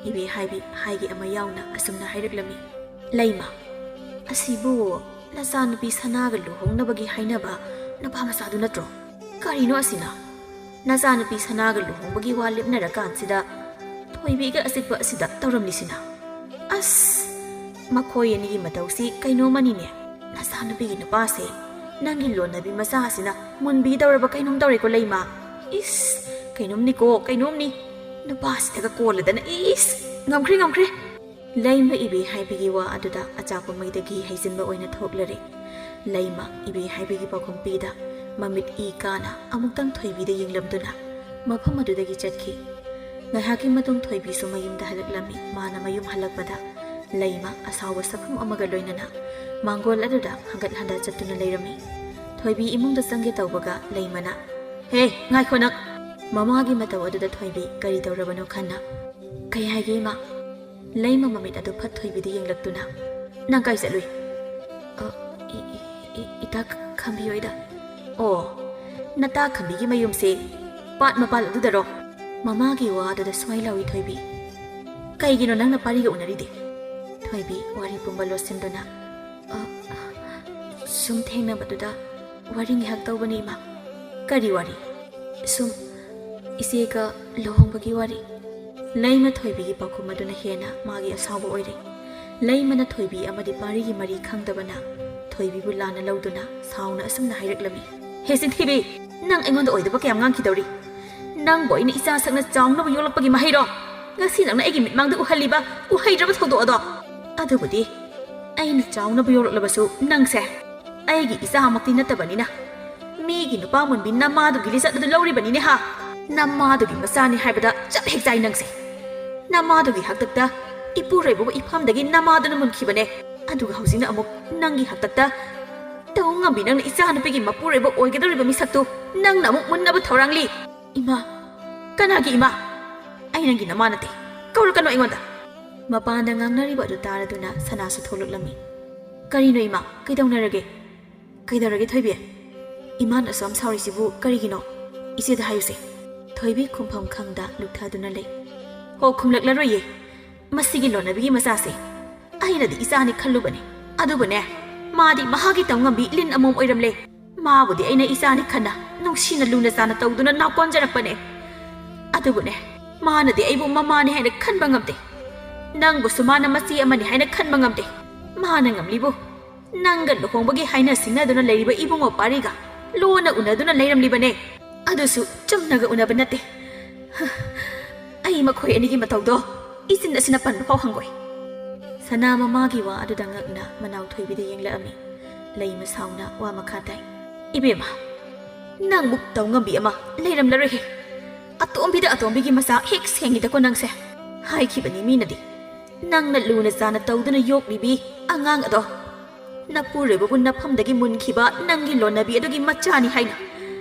ꯏꯕꯦ ꯍꯥꯏꯕꯤ ꯍꯥꯏꯒꯤ ꯑꯃ ꯌꯥꯎꯅ ꯑꯁꯨꯝꯅ ꯍꯥꯏꯔꯛꯂꯝꯃꯤ, "ꯂꯩꯃ, ꯑꯁꯤꯕꯨ ꯅꯆꯥꯅꯨꯄꯤ ꯁꯅꯥꯒ ꯂꯨꯍꯣꯡꯅꯕꯒꯤ ꯍꯥꯏꯅꯕ ꯅꯨꯄꯥ ꯃꯆꯥꯗꯨ ꯅꯠꯇ꯭ꯔꯣ? ꯀꯔꯤꯅꯣ ꯑꯁꯤꯅ? ꯅꯆꯥꯅꯨꯄꯤ ꯁꯅꯥꯒ ꯂꯨꯍꯣꯡꯕꯒꯤ ꯋꯥ ꯂꯦꯞꯅꯔꯀꯥꯟꯁꯤꯗ ꯊꯣꯏꯕꯤꯒ ꯑꯆꯤꯛꯄ ꯑꯁꯤꯗ ꯇꯧꯔꯝꯂꯤꯁꯤꯅ? ꯑꯁ, ꯃꯈꯣꯏ ꯑꯅꯤꯒꯤ ꯃꯇꯧꯁꯤ ꯀꯩꯅꯣꯝꯃꯅꯤꯅꯦ꯫ ꯅꯆꯥꯅꯨꯄꯤꯒꯤ ꯅꯨꯄꯥꯁꯦ ꯅꯪꯒꯤ ꯂꯣꯟꯅꯕꯤ ꯃꯆꯥ ꯑꯁꯤꯅ ꯃꯨꯟꯕꯤꯗꯧꯔꯕ ꯀꯩꯅꯣꯝ ꯇꯧꯔꯦꯀꯣ, ꯂꯩꯃ꯫ ꯏꯁ, ꯀꯩꯅꯣꯝꯅꯤꯀꯣ, ꯀꯩꯅꯣꯝꯅꯤ꯫ ꯅꯨꯄꯥꯁꯤꯗꯒ ꯀꯣꯜꯂꯗꯅ, ꯏꯁ, ꯉꯝꯈ꯭ꯔꯦ, ꯉꯝꯈ꯭ꯔꯦ꯫" ꯂꯩꯃ ꯏꯕꯦ ꯍꯥꯏꯕꯤꯒꯤ ꯋꯥ ꯑꯗꯨꯗ ꯑꯆꯥꯛꯄ ꯃꯩꯗ ꯘꯤ ꯍꯩꯖꯤꯟꯕ ꯑꯣꯏꯅ ꯊꯣꯛꯂꯔꯦ꯫ ꯂꯩꯃ ꯏꯕꯦ ꯍꯥꯏꯕꯤꯒꯤ ꯄꯥꯎꯈꯨꯝ ꯄꯤꯗ ꯃꯃꯤꯠ ꯏ ꯀꯥꯅ ꯑꯃꯨꯛꯇꯪ ꯊꯣꯏꯕꯤꯗ ꯌꯦꯡꯂꯝꯗꯨꯅ ꯃꯐꯝ ꯑꯗꯨꯗꯒꯤ ꯆꯠꯈꯤ꯫ ꯉꯥꯏꯍꯥꯛꯀꯤ ꯃꯇꯨꯡ ꯊꯣꯏꯕꯤꯁꯨ ꯃꯌꯨꯝꯗ ꯍꯜꯂꯛꯂꯝꯃꯤ꯫ ꯃꯥꯅ ꯃꯌꯨꯝ ꯍꯜꯂꯛꯄꯗ ꯂꯩꯃ ꯑꯁꯥꯎꯕ ꯁꯛꯐꯝ ꯑꯃꯒ ꯂꯣꯏꯅꯅ ꯃꯥꯡꯒꯣꯜ ꯑꯗꯨꯗ ꯍꯪꯒꯠ ꯍꯟꯗ ꯆꯠꯇꯨꯅ ꯂꯩꯔꯝꯃꯤ꯫ ꯊꯣꯏꯕꯤ ꯏꯃꯨꯡꯗ ꯆꯪꯒꯦ ꯇꯧꯕꯒ ꯂꯩꯃꯅ, "ꯍꯦ, ꯉꯥꯏꯈꯣ ꯅꯪ!" ꯃꯃꯥꯒꯤ ꯃꯇꯧ ꯑꯗꯨꯗ ꯊꯣꯏꯕꯤ ꯀꯔꯤ ꯇꯧꯔꯕꯅꯣ ꯈꯟꯅ, "ꯀꯩ ꯍꯥꯏꯒꯦ, ꯏꯃꯥ?" ꯂꯩꯃ ꯃꯃꯤꯠ ꯑꯗꯨ ꯐꯠ ꯊꯣꯏꯕꯤꯗ ꯌꯦꯡꯂꯛꯇꯨꯅ, "ꯅꯪ ꯀꯥꯏ ꯆꯠꯂꯨꯏ?" "ꯑ, ꯏ-, ꯏ-, ꯏ-, ꯏꯇꯥ ꯈꯝꯕꯤ ꯍꯣꯏꯗ꯫" "ꯑꯣ, ꯅꯇꯥ ꯈꯝꯕꯤꯒꯤ ꯃꯌꯨꯝꯁꯦ ꯄꯥꯠ ꯃꯄꯥꯜ ꯑꯗꯨꯗꯔꯣ?" ꯃꯃꯥꯒꯤ ꯋꯥ ꯑꯗꯨꯗ ꯁ꯭ꯋꯥꯏ ꯂꯥꯎꯏ ꯊꯣꯏꯕꯤ꯫ "ꯀꯩꯒꯤꯅꯣ ꯅꯪꯅ ꯄꯥꯔꯤꯒ ꯎꯅꯔꯤꯗꯤ?" ꯊꯣꯏꯕꯤ ꯋꯥꯔꯤ ꯄꯨꯝꯕ ꯂꯣꯠꯁꯤꯟꯗꯨꯅ, "ꯑ, ꯁꯨꯝ ꯊꯦꯡꯅꯕꯗꯨꯗ ꯋꯥꯔꯤ ꯉꯥꯏꯍꯥꯛ ꯇꯧꯕꯅꯤ, ꯏꯃꯥ꯫" "ꯀꯔꯤ ꯋꯥꯔꯤ?" ꯁꯨꯝ ꯏꯆꯦꯒ ꯂꯨꯍꯣꯡꯕꯒꯤ ꯋꯥꯔꯤ꯫ ꯂꯩꯃ ꯊꯣꯏꯕꯤꯒꯤ ꯄꯥꯎꯈꯨꯝ ꯑꯗꯨꯅ ꯍꯦꯟꯅ ꯃꯥꯒꯤ ꯑꯁꯥꯎꯕ ꯑꯣꯏꯔꯦ꯫ ꯂꯩꯃꯅ ꯊꯣꯏꯕꯤ ꯑꯃꯗꯤ ꯄꯥꯔꯤꯒꯤ ꯃꯔꯤ ꯈꯪꯗꯕꯅ ꯊꯣꯏꯕꯤꯕꯨ ꯂꯥꯟꯅ ꯂꯧꯗꯨꯅ ꯁꯥꯎꯅ ꯑꯁꯨꯝꯅ ꯍꯥꯏꯔꯛꯂꯝꯃꯤ꯫ "ꯍꯦ ꯆꯤꯟꯊꯤꯕꯤ, ꯅꯪ ꯑꯩꯉꯣꯟꯗ ꯑꯣꯏꯗꯕ ꯀꯌꯥꯝ ꯉꯥꯡꯈꯤꯗꯧꯔꯤ? ꯅꯪꯕꯨ ꯑꯩꯅ ꯏꯆꯥ ꯁꯛꯅ ꯆꯥꯎꯅꯕ ꯌꯣꯛꯂꯛꯄꯒꯤ ꯃꯍꯩꯔꯣ? ꯉꯁꯤ ꯅꯪꯅ ꯑꯩꯒꯤ ꯃꯤꯠꯃꯥꯡꯗ ꯎꯍꯜꯂꯤꯕ ꯎꯍꯩꯗ꯭ꯔꯕ ꯊꯧꯗꯣꯛ ꯑꯗꯣ? ꯑꯗꯨꯕꯨꯗꯤ ꯑꯩꯅ ꯆꯥꯎꯅꯕ ꯌꯣꯛꯂꯛꯂꯕꯁꯨ ꯅꯪꯁꯦ ꯑꯩꯒꯤ ꯏꯆꯥꯃꯛꯇꯤ ꯅꯠꯇꯕꯅꯤꯅ, ꯃꯤꯒꯤ ꯅꯨꯄꯥ ꯃꯨꯟꯕꯤ ꯅꯃꯥꯗꯨꯒꯤ ꯂꯤꯆꯠ ꯑꯗꯨ ꯂꯧꯔꯤꯕꯅꯤꯅꯦ ꯍꯥ? ꯅꯃꯥꯗꯨꯒꯤ ꯃꯆꯥꯅꯤ ꯍꯥꯏꯕꯗ ꯆꯞ ꯍꯦꯛ ꯆꯥꯏ ꯅꯪꯁꯦ꯫ ꯅꯃꯥꯗꯨꯒꯤ ꯍꯥꯛꯇꯛꯇ ꯏꯄꯨꯔꯣꯏꯕꯕꯨ ꯏꯐꯝꯗꯒꯤ ꯅꯃꯥꯗꯨꯅ ꯃꯨꯟꯈꯤꯕꯅꯦ, ꯑꯗꯨꯒ ꯍꯧꯖꯤꯛꯅ ꯑꯃꯨꯛ ꯅꯪꯒꯤ ꯍꯥꯛꯇꯛꯇ ꯇꯧ ꯉꯝꯕꯤ ꯅꯪꯅ ꯏꯆꯥꯅꯨꯄꯤꯒꯤ ꯃꯄꯨꯔꯣꯏꯕ ꯑꯣꯏꯒꯗꯧꯔꯤꯕ ꯃꯤꯁꯛꯇꯨ ꯅꯪꯅ ꯑꯃꯨꯛ ꯃꯨꯟꯅꯕ ꯊꯧꯔꯥꯡꯂꯤ꯫ ꯏꯃꯥ!" "ꯀꯅꯥꯒꯤ ꯏꯃꯥ? ꯑꯩ ꯅꯪꯒꯤ ꯅꯃꯥ ꯅꯠꯇꯦ꯫ ꯀꯧꯔꯛꯀꯅꯨ ꯑꯩꯉꯣꯟꯗ!" ꯃꯄꯥꯟꯗ ꯉꯥꯡꯅꯔꯤꯕ ꯑꯗꯨ ꯇꯥꯔꯗꯨꯅ ꯁꯅꯥꯁꯨ ꯊꯣꯛꯂꯛꯂꯝꯃꯤ꯫ "ꯀꯔꯤꯅꯣ ꯏꯃꯥ? ꯀꯩꯗꯧꯅꯔꯒꯦ? ꯀꯩꯗꯧꯔꯒꯦ ꯊꯣꯏꯕꯤ? ꯏꯃꯥꯅ ꯑꯁꯨꯛ ꯌꯥꯝ ꯁꯥꯎꯔꯤꯁꯤꯕꯨ ꯀꯔꯤꯒꯤꯅꯣ? ꯏꯆꯦꯗ ꯍꯥꯏꯌꯨꯁꯦ꯫" ꯊꯣꯏꯕꯤ ꯈꯨꯝꯐꯝ ꯈꯪꯗ ꯂꯨꯞꯊꯗꯨꯅ ꯂꯩ꯫ "ꯍꯣ, ꯈꯨꯝꯂꯛꯂꯔꯣꯏꯌꯦ꯫ ꯃꯁꯤꯒꯤ ꯂꯣꯟꯅꯕꯤꯒꯤ ꯃꯆꯥꯁꯦ ꯑꯩꯅꯗꯤ ꯏꯆꯥꯅꯤ ꯈꯜꯂꯨꯕꯅꯦ꯫ ꯑꯗꯨꯕꯨꯅꯦ, ꯃꯥꯗꯤ ꯃꯍꯥꯛꯀꯤ ꯇꯧꯉꯝꯕꯤ ꯂꯤꯟ ꯑꯃꯣꯝ ꯑꯣꯏꯔꯝꯂꯦ꯫ ꯃꯥꯕꯨꯗꯤ ꯑꯩꯅ ꯏꯆꯥꯅꯤ ꯈꯟꯅ ꯅꯨꯡꯁꯤꯅ ꯂꯨꯅ ꯆꯥꯅ ꯇꯧꯗꯨꯅ ꯅꯥꯀꯣꯟꯖꯔꯛꯄꯅꯦ꯫ ꯑꯗꯨꯕꯨꯅꯦ, ꯃꯥꯅꯗꯤ ꯑꯩꯕꯨ ꯃꯃꯥꯅꯤ ꯍꯥꯏꯅ ꯈꯟꯕ ꯉꯝꯗꯦ꯫ ꯅꯪꯕꯨꯁꯨ ꯃꯥꯅ ꯃꯆꯦ ꯑꯃꯅꯤ ꯍꯥꯏꯅ ꯈꯟꯕ ꯉꯝꯗꯦ꯫ ꯃꯥꯅ ꯉꯝꯂꯤꯕꯨ ꯅꯪꯒ ꯂꯨꯍꯣꯡꯕꯒꯤ ꯍꯥꯏꯅ ꯁꯤꯡꯅꯗꯨꯅ ꯂꯩꯔꯤꯕ ꯏꯕꯨꯡꯉꯣ ꯄꯥꯔꯤꯒ ꯂꯣꯟꯅ ꯎꯅꯗꯨꯅ ꯂꯩꯔꯝꯂꯤꯕꯅꯦ꯫ ꯑꯗꯨꯁꯨ ꯆꯨꯝꯅꯒ ꯎꯅꯕ ꯅꯠꯇꯦ꯫ ꯑꯩ ꯃꯈꯣꯏ ꯑꯅꯤꯒꯤ ꯃꯇꯧꯗꯣ ꯏꯆꯤꯟ ꯑꯁꯤꯅ ꯄꯟꯕ ꯐꯥꯎ ꯍꯪꯒꯣꯏ꯫" ꯁꯅꯥ ꯃꯃꯥꯒꯤ ꯋꯥ ꯑꯗꯨꯗ ꯉꯛꯅ ꯃꯅꯥꯎ ꯊꯣꯏꯕꯤꯗ ꯌꯦꯡꯂꯛꯑꯝꯃꯤ꯫ ꯂꯩꯃ ꯁꯥꯎꯅ ꯋꯥ ꯃꯈꯥ ꯇꯥꯏ꯫ "ꯏꯕꯦꯝꯃ, ꯅꯪꯃꯨꯛ ꯇꯧ ꯉꯝꯕꯤ ꯑꯃ ꯂꯩꯔꯝꯂꯔꯣꯏꯍꯦ꯫ ꯑꯇꯣꯝꯕꯤꯗ ꯑꯇꯣꯝꯕꯤꯒꯤ ꯃꯆꯥ ꯍꯦꯛ ꯁꯦꯡꯉꯤꯗꯀꯣ ꯅꯪꯁꯦ꯫ ꯍꯥꯏꯈꯤꯕꯅꯤ ꯃꯤꯅꯗꯤ, ꯅꯪꯅ ꯂꯨꯅ ꯆꯥꯅ ꯇꯧꯗꯨꯅ ꯌꯣꯛꯂꯤꯕꯤ ꯑꯉꯥꯡ ꯑꯗꯣ ꯅꯄꯨꯔꯣꯏꯕꯕꯨ ꯅꯐꯝꯗꯒꯤ ꯃꯨꯟꯈꯤꯕ ꯅꯪꯒꯤ ꯂꯣꯟꯅꯕꯤ ꯑꯗꯨꯒꯤ ꯃꯆꯥꯅꯤ ꯍꯥꯏꯅ꯫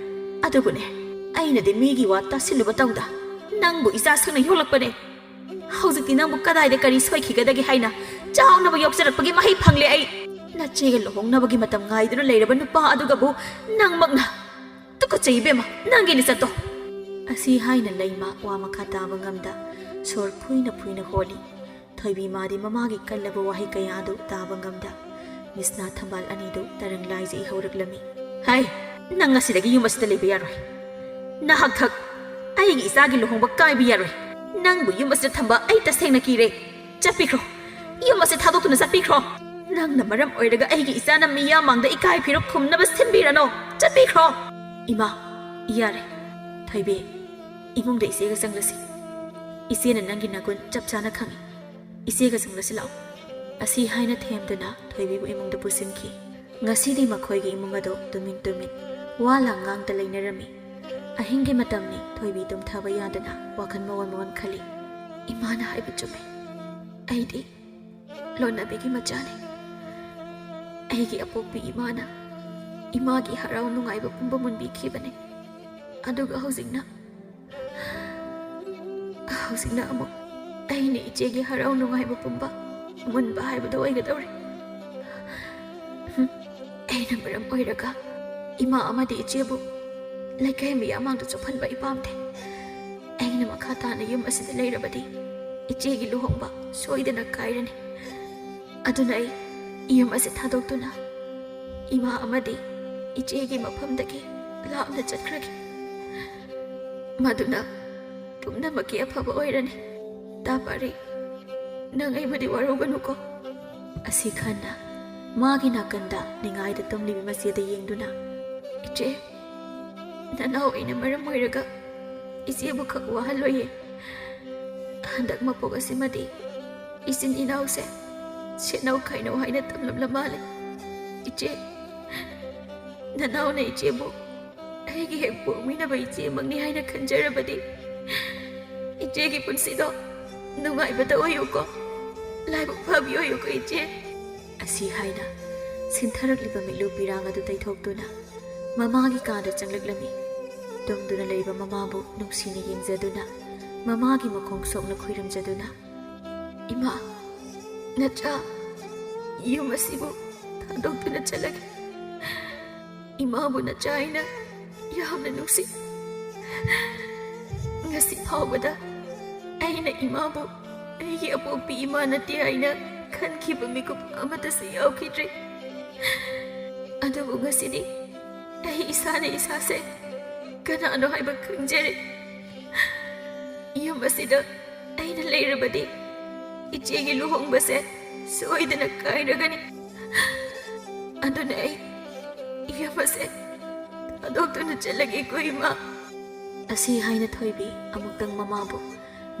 ꯑꯗꯨꯕꯨꯅꯦ, ꯑꯩꯅꯗꯤ ꯃꯤꯒꯤ ꯋꯥ ꯇꯥꯁꯤꯜꯂꯨꯕ ꯇꯧꯗ ꯅꯪꯕꯨ ꯏꯆꯥ ꯁꯛꯅ ꯌꯣꯛꯂꯛꯄꯅꯦ꯫ ꯍꯧꯖꯤꯛꯇꯤ ꯅꯪꯕꯨ ꯀꯗꯥꯏꯗ ꯀꯔꯤ ꯁꯣꯏꯈꯤꯒꯗꯒꯦ ꯍꯥꯏꯅ ꯆꯥꯎꯅꯕ ꯌꯣꯛꯆꯔꯛꯄꯒꯤ ꯃꯍꯩ ꯐꯪꯂꯦ ꯑꯩ꯫ ꯅꯆꯦꯒ ꯂꯨꯍꯣꯡꯅꯕꯒꯤ ꯃꯇꯝ ꯉꯥꯏꯗꯨꯅ ꯂꯩꯔꯕ ꯅꯨꯄꯥ ꯑꯗꯨꯒꯕꯨ ꯅꯪꯃꯛꯅ꯫ ꯇꯨꯀꯠꯆꯩ ꯏꯕꯦꯝꯃ, ꯅꯪꯒꯤ ꯂꯤꯆꯠꯇꯣ!" ꯑꯁꯤ ꯍꯥꯏꯅ ꯂꯩꯃ ꯋꯥ ꯃꯈꯥ ꯇꯥꯕ ꯉꯝꯗ ꯁꯣꯔ ꯐꯨꯏꯅ ꯐꯨꯏꯅ ꯍꯣꯜꯂꯤ꯫ ꯊꯣꯏꯕꯤ ꯃꯥꯗꯤ ꯃꯃꯥꯒꯤ ꯀꯜꯂꯕ ꯋꯥꯍꯩ ꯀꯌꯥ ꯑꯗꯨ ꯇꯥꯕ ꯉꯝꯗ ꯃꯤꯁꯅꯥ ꯊꯝꯕꯥꯜ ꯑꯅꯤꯗꯨ ꯇꯔꯪ ꯂꯥꯏꯖ ꯏꯍꯧꯔꯛꯂꯝꯃꯤ꯫ "ꯍꯥꯏ, ꯅꯪ ꯉꯁꯤꯗꯒꯤ ꯌꯨꯝ ꯑꯁꯤꯗ ꯂꯩꯕ ꯌꯥꯔꯣꯏ꯫ ꯅꯍꯥꯛ ꯊꯛ ꯑꯩꯒꯤ ꯏꯆꯥꯒꯤ ꯂꯨꯍꯣꯡꯕ ꯀꯥꯏꯕ ꯌꯥꯔꯣꯏ꯫ ꯅꯪꯕꯨ ꯌꯨꯝ ꯑꯁꯤꯗ ꯊꯝꯕ ꯑꯩ ꯇꯁꯦꯡꯅ ꯀꯤꯔꯦ꯫ ꯆꯠꯄꯤꯈ꯭ꯔꯣ꯫ ꯌꯨꯝ ꯑꯁꯤ ꯊꯥꯗꯣꯛꯇꯨꯅ ꯆꯠꯄꯤꯈ꯭ꯔꯣ꯫ ꯅꯪꯅ ꯃꯔꯝ ꯑꯣꯏꯔꯒ ꯑꯩꯒꯤ ꯏꯆꯥꯅ ꯃꯤꯌꯥꯝ ꯃꯥꯡꯗ ꯏꯀꯥꯏ ꯐꯤꯔꯨꯛ ꯈꯨꯝꯅꯕ ꯁꯤꯟꯕꯤꯔꯅꯣ꯫ ꯆꯠꯄꯤꯈ꯭ꯔꯣ꯫ ꯏꯃꯥ, ꯌꯥꯔꯦ꯫ ꯊꯣꯏꯕꯤ, ꯏꯃꯨꯡꯗ ꯏꯆꯦꯒ ꯆꯪꯂꯁꯤ꯫ ꯏꯆꯦꯅ ꯅꯪꯒꯤ ꯅꯒꯨꯟ ꯆꯞ ꯆꯥꯅ ꯈꯪꯏ꯫ ꯏꯆꯦꯒ ꯆꯪꯂꯁꯤ ꯂꯥꯛꯑꯣ꯫ ꯑꯁꯤ ꯍꯥꯏꯅ ꯊꯦꯝꯗꯨꯅ ꯊꯣꯏꯕꯤꯕꯨ ꯏꯃꯨꯡꯗ ꯄꯨꯁꯤꯟꯈꯤ꯫ ꯉꯁꯤꯗꯤ ꯃꯈꯣꯏꯒꯤ ꯏꯃꯨꯡ ꯑꯗꯨ ꯇꯨꯃꯤꯟ ꯇꯨꯃꯤꯟ, ꯋꯥ ꯂꯥꯡ ꯉꯥꯡꯗ ꯂꯩꯅꯔꯝꯃꯤ꯫ ꯑꯍꯤꯡꯒꯤ ꯃꯇꯝꯅꯤ, ꯊꯣꯏꯕꯤ ꯇꯨꯝꯊꯕ ꯌꯥꯗꯅ ꯋꯥꯈꯜ ꯃꯑꯣꯟ ꯃꯑꯣꯟ ꯈꯜꯂꯤ꯫ ꯏꯃꯥꯅ ꯍꯥꯏꯕ ꯆꯨꯝꯃꯤ꯫ ꯑꯩꯗꯤ ꯂꯣꯟꯅꯕꯤꯒꯤ ꯃꯆꯥꯅꯤ꯫ ꯑꯩꯒꯤ ꯑꯄꯣꯛꯄꯤ ꯏꯃꯥꯅ ꯏꯃꯥꯒꯤ ꯍꯔꯥꯎ ꯅꯨꯡꯉꯥꯏꯕ ꯄꯨꯝꯕ ꯃꯨꯟꯕꯤꯈꯤꯕꯅꯤ꯫ ꯑꯗꯨꯒ ꯍꯧꯖꯤꯛꯅ, ꯍꯧꯖꯤꯛꯅ ꯑꯃꯨꯛ ꯑꯩꯅ ꯏꯆꯦꯒꯤ ꯍꯔꯥꯎ ꯅꯨꯡꯉꯥꯏꯕ ꯄꯨꯝꯕ ꯃꯨꯟꯕ ꯍꯥꯏꯕꯗꯨ ꯑꯣꯏꯒꯗꯧꯔꯦ꯫ ꯍꯨꯝ, ꯑꯩꯅ ꯃꯔꯝ ꯑꯣꯏꯔꯒ ꯏꯃꯥ ꯑꯃꯗꯤ ꯏꯆꯦꯕꯨ ꯂꯩꯀꯥꯏ ꯃꯤꯌꯥꯝ ꯃꯥꯡꯗ ꯆꯣꯞꯍꯟꯕ ꯑꯩ ꯄꯥꯝꯗꯦ꯫ ꯑꯩꯅ ꯃꯈꯥ ꯇꯥꯅ ꯌꯨꯝ ꯑꯁꯤꯗ ꯂꯩꯔꯕꯗꯤ ꯏꯆꯦꯒꯤ ꯂꯨꯍꯣꯡꯕ ꯁꯣꯏꯗꯅ ꯀꯥꯏꯔꯅꯤ꯫ ꯑꯗꯨꯅ ꯑꯩ ꯌꯨꯝ ꯑꯁꯤ ꯊꯥꯗꯣꯛꯇꯨꯅ ꯏꯃꯥ ꯑꯃꯗꯤ ꯏꯆꯦꯒꯤ ꯃꯐꯝꯗꯒꯤ ꯂꯥꯞꯅ ꯆꯠꯈ꯭ꯔꯒꯦ꯫ ꯃꯗꯨꯅ ꯄꯨꯝꯅꯃꯛꯀꯤ ꯑꯐꯕ ꯑꯣꯏꯔꯅꯤ꯫ ꯇꯥ ꯄꯥꯔꯤ, ꯅꯪ ꯑꯩꯕꯨꯗꯤ ꯋꯥꯔꯧꯒꯅꯨꯀꯣ꯫ ꯑꯁꯤ ꯈꯟꯅ ꯃꯥꯒꯤ ꯅꯥꯀꯟꯗ ꯅꯤꯡꯉꯥꯏꯗ ꯇꯨꯝꯂꯤꯕꯤ ꯃꯆꯦꯗ ꯌꯦꯡꯗꯨꯅ, "ꯏꯆꯦ, ꯅꯅꯥꯎ ꯑꯩꯅ ꯃꯔꯝ ꯑꯣꯏꯔꯒ ꯏꯆꯦꯕꯨ ꯈꯛ ꯋꯥꯍꯜꯂꯣꯏꯌꯦ꯫ ꯍꯟꯗꯛ ꯃꯄꯣꯛ ꯑꯁꯤꯃꯗꯤ ꯏꯆꯤꯟ ꯏꯅꯥꯎꯁꯦ ꯁꯦꯠꯅꯧ ꯈꯥꯏꯅꯧ ꯍꯥꯏꯅ ꯇꯝꯂꯝꯂ ꯃꯥꯜꯂꯦ꯫ ꯏꯆꯦ, ꯅꯅꯥꯎꯅ ꯏꯆꯦꯕꯨ ꯑꯩꯒꯤ ꯍꯦꯛ ꯄꯣꯛꯃꯤꯟꯅꯕ ꯏꯆꯦꯃꯛꯅꯤ ꯍꯥꯏꯅ ꯈꯟꯖꯔꯕꯗꯤ ꯏꯆꯦꯒꯤ ꯄꯨꯟꯁꯤꯗꯣ ꯅꯨꯡꯉꯥꯏꯕꯇ ꯑꯣꯏꯌꯨꯀꯣ꯫ ꯂꯥꯏꯕꯛ ꯐꯕꯤ ꯑꯣꯏꯌꯨꯀꯣ ꯏꯆꯦ꯫" ꯑꯁꯤ ꯍꯥꯏꯅ ꯁꯤꯟꯊꯔꯛꯂꯤꯕ ꯃꯤꯠꯂꯨ ꯄꯤꯔꯥꯡ ꯑꯗꯨ ꯇꯩꯊꯣꯛꯇꯨꯅ ꯃꯃꯥꯒꯤ ꯀꯥꯗ ꯆꯪꯂꯛꯂꯝꯃꯤ꯫ ꯇꯨꯝꯗꯨꯅ ꯂꯩꯔꯤꯕ ꯃꯃꯥꯕꯨ ꯅꯨꯡꯁꯤꯅ ꯌꯦꯡꯖꯗꯨꯅ, ꯃꯃꯥꯒꯤ ꯃꯈꯣꯡ ꯁꯣꯛꯅ ꯈꯨꯏꯔꯝꯖꯗꯨꯅ, "ꯏꯃꯥ, ꯅꯆꯥ ꯌꯨꯝ ꯑꯁꯤꯕꯨ ꯊꯥꯗꯣꯛꯇꯨꯅ ꯆꯠꯂꯒꯦ꯫ ꯏꯃꯥꯕꯨ ꯅꯆꯥ ꯑꯩꯅ ꯌꯥꯝꯅ ꯅꯨꯡꯁꯤ꯫ ꯉꯁꯤ ꯐꯥꯎꯕꯗ ꯑꯩꯅ ꯏꯃꯥꯕꯨ ꯑꯩꯒꯤ ꯑꯄꯣꯛꯄꯤ ꯏꯃꯥ ꯅꯠꯇꯦ ꯍꯥꯏꯅ ꯈꯟꯈꯤꯕ ꯃꯤꯀꯨꯞ ꯑꯃꯠꯇꯁꯨ ꯌꯥꯎꯈꯤꯗ꯭ꯔꯤ꯫ ꯑꯗꯨꯕꯨ ꯉꯁꯤꯗꯤ ꯑꯩ ꯏꯁꯥꯅ ꯏꯁꯥꯁꯦ ꯀꯅꯥꯅꯣ ꯍꯥꯏꯕ ꯈꯪꯖꯔꯦ꯫ ꯌꯨꯝ ꯑꯁꯤꯗ ꯑꯩꯅ ꯂꯩꯔꯕꯗꯤ ꯏꯆꯦꯒꯤ ꯂꯨꯍꯣꯡꯕꯁꯦ ꯁꯣꯏꯗꯅ ꯀꯥꯏꯔꯒꯅꯤ꯫ ꯑꯗꯨꯅ ꯑꯩ ꯌꯨꯝ ꯑꯁꯦ ꯊꯥꯗꯣꯛꯇꯨꯅ ꯆꯠꯂꯒꯦꯀꯣ, ꯏꯃꯥ꯫ ꯑꯁꯤ ꯍꯥꯏꯅ ꯊꯣꯏꯕꯤ ꯑꯃꯨꯛꯇꯪ ꯃꯃꯥꯕꯨ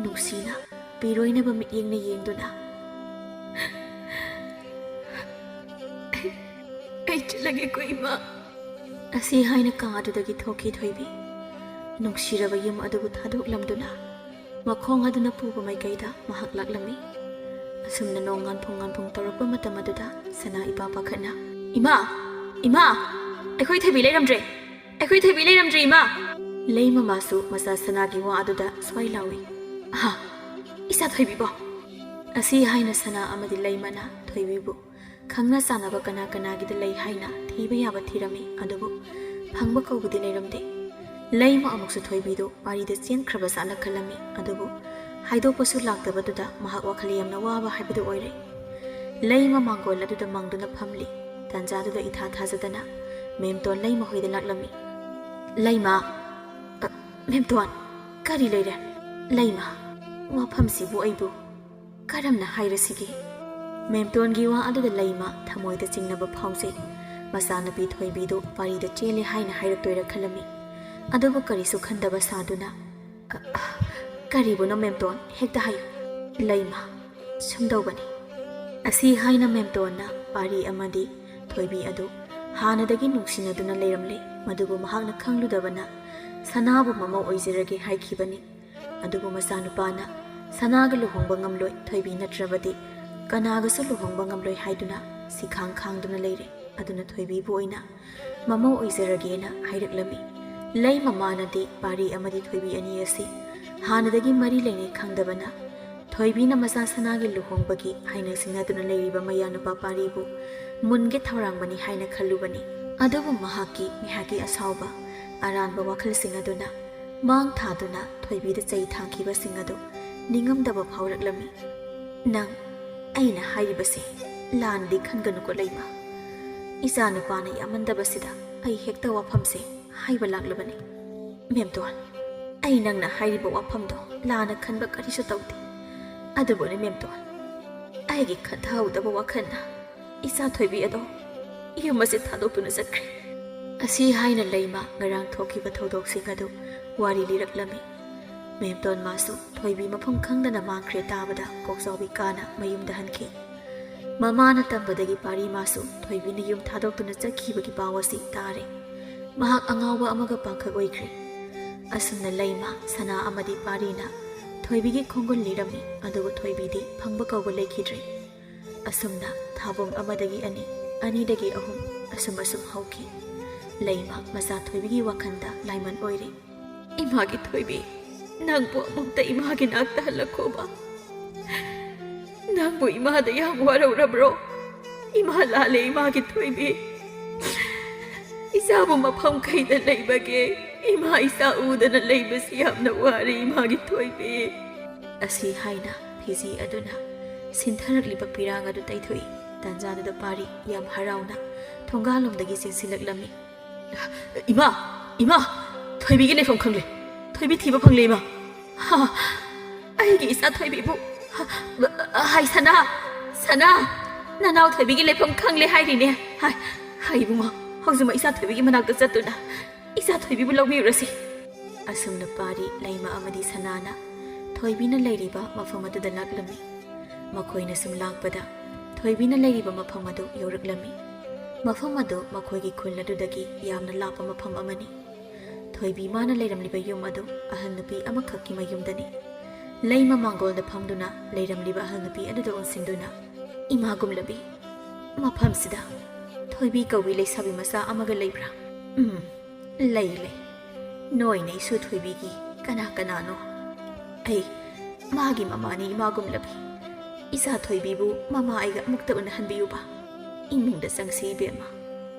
ꯅꯨꯡꯁꯤꯅ ꯄꯤꯔꯣꯏꯅꯕ ꯃꯤꯠꯌꯦꯡꯅ ꯌꯦꯡꯗꯨꯅ, "ꯑꯩ, ꯑꯩ ꯆꯠꯂꯒꯦꯀꯣ, ꯏꯃꯥ"꯫ ꯑꯁꯤ ꯍꯥꯏꯅ ꯀꯥ ꯑꯗꯨꯗꯒꯤ ꯊꯣꯛꯈꯤ ꯊꯣꯏꯕꯤ꯫ ꯅꯨꯡꯁꯤꯔꯕ ꯌꯨꯝ ꯑꯗꯨꯕꯨ ꯊꯥꯗꯣꯛꯂꯝꯗꯨꯅ ꯃꯈꯣꯡ ꯑꯗꯨꯅ ꯄꯨꯕ ꯃꯥꯏꯀꯩꯗ ꯃꯍꯥꯛ ꯂꯥꯛꯂꯝꯃꯤ꯫ ꯑꯁꯨꯝꯅ ꯅꯣꯡ ꯉꯥꯟꯐꯨꯡ ꯉꯥꯟꯐꯨꯡ ꯇꯧꯔꯛꯄ ꯃꯇꯝ ꯑꯗꯨꯗ ꯁꯅꯥ ꯏꯄꯥ ꯄꯥꯈꯠꯅ, "ꯏꯃꯥ! ꯏꯃꯥ! ꯑꯩꯈꯣꯏ ꯊꯣꯏꯕꯤ ꯂꯩꯔꯝꯗ꯭ꯔꯦ! ꯑꯩꯈꯣꯏ ꯊꯣꯏꯕꯤ ꯂꯩꯔꯝꯗ꯭ꯔꯦ, ꯏꯃꯥ!" ꯂꯩ ꯃꯃꯥꯁꯨ ꯃꯆꯥ ꯁꯅꯥꯒꯤ ꯋꯥ ꯑꯗꯨꯗ ꯁ꯭ꯋꯥꯏ ꯂꯥꯎꯏ, "ꯑꯍꯥ! ꯏꯆꯥ ꯊꯣꯏꯕꯤꯕꯣ!" ꯑꯁꯤ ꯍꯥꯏꯅ ꯁꯅꯥ ꯑꯃꯗꯤ ꯂꯩꯃꯅ ꯊꯣꯏꯕꯤꯕꯨ ꯈꯪꯅ ꯆꯥꯟꯅꯕ ꯀꯅꯥ ꯀꯅꯥꯒꯤꯗ ꯂꯩ ꯍꯥꯏꯅ ꯊꯤꯕ ꯌꯥꯕ ꯊꯤꯔꯝꯃꯤ, ꯑꯗꯨꯕꯨ ꯐꯪꯕ ꯀꯧꯕꯗꯤ ꯂꯩꯔꯝꯗꯦ꯫ ꯂꯩꯃ ꯑꯃꯨꯛꯁꯨ ꯊꯣꯏꯕꯤꯗꯨ ꯄꯥꯔꯤꯗ ꯆꯦꯟꯈ꯭ꯔꯕ ꯖꯥꯠꯅ ꯈꯜꯂꯝꯃꯤ, ꯑꯗꯨꯕꯨ ꯍꯥꯏꯗꯣꯛꯄꯁꯨ ꯂꯥꯛꯇꯕꯗꯨꯗ ꯃꯍꯥꯛ ꯋꯥꯈꯜ ꯌꯥꯝꯅ ꯋꯥꯕ ꯍꯥꯏꯕꯗꯨ ꯑꯣꯏꯔꯦ꯫ ꯂꯩꯃ ꯃꯥꯡꯒꯣꯜ ꯑꯗꯨꯗ ꯃꯪꯗꯨꯅ ꯐꯝꯂꯤ꯫ ꯇꯥꯟꯖꯥꯗꯨꯗ ꯏꯊꯥ ꯊꯥꯖꯗꯅ ꯃꯦꯝꯇꯣꯟ ꯂꯩꯃ ꯍꯣꯏꯗ ꯂꯥꯛꯂꯝꯃꯤ꯫ "ꯂꯩꯃ, ꯑ, ꯃꯦꯝꯇꯣꯟ, ꯀꯔꯤ ꯂꯩꯔꯦ? ꯂꯩꯃ, ꯋꯥꯐꯝꯁꯤꯕꯨ ꯑꯩꯕꯨ ꯀꯔꯝꯅ ꯍꯥꯏꯔꯁꯤꯒꯦ?" ꯃꯦꯝꯇꯣꯟꯒꯤ ꯋꯥ ꯑꯗꯨꯗ ꯂꯩꯃ ꯊꯃꯣꯏꯗ ꯆꯤꯡꯅꯕ ꯐꯥꯎꯖꯩ꯫ ꯃꯆꯥꯅꯨꯄꯤ ꯊꯣꯏꯕꯤꯗꯨ ꯄꯥꯔꯤꯗ ꯆꯦꯜꯂꯦ ꯍꯥꯏꯅ ꯍꯥꯏꯔꯛꯇꯣꯏꯔꯥ ꯈꯜꯂꯝꯃꯤ꯫ ꯑꯗꯨꯕꯨ ꯀꯔꯤꯁꯨ ꯈꯟꯗꯕ ꯁꯥꯗꯨꯅ, "ꯑ, ꯑ, ꯀꯔꯤꯕꯨꯅꯣ ꯃꯦꯝꯇꯣꯟ? ꯍꯦꯛꯇ ꯍꯥꯏꯌꯨ꯫" "ꯂꯩꯃ, ꯁꯨꯝꯗꯧꯕꯅꯤ꯫" ꯑꯁꯤ ꯍꯥꯏꯅ ꯃꯦꯝꯇꯣꯟꯅ ꯄꯥꯔꯤ ꯑꯃꯗꯤ ꯊꯣꯏꯕꯤ ꯑꯗꯨ ꯍꯥꯟꯅꯗꯒꯤ ꯅꯨꯡꯁꯤꯅꯗꯨꯅ ꯂꯩꯔꯝꯂꯦ, ꯃꯗꯨꯕꯨ ꯃꯍꯥꯛꯅ ꯈꯪꯂꯨꯗꯕꯅ ꯁꯅꯥꯕꯨ ꯃꯃꯧ ꯑꯣꯏꯖꯔꯒꯦ ꯍꯥꯏꯈꯤꯕꯅꯤ꯫ ꯑꯗꯨꯕꯨ ꯃꯆꯥꯅꯨꯄꯥꯅ ꯁꯅꯥꯒ ꯂꯨꯍꯣꯡꯕ ꯉꯝꯂꯣꯏ, ꯊꯣꯏꯕꯤ ꯅꯠꯇ꯭ꯔꯕꯗꯤ ꯀꯅꯥꯒꯁꯨ ꯂꯨꯍꯣꯡꯕ ꯉꯝꯂꯣꯏ ꯍꯥꯏꯗꯨꯅ ꯁꯤꯈꯥꯡ ꯈꯥꯡꯗꯨꯅ ꯂꯩꯔꯦ꯫ ꯑꯗꯨꯅ ꯊꯣꯏꯕꯤꯕꯨ ꯑꯣꯏꯅ ꯃꯃꯧ ꯑꯣꯏꯖꯔꯒꯦꯅ ꯍꯥꯏꯔꯛꯂꯝꯃꯤ꯫ ꯂꯩ ꯃꯃꯥꯅꯗꯤ ꯄꯥꯔꯤ ꯑꯃꯗꯤ ꯊꯣꯏꯕꯤ ꯑꯅꯤ ꯑꯁꯤ ꯍꯥꯟꯅꯗꯒꯤ ꯃꯔꯤ ꯂꯩꯅꯩ ꯈꯪꯗꯕꯅ, ꯊꯣꯏꯕꯤꯅ ꯃꯆꯥ ꯁꯅꯥꯒꯤ ꯂꯨꯍꯣꯡꯕꯒꯤ ꯍꯥꯏꯅ ꯁꯤꯡꯅꯗꯨꯅ ꯂꯩꯔꯤꯕ ꯃꯌꯥꯅꯨꯄꯥ ꯄꯥꯔꯤꯕꯨ ꯃꯨꯟꯒꯦ ꯊꯧꯔꯥꯡꯕꯅꯤ ꯍꯥꯏꯅ ꯈꯜꯂꯨꯕꯅꯤ꯫ ꯑꯗꯨꯕꯨ ꯃꯍꯥꯛꯀꯤ ꯉꯥꯏꯍꯥꯛꯀꯤ ꯑꯁꯥꯎꯕ, ꯑꯔꯥꯟꯕ ꯋꯥꯈꯜꯁꯤꯡ ꯑꯗꯨꯅ ꯃꯥꯡ ꯊꯥꯗꯨꯅ ꯊꯣꯏꯕꯤꯗ ꯆꯩ ꯊꯥꯡꯈꯤꯕꯁꯤꯡ ꯑꯗꯨ ꯅꯤꯡꯉꯝꯗꯕ ꯐꯥꯎꯔꯛꯂꯝꯃꯤ꯫ "ꯅꯪ ꯑꯩꯅ ꯍꯥꯏꯔꯤꯕꯁꯦ ꯂꯥꯟꯗꯤ ꯈꯟꯒꯅꯨꯀꯣ ꯂꯩꯃ꯫ ꯏꯆꯥ ꯅꯨꯄꯥꯅ ꯌꯥꯝꯃꯟꯗꯕꯁꯤꯗ ꯑꯩ ꯍꯦꯛꯇ ꯋꯥꯐꯝꯁꯦ ꯍꯥꯏꯕ ꯂꯥꯛꯂꯕꯅꯤ꯫ ꯃꯦꯝꯇꯣꯟ, ꯑꯩ ꯅꯪꯅ ꯍꯥꯏꯔꯤꯕ ꯋꯥꯐꯝꯗꯣ ꯂꯥꯟꯅ ꯈꯟꯕ ꯀꯔꯤꯁꯨ ꯇꯧꯗꯦ꯫ ꯑꯗꯨꯕꯨꯅꯦ ꯃꯦꯝꯇꯣꯟ, ꯑꯩꯒꯤ ꯈꯟꯊꯍꯧꯗꯕ ꯋꯥꯈꯜꯅ ꯏꯆꯥ ꯊꯣꯏꯕꯤ ꯑꯗꯣ ꯌꯨꯝ ꯑꯁꯤ ꯊꯥꯗꯣꯛꯇꯨꯅ ꯆꯠꯈ꯭ꯔꯦ꯫ ꯑꯁꯤ ꯍꯥꯏꯅ ꯂꯩꯃ ꯉꯔꯥꯡ ꯊꯣꯛꯈꯤꯕ ꯊꯧꯗꯣꯛꯁꯤꯡ ꯑꯗꯨ ꯋꯥꯔꯤ ꯂꯤꯔꯛꯂꯝꯃꯤ꯫ ꯃꯦꯝꯇꯣꯟ ꯃꯥꯁꯨ ꯊꯣꯏꯕꯤ ꯃꯐꯝ ꯈꯪꯗꯅ ꯃꯥꯡꯈ꯭ꯔꯦ ꯇꯥꯕꯗ ꯀꯣꯛꯆꯥꯎꯕꯤ ꯀꯥꯅ ꯃꯌꯨꯝꯗ ꯍꯟꯈꯤ꯫ ꯃꯃꯥꯅ ꯇꯝꯕꯗꯒꯤ ꯄꯥꯔꯤ ꯃꯥꯁꯨ ꯊꯣꯏꯕꯤꯅ ꯌꯨꯝ ꯊꯥꯗꯣꯛꯇꯨꯅ ꯆꯠꯈꯤꯕꯒꯤ ꯄꯥꯎ ꯑꯁꯤ ꯇꯥꯔꯦ꯫ ꯃꯍꯥꯛ ꯑꯉꯥꯎꯕ ꯑꯃꯒ ꯄꯥꯡꯈꯛ ꯑꯣꯏꯈ꯭ꯔꯦ꯫ ꯑꯁꯨꯝꯅ ꯂꯩꯃ, ꯁꯅꯥ ꯑꯃꯗꯤ ꯄꯥꯔꯤꯅ ꯊꯣꯏꯕꯤꯒꯤ ꯈꯣꯡꯒꯨꯜ ꯂꯤꯔꯝꯃꯤ, ꯑꯗꯨꯕꯨ ꯊꯣꯏꯕꯤꯗꯤ ꯐꯪꯕ ꯀꯧꯕ ꯂꯩꯈꯤꯗ꯭ꯔꯦ꯫ ꯑꯁꯨꯝꯅ ꯊꯥꯕꯨꯡ ꯑꯃꯗꯒꯤ ꯑꯅꯤ, ꯑꯅꯤꯗꯒꯤ ꯑꯍꯨꯝ, ꯑꯁꯨꯝ ꯑꯁꯨꯝ ꯍꯧꯈꯤ꯫ ꯂꯩꯃ ꯃꯆꯥ ꯊꯣꯏꯕꯤꯒꯤ ꯋꯥꯈꯜꯗ ꯂꯥꯏꯃꯟ ꯑꯣꯏꯔꯦ꯫ ꯏꯃꯥꯒꯤ ꯊꯣꯏꯕꯤ, ꯅꯪꯕꯨ ꯑꯃꯨꯛꯇ ꯏꯃꯥꯒꯤ ꯅꯥꯛꯇ ꯍꯜꯂꯛꯈꯣꯕ꯫ ꯅꯪꯕꯨ ꯏꯃꯥꯗ ꯌꯥꯝ ꯋꯥꯔꯧꯔꯕ꯭ꯔꯣ? ꯏꯃꯥ ꯂꯥꯜꯂꯦ, ꯏꯃꯥꯒꯤ ꯊꯣꯏꯕꯤ꯫ ꯏꯆꯥꯕꯨ ꯃꯐꯝ ꯀꯩꯗ ꯂꯩꯕꯒꯦ? ꯏꯃꯥ ꯏꯆꯥ ꯎꯗꯅ ꯂꯩꯕꯁꯤ ꯌꯥꯝꯅ ꯋꯥꯔꯦ, ꯏꯃꯥꯒꯤ ꯊꯣꯏꯕꯤ꯫ ꯑꯁꯤ ꯍꯥꯏꯅ ꯐꯤꯖꯤ ꯑꯗꯨꯅ ꯁꯤꯟꯊꯔꯛꯂꯤꯕ ꯄꯤꯔꯥꯡ ꯑꯗꯨ ꯇꯩꯊꯣꯛꯏ꯫ ꯇꯥꯟꯖꯥꯗꯨꯗ ꯄꯥꯔꯤ ꯌꯥꯝ ꯍꯔꯥꯎꯅ ꯊꯣꯡꯒꯥꯜꯂꯣꯝꯗꯒꯤ ꯆꯦꯟꯁꯤꯜꯂꯛꯂꯝꯃꯤ꯫ "ꯏꯃꯥ, ꯏꯃꯥ, ꯊꯣꯏꯕꯤꯒꯤ ꯂꯩꯐꯝ ꯈꯪꯂꯦ꯫ ꯊꯣꯏꯕꯤ ꯊꯤꯕ ꯐꯪꯂꯦ, ꯏꯃꯥ꯫ ꯍꯥ, ꯑꯩꯒꯤ ꯏꯆꯥ ꯊꯣꯏꯕꯤꯕꯨ, ꯍꯥ, ꯍꯥꯏ, ꯁꯅꯥ, ꯁꯅꯥ, ꯅꯅꯥꯎ ꯊꯣꯏꯕꯤꯒꯤ ꯂꯩꯐꯝ ꯈꯪꯂꯦ ꯍꯥꯏꯔꯤꯅꯦ꯫ ꯍꯥꯏ, ꯍꯥꯏ, ꯏꯕꯨꯡꯉꯣ, ꯍꯧꯖꯤꯛꯃꯛ ꯏꯆꯥ ꯊꯣꯏꯕꯤꯒꯤ ꯃꯅꯥꯛꯇ ꯆꯠꯇꯨꯅ ꯏꯆꯥ ꯊꯣꯏꯕꯤꯕꯨ ꯂꯧꯕꯤꯔꯨꯔꯁꯤ꯫" ꯑꯁꯨꯝꯅ ꯄꯥꯔꯤ, ꯂꯩꯃ ꯑꯃꯗꯤ ꯁꯅꯥꯅ ꯊꯣꯏꯕꯤꯅ ꯂꯩꯔꯤꯕ ꯃꯐꯝ ꯑꯗꯨꯗ ꯂꯥꯛꯂꯝꯃꯤ꯫ ꯃꯈꯣꯏꯅ ꯁꯨꯝ ꯂꯥꯛꯄꯗ ꯊꯣꯏꯕꯤꯅ ꯂꯩꯔꯤꯕ ꯃꯐꯝ ꯑꯗꯨ ꯌꯧꯔꯛꯂꯝꯃꯤ꯫ ꯃꯐꯝ ꯑꯗꯨ ꯃꯈꯣꯏꯒꯤ ꯈꯨꯜ ꯑꯗꯨꯗꯒꯤ ꯌꯥꯝꯅ ꯂꯥꯞꯄ ꯃꯐꯝ ꯑꯃꯅꯤ꯫ ꯊꯣꯏꯕꯤ ꯃꯥꯅ ꯂꯩꯔꯝꯂꯤꯕ ꯌꯨꯝ ꯑꯗꯨ ꯑꯍꯜ ꯅꯨꯄꯤ ꯑꯃꯈꯛꯀꯤ ꯃꯌꯨꯝꯗꯅꯤ꯫ ꯂꯩꯃ ꯃꯥꯡꯒꯣꯜꯗ ꯐꯝꯗꯨꯅ ꯂꯩꯔꯝꯂꯤꯕ ꯑꯍꯜ ꯅꯨꯄꯤ ꯑꯗꯨꯗ ꯑꯣꯟꯁꯤꯟꯗꯨꯅ, "ꯏꯃꯥ ꯒꯨꯝꯂꯕꯤ, ꯃꯐꯝꯁꯤꯗ ꯊꯣꯏꯕꯤ ꯀꯧꯕꯤ ꯂꯩꯁꯥꯕꯤ ꯃꯆꯥ ꯑꯃꯒ ꯂꯩꯕ꯭ꯔꯥ?" "ꯎꯝ, ꯂꯩ, ꯂꯩ꯫ ꯅꯣꯏꯅ ꯏꯁꯨ ꯊꯣꯏꯕꯤꯒꯤ ꯀꯅꯥ ꯀꯅꯥꯅꯣ?" "ꯑꯩ ꯃꯥꯒꯤ ꯃꯃꯥꯅꯤ, ꯏꯃꯥ ꯒꯨꯝꯂꯕꯤ꯫ ꯏꯆꯥ ꯊꯣꯏꯕꯤꯕꯨ ꯃꯃꯥ ꯑꯩꯒ ꯑꯃꯨꯛꯇ ꯎꯅꯍꯟꯕꯤꯌꯨꯕ꯫ ꯏꯃꯨꯡꯗ ꯆꯪꯁꯤ, ꯏꯕꯦꯝꯃ꯫"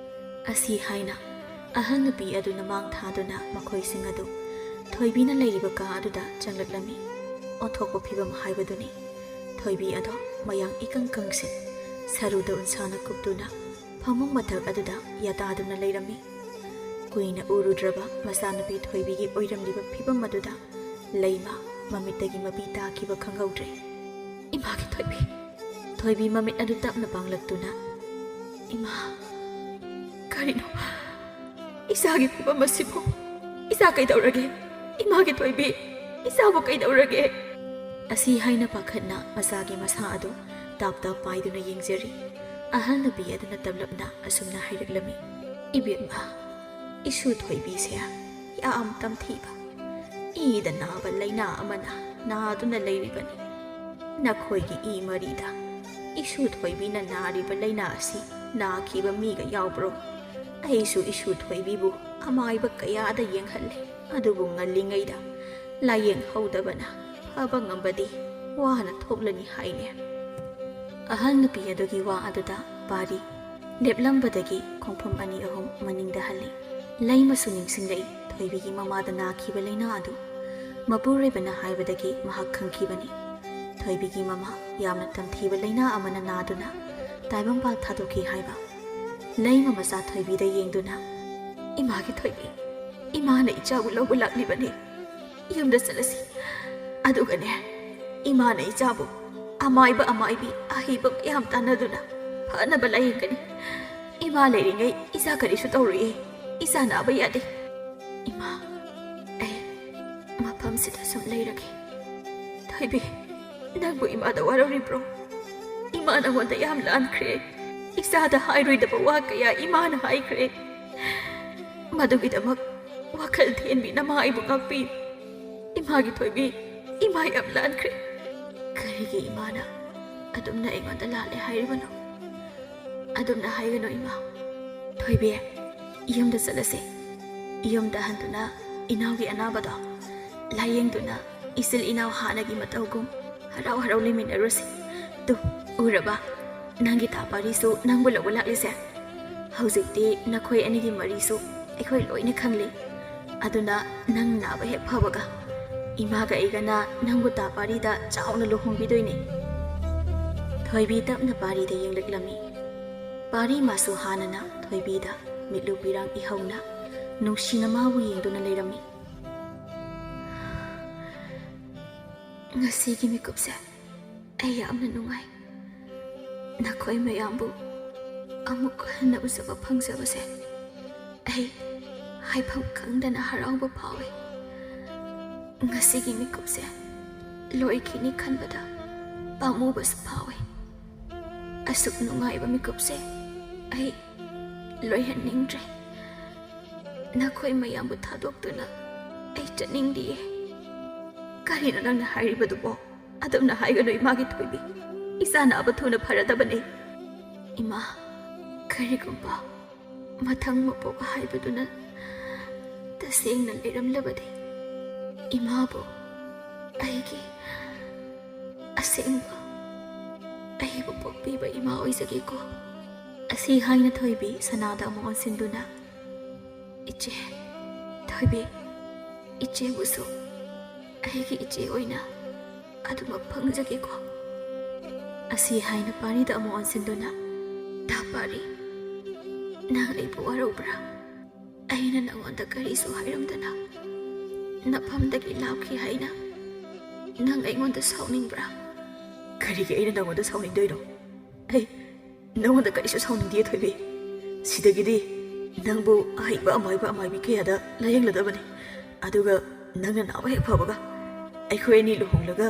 ꯑꯁꯤ ꯍꯥꯏꯅ ꯑꯍꯜ ꯅꯨꯄꯤ ꯑꯗꯨꯅ ꯃꯥꯡ ꯊꯥꯗꯨꯅ ꯃꯈꯣꯏꯁꯤꯡ ꯑꯗꯨ ꯊꯣꯏꯕꯤꯅ ꯂꯩꯔꯤꯕ ꯀꯥ ꯑꯗꯨꯗ ꯆꯪꯂꯛꯂꯝꯃꯤ꯫ ꯑꯣꯟꯊꯣꯛꯄ ꯐꯤꯕꯝ ꯍꯥꯏꯕꯗꯨꯅꯤ꯫ ꯊꯣꯏꯕꯤ ꯑꯗꯣ ꯃꯌꯥꯡ ꯏꯀꯪ ꯀꯪꯁꯤꯟ, ꯁꯔꯨꯗ ꯎꯟꯁꯥꯅ ꯀꯨꯞꯇꯨꯅ ꯐꯃꯨꯡ ꯃꯊꯛ ꯑꯗꯨꯗ ꯌꯥꯇꯥꯗꯨꯅ ꯂꯩꯔꯝꯃꯤ꯫ ꯀꯨꯏꯅ ꯎꯔꯨꯗ꯭ꯔꯕ ꯃꯆꯥꯅꯨꯄꯤ ꯊꯣꯏꯕꯤꯒꯤ ꯑꯣꯏꯔꯝꯂꯤꯕ ꯐꯤꯕꯝ ꯑꯗꯨꯗ ꯂꯩꯃ ꯃꯃꯤꯠꯇꯒꯤ ꯃꯄꯤ ꯇꯥꯈꯤꯕ ꯈꯪꯍꯧꯗ꯭ꯔꯦ꯫ "ꯏꯃꯥꯒꯤ ꯊꯣꯏꯕꯤ!" ꯊꯣꯏꯕꯤ ꯃꯃꯤꯠ ꯑꯗꯨ ꯇꯞꯅ ꯄꯥꯡꯂꯛꯇꯨꯅ, "ꯏꯃꯥ, ꯀꯔꯤꯅꯣ ꯏꯆꯥꯒꯤ ꯐꯤꯕꯝ ꯑꯁꯤꯕꯨ? ꯏꯆꯥ ꯀꯩꯗꯧꯔꯒꯦ? ꯏꯃꯥꯒꯤ ꯊꯣꯏꯕꯤ, ꯏꯆꯥꯕꯨ ꯀꯩꯗꯧꯔꯒꯦ?" ꯑꯁꯤ ꯍꯥꯏꯅ ꯄꯥꯈꯠꯅ ꯃꯆꯥꯒꯤ ꯃꯁꯥ ꯑꯗꯨ ꯇꯥꯞ ꯇꯥꯞ ꯄꯥꯏꯗꯨꯅ ꯌꯦꯡꯖꯔꯤ꯫ ꯑꯍꯜ ꯅꯨꯄꯤ ꯑꯗꯨꯅ ꯇꯞꯂꯞꯅ ꯑꯁꯨꯝꯅ ꯍꯥꯏꯔꯛꯂꯝꯃꯤ, "ꯏꯕꯦꯝꯃ, ꯏꯁꯨ ꯊꯣꯏꯕꯤꯁꯦ ꯌꯥꯝ ꯇꯝꯊꯤꯕ, ꯏꯗ ꯅꯥꯕ ꯂꯥꯏꯅꯥ ꯑꯃꯅ ꯅꯥꯗꯨꯅ ꯂꯩꯔꯤꯕꯅꯤ꯫ ꯅꯈꯣꯏꯒꯤ ꯏ ꯃꯔꯤꯗ ꯏꯁꯨ ꯊꯣꯏꯕꯤꯅ ꯅꯥꯔꯤꯕ ꯂꯥꯏꯅꯥ ꯑꯁꯤ ꯅꯥꯈꯤꯕ ꯃꯤꯒ ꯌꯥꯎꯕ꯭ꯔꯣ? ꯑꯩꯁꯨ ꯏꯁꯨ ꯊꯣꯏꯕꯤꯕꯨ ꯑꯃꯥꯏꯕ ꯀꯌꯥꯗ ꯌꯦꯡꯍꯜꯂꯦ, ꯑꯗꯨꯕꯨ ꯉꯜꯂꯤꯉꯩꯗ ꯂꯥꯏꯌꯦꯡꯍꯧꯗꯕꯅ ꯐꯕ ꯉꯝꯕꯗꯤ ꯋꯥꯅ ꯊꯣꯛꯂꯅꯤ ꯍꯥꯏꯅꯦ꯫" ꯑꯍꯜ ꯅꯨꯄꯤ ꯑꯗꯨꯒꯤ ꯋꯥ ꯑꯗꯨꯗ ꯄꯥꯔꯤ ꯂꯦꯞꯂꯝꯕꯗꯒꯤ ꯈꯣꯡꯐꯝ ꯑꯅꯤ ꯑꯍꯨꯝ ꯃꯅꯤꯡꯗ ꯍꯜꯂꯤ꯫ ꯂꯩꯃꯁꯨ ꯅꯤꯡꯁꯤꯡꯂꯛꯏ ꯊꯣꯏꯕꯤꯒꯤ ꯃꯃꯥꯗ ꯅꯥꯈꯤꯕ ꯂꯥꯏꯅꯥ ꯑꯗꯨ꯫ ꯃꯄꯨꯔꯣꯏꯕꯅ ꯍꯥꯏꯕꯗꯒꯤ ꯃꯍꯥꯛ ꯈꯪꯈꯤꯕꯅꯤ꯫ ꯊꯣꯏꯕꯤꯒꯤ ꯃꯃꯥ ꯌꯥꯝꯅ ꯇꯝꯊꯤꯕ ꯂꯥꯏꯅꯥ ꯑꯃꯅ ꯅꯥꯗꯨꯅ ꯇꯥꯏꯕꯪꯄꯥꯜ ꯊꯥꯗꯣꯛꯈꯤ ꯍꯥꯏꯕ꯫ ꯂꯩꯃ ꯃꯆꯥ ꯊꯣꯏꯕꯤꯗ ꯌꯦꯡꯗꯨꯅ, "ꯏꯃꯥꯒꯤ ꯊꯣꯏꯕꯤ, ꯏꯃꯥꯅ ꯏꯆꯥꯕꯨ ꯂꯧꯕ ꯂꯥꯛꯂꯤꯕꯅꯤ꯫ ꯌꯨꯝꯗ ꯆꯠꯂꯁꯤ꯫ ꯑꯗꯨꯒꯅꯦ, ꯏꯃꯥꯅ ꯏꯆꯥꯕꯨ ꯑꯃꯥꯏꯕ ꯑꯃꯥꯏꯕꯤ ꯑꯍꯩꯕ ꯃꯌꯥꯝ ꯇꯥꯟꯅꯗꯨꯅ ꯐꯅꯕ ꯂꯥꯌꯦꯡꯒꯅꯤ꯫ ꯏꯃꯥ ꯂꯩꯔꯤꯉꯩ ꯏꯆꯥ ꯀꯔꯤꯁꯨ ꯇꯧꯔꯣꯏꯌꯦ꯫ ꯏꯆꯥ ꯅꯥꯕ ꯌꯥꯗꯦ꯫ ꯏꯃꯥ, ꯑꯩ ꯃꯐꯝꯁꯤꯗ ꯁꯨꯝ ꯂꯩꯔꯒꯦ꯫" "ꯊꯣꯏꯕꯤ, ꯅꯪꯕꯨ ꯏꯃꯥꯗ ꯋꯥꯔꯧꯔꯤꯕ꯭ꯔꯣ? ꯏꯃꯥ ꯅꯉꯣꯟꯗ ꯌꯥꯝ ꯂꯥꯟꯈ꯭ꯔꯦ꯫ ꯏꯆꯥꯗ ꯍꯥꯏꯔꯣꯏꯗꯕ ꯋꯥ ꯀꯌꯥ ꯏꯃꯥꯅ ꯍꯥꯏꯈ꯭ꯔꯦ꯫ ꯃꯗꯨꯒꯤꯗꯃꯛ ꯋꯥꯈꯜ ꯊꯦꯟꯕꯤ ꯅꯃꯥ ꯑꯩꯕꯨ ꯉꯥꯛꯄꯤ꯫ ꯏꯃꯥꯒꯤ ꯊꯣꯏꯕꯤ, ꯏꯃꯥ ꯌꯥꯝ ꯂꯥꯟꯈ꯭ꯔꯦ꯫" "ꯀꯔꯤꯒꯤ ꯏꯃꯥꯅ ꯑꯗꯨꯝꯅ ꯑꯩꯉꯣꯟꯗ ꯂꯥꯜꯂꯦ ꯍꯥꯏꯔꯤꯕꯅꯣ? ꯑꯗꯨꯝꯅ ꯍꯥꯏꯒꯅꯨ ꯏꯃꯥ꯫ ꯊꯣꯏꯕꯤ, ꯌꯨꯝꯗ ꯆꯠꯂꯁꯦ꯫ ꯌꯨꯝꯗ ꯍꯟꯗꯨꯅ ꯏꯅꯥꯎꯒꯤ ꯑꯅꯥꯕꯗꯣ ꯂꯥꯌꯦꯡꯗꯨꯅ ꯏꯆꯤꯜ ꯏꯅꯥꯎ ꯍꯥꯟꯅꯒꯤ ꯃꯇꯧꯒꯨꯝ ꯍꯔꯥꯎ ꯍꯔꯥꯎ ꯂꯩꯃꯤꯟꯅꯔꯨꯁꯤ꯫ ꯇꯨ, ꯎꯔꯕ? ꯅꯪꯒꯤ ꯇꯥ ꯄꯥꯔꯤꯁꯨ ꯅꯪꯕꯨ ꯂꯧꯕ ꯂꯥꯛꯂꯤꯁꯦ꯫ ꯍꯧꯖꯤꯛꯇꯤ ꯅꯈꯣꯏ ꯑꯅꯤꯒꯤ ꯃꯔꯤꯁꯨ ꯑꯩꯈꯣꯏ ꯂꯣꯏꯅ ꯈꯪꯂꯤ꯫ ꯑꯗꯨꯅ ꯅꯪ ꯅꯥꯕ ꯍꯦꯛ ꯐꯕꯒ ꯏꯃꯥꯒ ꯑꯩꯒꯅ ꯅꯪꯕꯨ ꯇꯥ ꯄꯥꯔꯤꯗ ꯆꯥꯎꯅ ꯂꯨꯍꯣꯡꯕꯤꯗꯣꯏꯅꯦ꯫" ꯊꯣꯏꯕꯤ ꯇꯞꯅ ꯄꯥꯔꯤꯗ ꯌꯦꯡꯂꯛꯂꯝꯃꯤ꯫ ꯄꯥꯔꯤ ꯃꯥꯁꯨ ꯍꯥꯟꯅꯅ ꯊꯣꯏꯕꯤꯗ ꯃꯤꯠꯂꯨ ꯄꯤꯔꯥꯡ ꯏꯍꯧꯅ ꯅꯨꯡꯁꯤꯅ ꯃꯥꯕꯨ ꯌꯦꯡꯗꯨꯅ ꯂꯩꯔꯝꯃꯤ꯫ ꯉꯁꯤꯒꯤ ꯃꯤꯀꯨꯞꯁꯦ ꯑꯩ ꯌꯥꯝꯅ ꯅꯨꯡꯉꯥꯏ꯫ ꯅꯈꯣꯏ ꯃꯌꯥꯝꯕꯨ ꯑꯃꯨꯛ ꯍꯟꯅ ꯎꯖꯕ ꯐꯪꯖꯕꯁꯦ ꯑꯩ ꯍꯥꯏꯐꯝ ꯈꯪꯗꯅ ꯍꯔꯥꯎꯕ ꯐꯥꯎꯏ꯫ ꯉꯁꯤꯒꯤ ꯃꯤꯀꯨꯞꯁꯦ ꯂꯣꯏꯈꯤꯅꯤ ꯈꯟꯕꯗ ꯄꯥꯝꯃꯨꯕꯁꯨ ꯐꯥꯎꯏ꯫ ꯑꯁꯨꯛ ꯅꯨꯡꯉꯥꯏꯕ ꯃꯤꯀꯨꯞꯁꯦ ꯑꯩ ꯂꯣꯏꯍꯟꯅꯤꯡꯗ꯭ꯔꯦ꯫ ꯅꯈꯣꯏ ꯃꯌꯥꯝꯕꯨ ꯊꯥꯗꯣꯛꯇꯨꯅ ꯑꯩ ꯆꯠꯅꯤꯡꯗꯤꯌꯦ꯫ ꯀꯔꯤꯅꯣ ꯅꯪꯅ ꯍꯥꯏꯔꯤꯕꯗꯨꯕꯣ? ꯑꯗꯨꯝꯅ ꯍꯥꯏꯒꯅꯨ, ꯏꯃꯥꯒꯤ ꯊꯣꯏꯕꯤ꯫ ꯏꯆꯥ ꯅꯥꯕ ꯊꯨꯅ ꯐꯔꯗꯕꯅꯦ꯫ ꯏꯃꯥ, ꯀꯔꯤꯒꯨꯝꯕ ꯃꯊꯪ ꯃꯄꯣꯛ ꯍꯥꯏꯕꯗꯨꯅ ꯇꯁꯦꯡꯅ ꯂꯩꯔꯝꯂꯕꯗꯤ, ꯏꯃꯥꯕꯨ ꯑꯩꯒꯤ ꯑꯁꯦꯡꯕ, ꯑꯩꯕꯨ ꯄꯣꯛꯄꯤꯕ ꯏꯃꯥ ꯑꯣꯏꯖꯒꯦꯀꯣ꯫ ꯑꯁꯤ ꯍꯥꯏꯅ ꯊꯣꯏꯕꯤ ꯁꯅꯥꯗ ꯑꯃꯨꯛ ꯑꯣꯟꯁꯤꯟꯗꯨꯅ, "ꯏꯆꯦ, ꯊꯣꯏꯕꯤ, ꯏꯆꯦꯕꯨꯁꯨ ꯑꯩꯒꯤ ꯏꯆꯦ ꯑꯣꯏꯅ ꯑꯗꯨꯃꯛ ꯐꯪꯖꯒꯦꯀꯣ?" ꯑꯁꯤ ꯍꯥꯏꯅ ꯄꯥꯔꯤꯗ ꯑꯃꯨꯛ ꯑꯣꯟꯁꯤꯟꯗꯨꯅ, "ꯇꯥ ꯄꯥꯔꯤ, ꯅꯪ ꯑꯩꯕꯨ ꯋꯥꯔꯧꯕ꯭ꯔꯥ? ꯑꯩꯅ ꯅꯉꯣꯟꯗ ꯀꯔꯤꯁꯨ ꯍꯥꯏꯔꯝꯗꯅ ꯅꯐꯝꯗꯒꯤ ꯂꯥꯞꯈꯤ ꯍꯥꯏꯅ ꯅꯪ ꯑꯩꯉꯣꯟꯗ ꯁꯥꯎꯅꯤꯡꯕ꯭ꯔꯥ?" "ꯀꯔꯤꯒꯤ ꯑꯩꯅ ꯅꯉꯣꯟꯗ ꯁꯥꯎꯅꯤꯡꯗꯣꯏꯅꯣ? ꯑꯩ ꯅꯉꯣꯟꯗ ꯀꯔꯤꯁꯨ ꯁꯥꯎꯅꯤꯡꯗꯦ, ꯊꯣꯏꯕꯤ꯫ ꯁꯤꯗꯒꯤꯗꯤ ꯅꯪꯕꯨ ꯑꯍꯩꯕ ꯑꯃꯥꯏꯕ ꯑꯃꯥꯏꯕꯤ ꯀꯌꯥꯗ ꯂꯥꯌꯦꯡꯂꯗꯕꯅꯤ꯫ ꯑꯗꯨꯒ ꯅꯪꯅ ꯅꯥꯕ ꯍꯦꯛ ꯐꯕꯒ ꯑꯩꯈꯣꯏ ꯑꯅꯤ ꯂꯨꯍꯣꯡꯂꯒ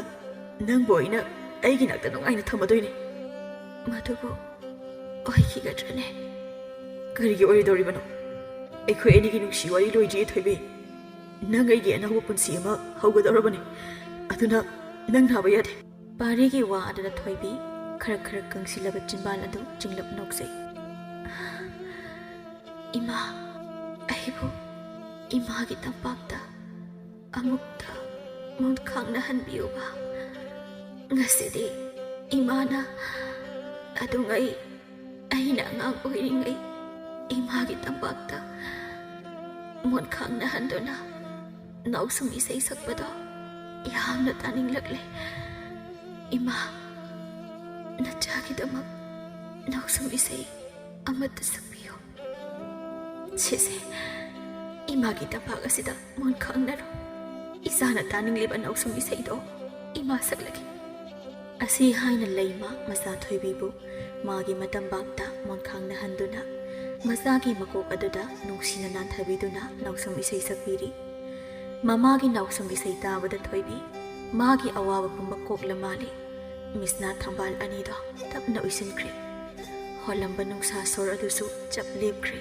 ꯅꯪꯕꯨ ꯑꯩꯅ ꯑꯩꯒꯤ ꯅꯥꯛꯇ ꯅꯨꯡꯉꯥꯏꯅ ꯊꯝꯃꯗꯣꯏꯅꯤ꯫" "ꯃꯗꯨꯕꯨ ꯑꯣꯏꯈꯤꯒꯗ꯭ꯔꯅꯦ?" "ꯀꯔꯤꯒꯤ ꯑꯣꯏꯔꯣꯏꯗꯧꯔꯤꯕꯅꯣ? ꯑꯩꯈꯣꯏ ꯑꯅꯤꯒꯤ ꯅꯨꯡꯁꯤ ꯋꯥꯔꯤ ꯂꯣꯏꯗ꯭ꯔꯤꯌꯦ, ꯊꯣꯏꯕꯤ꯫ ꯅꯪ ꯑꯩꯒꯤ ꯑꯅꯧꯕ ꯄꯨꯟꯁꯤ ꯑꯃ ꯍꯧꯒꯗꯧꯔꯕꯅꯤ꯫ ꯑꯗꯨꯅ ꯅꯪ ꯅꯥꯕ ꯌꯥꯗꯦ꯫" ꯄꯥꯔꯤꯒꯤ ꯋꯥ ꯑꯗꯨꯗ ꯊꯣꯏꯕꯤ ꯈꯔ ꯈꯔ ꯀꯪꯁꯤꯜꯂꯕ ꯆꯤꯟꯕꯥꯜ ꯑꯗꯨ ꯆꯤꯡꯂꯞ ꯅꯣꯛꯆꯩ꯫ "ꯏꯃꯥ, ꯑꯩꯕꯨ ꯏꯃꯥꯒꯤ ꯇꯝꯄꯥꯛꯇ ꯑꯃꯨꯛꯇ ꯃꯣꯟꯈꯥꯡꯅꯍꯟꯕꯤꯌꯨꯕ꯫ ꯉꯁꯤꯗꯤ ꯏꯃꯥꯅ ꯑꯗꯨꯉꯩ ꯑꯩꯅ ꯑꯉꯥꯡ ꯑꯣꯏꯔꯤꯉꯩ ꯏꯃꯥꯒꯤ ꯇꯝꯄꯥꯛꯇ ꯃꯣꯟꯈꯥꯡꯅꯍꯟꯗꯨꯅ ꯅꯥꯎꯁꯨꯝ ꯏꯁꯩ ꯁꯛꯄꯗꯣ ꯌꯥꯝꯅ ꯇꯥꯅꯤꯡꯂꯛꯂꯦ꯫ ꯏꯃꯥ, ꯅꯆꯥꯒꯤꯗꯃꯛ ꯅꯥꯎꯁꯨꯝ ꯏꯁꯩ ꯑꯃꯠꯇ ꯁꯛꯄꯤꯌꯨ꯫" "ꯁꯤꯁꯦ, ꯏꯃꯥꯒꯤ ꯇꯝꯄꯥꯛ ꯑꯁꯤꯗ ꯃꯣꯟꯈꯥꯡꯅꯔꯣ꯫ ꯏꯆꯥꯅ ꯇꯥꯅꯤꯡꯂꯤꯕ ꯅꯥꯎꯁꯨꯝ ꯏꯁꯩꯗꯣ ꯏꯃꯥ ꯁꯛꯂꯒꯦ꯫ ꯑꯁꯤ ꯍꯥꯏꯅ ꯂꯩꯃ ꯃꯆꯥ ꯊꯣꯏꯕꯤꯕꯨ ꯃꯥꯒꯤ ꯃꯇꯝꯕꯥꯛꯇ ꯃꯣꯟꯈꯥꯡꯅꯍꯟꯗꯨꯅ ꯃꯆꯥꯒꯤ ꯃꯀꯣꯛ ꯑꯗꯨꯗ ꯅꯨꯡꯁꯤꯅ ꯅꯥꯟꯊꯕꯤꯗꯨꯅ ꯅꯥꯎꯁꯨꯝ ꯏꯁꯩ ꯁꯛꯄꯤꯔꯤ꯫ ꯃꯃꯥꯒꯤ ꯅꯥꯎꯁꯨꯝ ꯏꯁꯩ ꯇꯥꯕꯗ ꯊꯣꯏꯕꯤ ꯃꯥꯒꯤ ꯑꯋꯥꯕ ꯄꯨꯝꯕ ꯀꯣꯛꯂ ꯃꯥꯜꯂꯦ꯫ ꯃꯤꯠꯁꯅꯥ ꯊꯝꯕꯥꯜ ꯑꯅꯤꯗꯣ ꯇꯞꯅ ꯎꯏꯁꯤꯟꯈ꯭ꯔꯦ꯫ ꯍꯣꯜꯂꯝꯕ ꯅꯨꯡꯁꯥ ꯁꯣꯔ ꯑꯗꯨꯁꯨ ꯆꯞ ꯂꯦꯞꯈ꯭ꯔꯦ꯫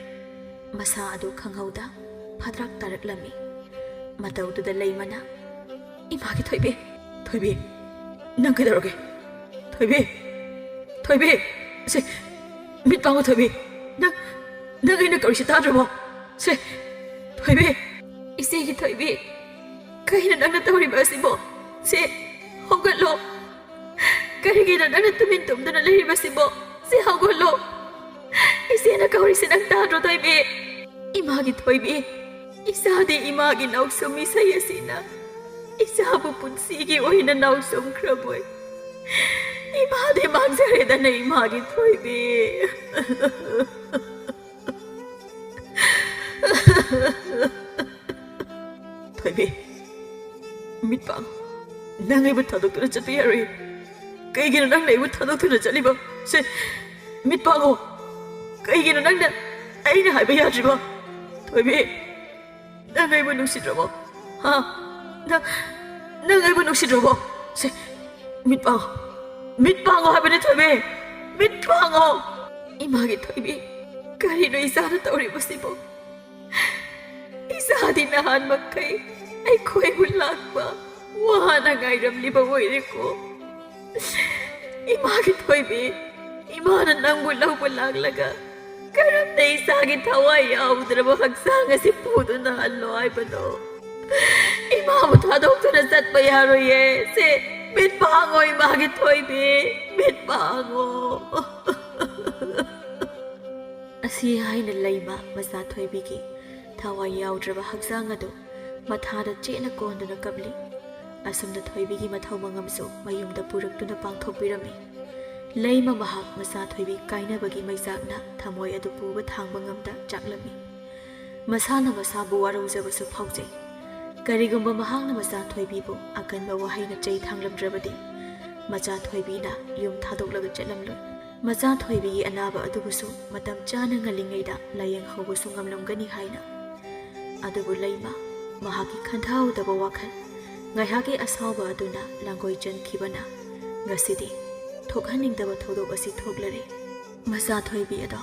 ꯃꯁꯥ ꯑꯗꯨ ꯈꯪꯍꯧꯗ ꯐꯗ꯭ꯔꯥꯛ ꯇꯥꯔꯛꯂꯝꯃꯤ꯫ ꯃꯇꯧꯗꯨꯗ ꯂꯩꯃꯅ, "ꯏꯃꯥꯒꯤ ꯊꯣꯏꯕꯤ, ꯊꯣꯏꯕꯤ, ꯅꯪ ꯀꯩꯗꯧꯔꯒꯦ? ꯊꯣꯏꯕꯤ, ꯊꯣꯏꯕꯤ, ꯁꯦ, ꯃꯤꯠ ꯄꯥꯡꯉꯨ ꯊꯣꯏꯕꯤ, ꯅꯪ, ꯅꯪ ꯑꯩꯅ ꯀꯧꯔꯤꯁꯤ ꯇꯥꯗ꯭ꯔꯕꯣ? ꯁꯦ, ꯊꯣꯏꯕꯤ, ꯏꯆꯦꯒꯤ ꯊꯣꯏꯕꯤ, ꯀꯩꯅꯣ ꯅꯪꯅ ꯇꯧꯔꯤꯕ ꯑꯁꯤꯕꯣ? ꯁꯦ, ꯍꯧꯒꯠꯂꯣ꯫ ꯀꯔꯤꯒꯤꯅꯣ ꯅꯪꯅ ꯇꯨꯃꯤꯟ ꯇꯨꯝꯗꯨꯅ ꯂꯩꯔꯤꯕꯁꯤꯕꯣ? ꯁꯦ, ꯍꯧꯒꯠꯂꯣ꯫ ꯏꯆꯦꯅ ꯀꯧꯔꯤꯁꯤ ꯅꯪ ꯇꯥꯗ꯭ꯔꯣ, ꯊꯣꯏꯕꯤ? ꯏꯃꯥꯒꯤ ꯊꯣꯏꯕꯤ, ꯏꯆꯥꯗꯤ ꯏꯃꯥꯒꯤ ꯅꯥꯎꯁꯨꯝ ꯏꯁꯩ ꯑꯁꯤꯅ ꯏꯆꯥꯕꯨ ꯄꯨꯟꯁꯤꯒꯤ ꯑꯣꯏꯅ ꯅꯥꯎꯁꯨꯝꯈ꯭ꯔꯕꯣꯏ꯫ ꯏꯃꯥꯗꯤ ꯃꯥꯡꯖꯔꯦꯗꯅ, ꯏꯃꯥꯒꯤ ꯊꯣꯏꯕꯤ꯫" "ꯊꯣꯏꯕꯤ, ꯃꯤꯠ ꯄꯥꯡꯉꯣ꯫ ꯅꯪ ꯑꯩꯕꯨ ꯊꯥꯗꯣꯛꯇꯨꯅ ꯆꯠꯄ ꯌꯥꯔꯣꯏ꯫ ꯀꯩꯒꯤꯅꯣ ꯅꯪꯅ ꯑꯩꯕꯨ ꯊꯥꯗꯣꯛꯇꯨꯅ ꯆꯠꯂꯤꯕ? ꯁꯦ, ꯃꯤꯠ ꯄꯥꯡꯉꯣ꯫ ꯀꯩꯒꯤꯅꯣ ꯅꯪꯅ ꯑꯩꯅ ꯍꯥꯏꯕ ꯌꯥꯗ꯭ꯔꯤꯕ? ꯊꯣꯏꯕꯤ, ꯅꯪ ꯑꯩꯕꯨ ꯅꯨꯡꯁꯤꯗ꯭ꯔꯕꯣ? ꯍꯥ? ꯅꯪ, ꯅꯪ ꯑꯩꯕꯨ ꯅꯨꯡꯁꯤꯗ꯭ꯔꯕꯣ? ꯁꯦ, ꯃꯤꯠ ꯄꯥꯡꯉꯣ꯫ ꯃꯤꯠ ꯄꯥꯡꯉꯣ ꯍꯥꯏꯕꯅꯤ, ꯊꯣꯏꯕꯤ꯫ ꯃꯤꯠ ꯄꯥꯡꯉꯣ꯫" ꯏꯃꯥꯒꯤ ꯊꯣꯏꯕꯤ, ꯀꯔꯤꯅꯣ ꯏꯆꯥꯅ ꯇꯧꯔꯤꯕꯁꯤꯕꯣ? ꯏꯆꯥꯗꯤ ꯅꯍꯥꯟ ꯃꯈꯩ ꯑꯩꯈꯣꯏꯕꯨ ꯂꯥꯛꯄ ꯋꯥꯅ ꯉꯥꯏꯔꯝꯂꯤꯕ ꯑꯣꯏꯔꯦꯀꯣ꯫ ꯏꯃꯥꯒꯤ ꯊꯣꯏꯕꯤ, ꯏꯃꯥꯅ ꯅꯪꯕꯨ ꯂꯧꯕ ꯂꯥꯛꯂꯒ ꯀꯔꯝꯅ ꯏꯆꯥꯒꯤ ꯊꯋꯥꯏ ꯌꯥꯎꯗ꯭ꯔꯕ ꯍꯛꯆꯥꯡ ꯑꯁꯤ ꯄꯨꯗꯨꯅ ꯍꯜꯂꯣ ꯍꯥꯏꯕꯅꯣ? ꯏꯃꯥꯕꯨ ꯊꯥꯗꯣꯛꯇꯨꯅ ꯆꯠꯄ ꯌꯥꯔꯣꯏꯌꯦ꯫ ꯁꯦ, ꯃꯤꯠ ꯄꯥꯡꯉꯣ, ꯏꯃꯥꯒꯤ ꯊꯣꯏꯕꯤ, ꯃꯤꯠ ꯄꯥꯡꯉꯣ꯫ ꯑꯁꯤ ꯍꯥꯏꯅ ꯂꯩꯃ ꯃꯆꯥ ꯊꯣꯏꯕꯤꯒꯤ ꯊꯋꯥꯏ ꯌꯥꯎꯗ꯭ꯔꯕ ꯍꯛꯆꯥꯡ ꯑꯗꯨ ꯃꯊꯥꯗ ꯆꯦꯠꯅ ꯀꯣꯟꯗꯨꯅ ꯀꯞꯂꯤ꯫ ꯑꯁꯨꯝꯅ ꯊꯣꯏꯕꯤꯒꯤ ꯃꯊꯧ ꯃꯉꯝꯁꯨ ꯃꯌꯨꯝꯗ ꯄꯨꯔꯛꯇꯨꯅ ꯄꯥꯡꯊꯣꯛꯄꯤꯔꯝꯃꯤ꯫ ꯂꯩꯃ ꯃꯍꯥꯛ ꯃꯆꯥ ꯊꯣꯏꯕꯤ ꯀꯥꯏꯅꯕꯒꯤ ꯃꯩꯆꯥꯛꯅ ꯊꯃꯣꯏ ꯑꯗꯨ ꯄꯨꯕ ꯊꯥꯡꯕ ꯉꯝꯗ ꯆꯥꯛꯂꯝꯃꯤ꯫ ꯃꯁꯥꯅ ꯃꯁꯥꯕꯨ ꯋꯥꯔꯧꯖꯕꯁꯨ ꯐꯥꯎꯖꯩ꯫ ꯀꯔꯤꯒꯨꯝꯕ ꯃꯍꯥꯛꯅ ꯃꯆꯥ ꯊꯣꯏꯕꯤꯕꯨ ꯑꯀꯟꯕ ꯋꯥꯍꯩꯅ ꯆꯩ ꯊꯥꯡꯂꯝꯗ꯭ꯔꯕꯗꯤ, ꯃꯆꯥ ꯊꯣꯏꯕꯤꯅ ꯌꯨꯝ ꯊꯥꯗꯣꯛꯂꯒ ꯆꯠꯂꯝꯂꯣꯏ꯫ ꯃꯆꯥ ꯊꯣꯏꯕꯤꯒꯤ ꯑꯅꯥꯕ ꯑꯗꯨꯕꯨꯁꯨ ꯃꯇꯝ ꯆꯥꯅ ꯉꯜꯂꯤꯉꯩꯗ ꯂꯥꯌꯦꯡꯍꯧꯕꯁꯨ ꯉꯝꯂꯝꯒꯅꯤ ꯍꯥꯏꯅ꯫ ꯑꯗꯨꯕꯨ ꯂꯩꯃ, ꯃꯍꯥꯛꯀꯤ ꯈꯟꯊꯍꯧꯗꯕ ꯋꯥꯈꯜ, ꯉꯥꯏꯍꯥꯛꯀꯤ ꯑꯁꯥꯎꯕ ꯑꯗꯨꯅ ꯂꯥꯡꯒꯣꯏ ꯆꯟꯈꯤꯕꯅ ꯉꯁꯤꯗꯤ ꯊꯣꯛꯍꯟꯅꯤꯡꯗꯕ ꯊꯧꯗꯣꯛ ꯑꯁꯤ ꯊꯣꯛꯂꯔꯦ꯫ ꯃꯆꯥ ꯊꯣꯏꯕꯤ ꯑꯗꯣ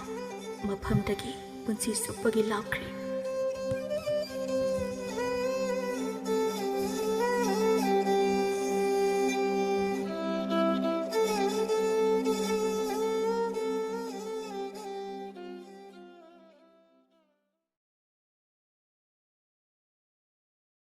ꯃꯐꯝꯗꯒꯤ ꯄꯨꯟꯁꯤ ꯆꯨꯞꯄꯒꯤ ꯂꯥꯞꯈ꯭ꯔꯦ꯫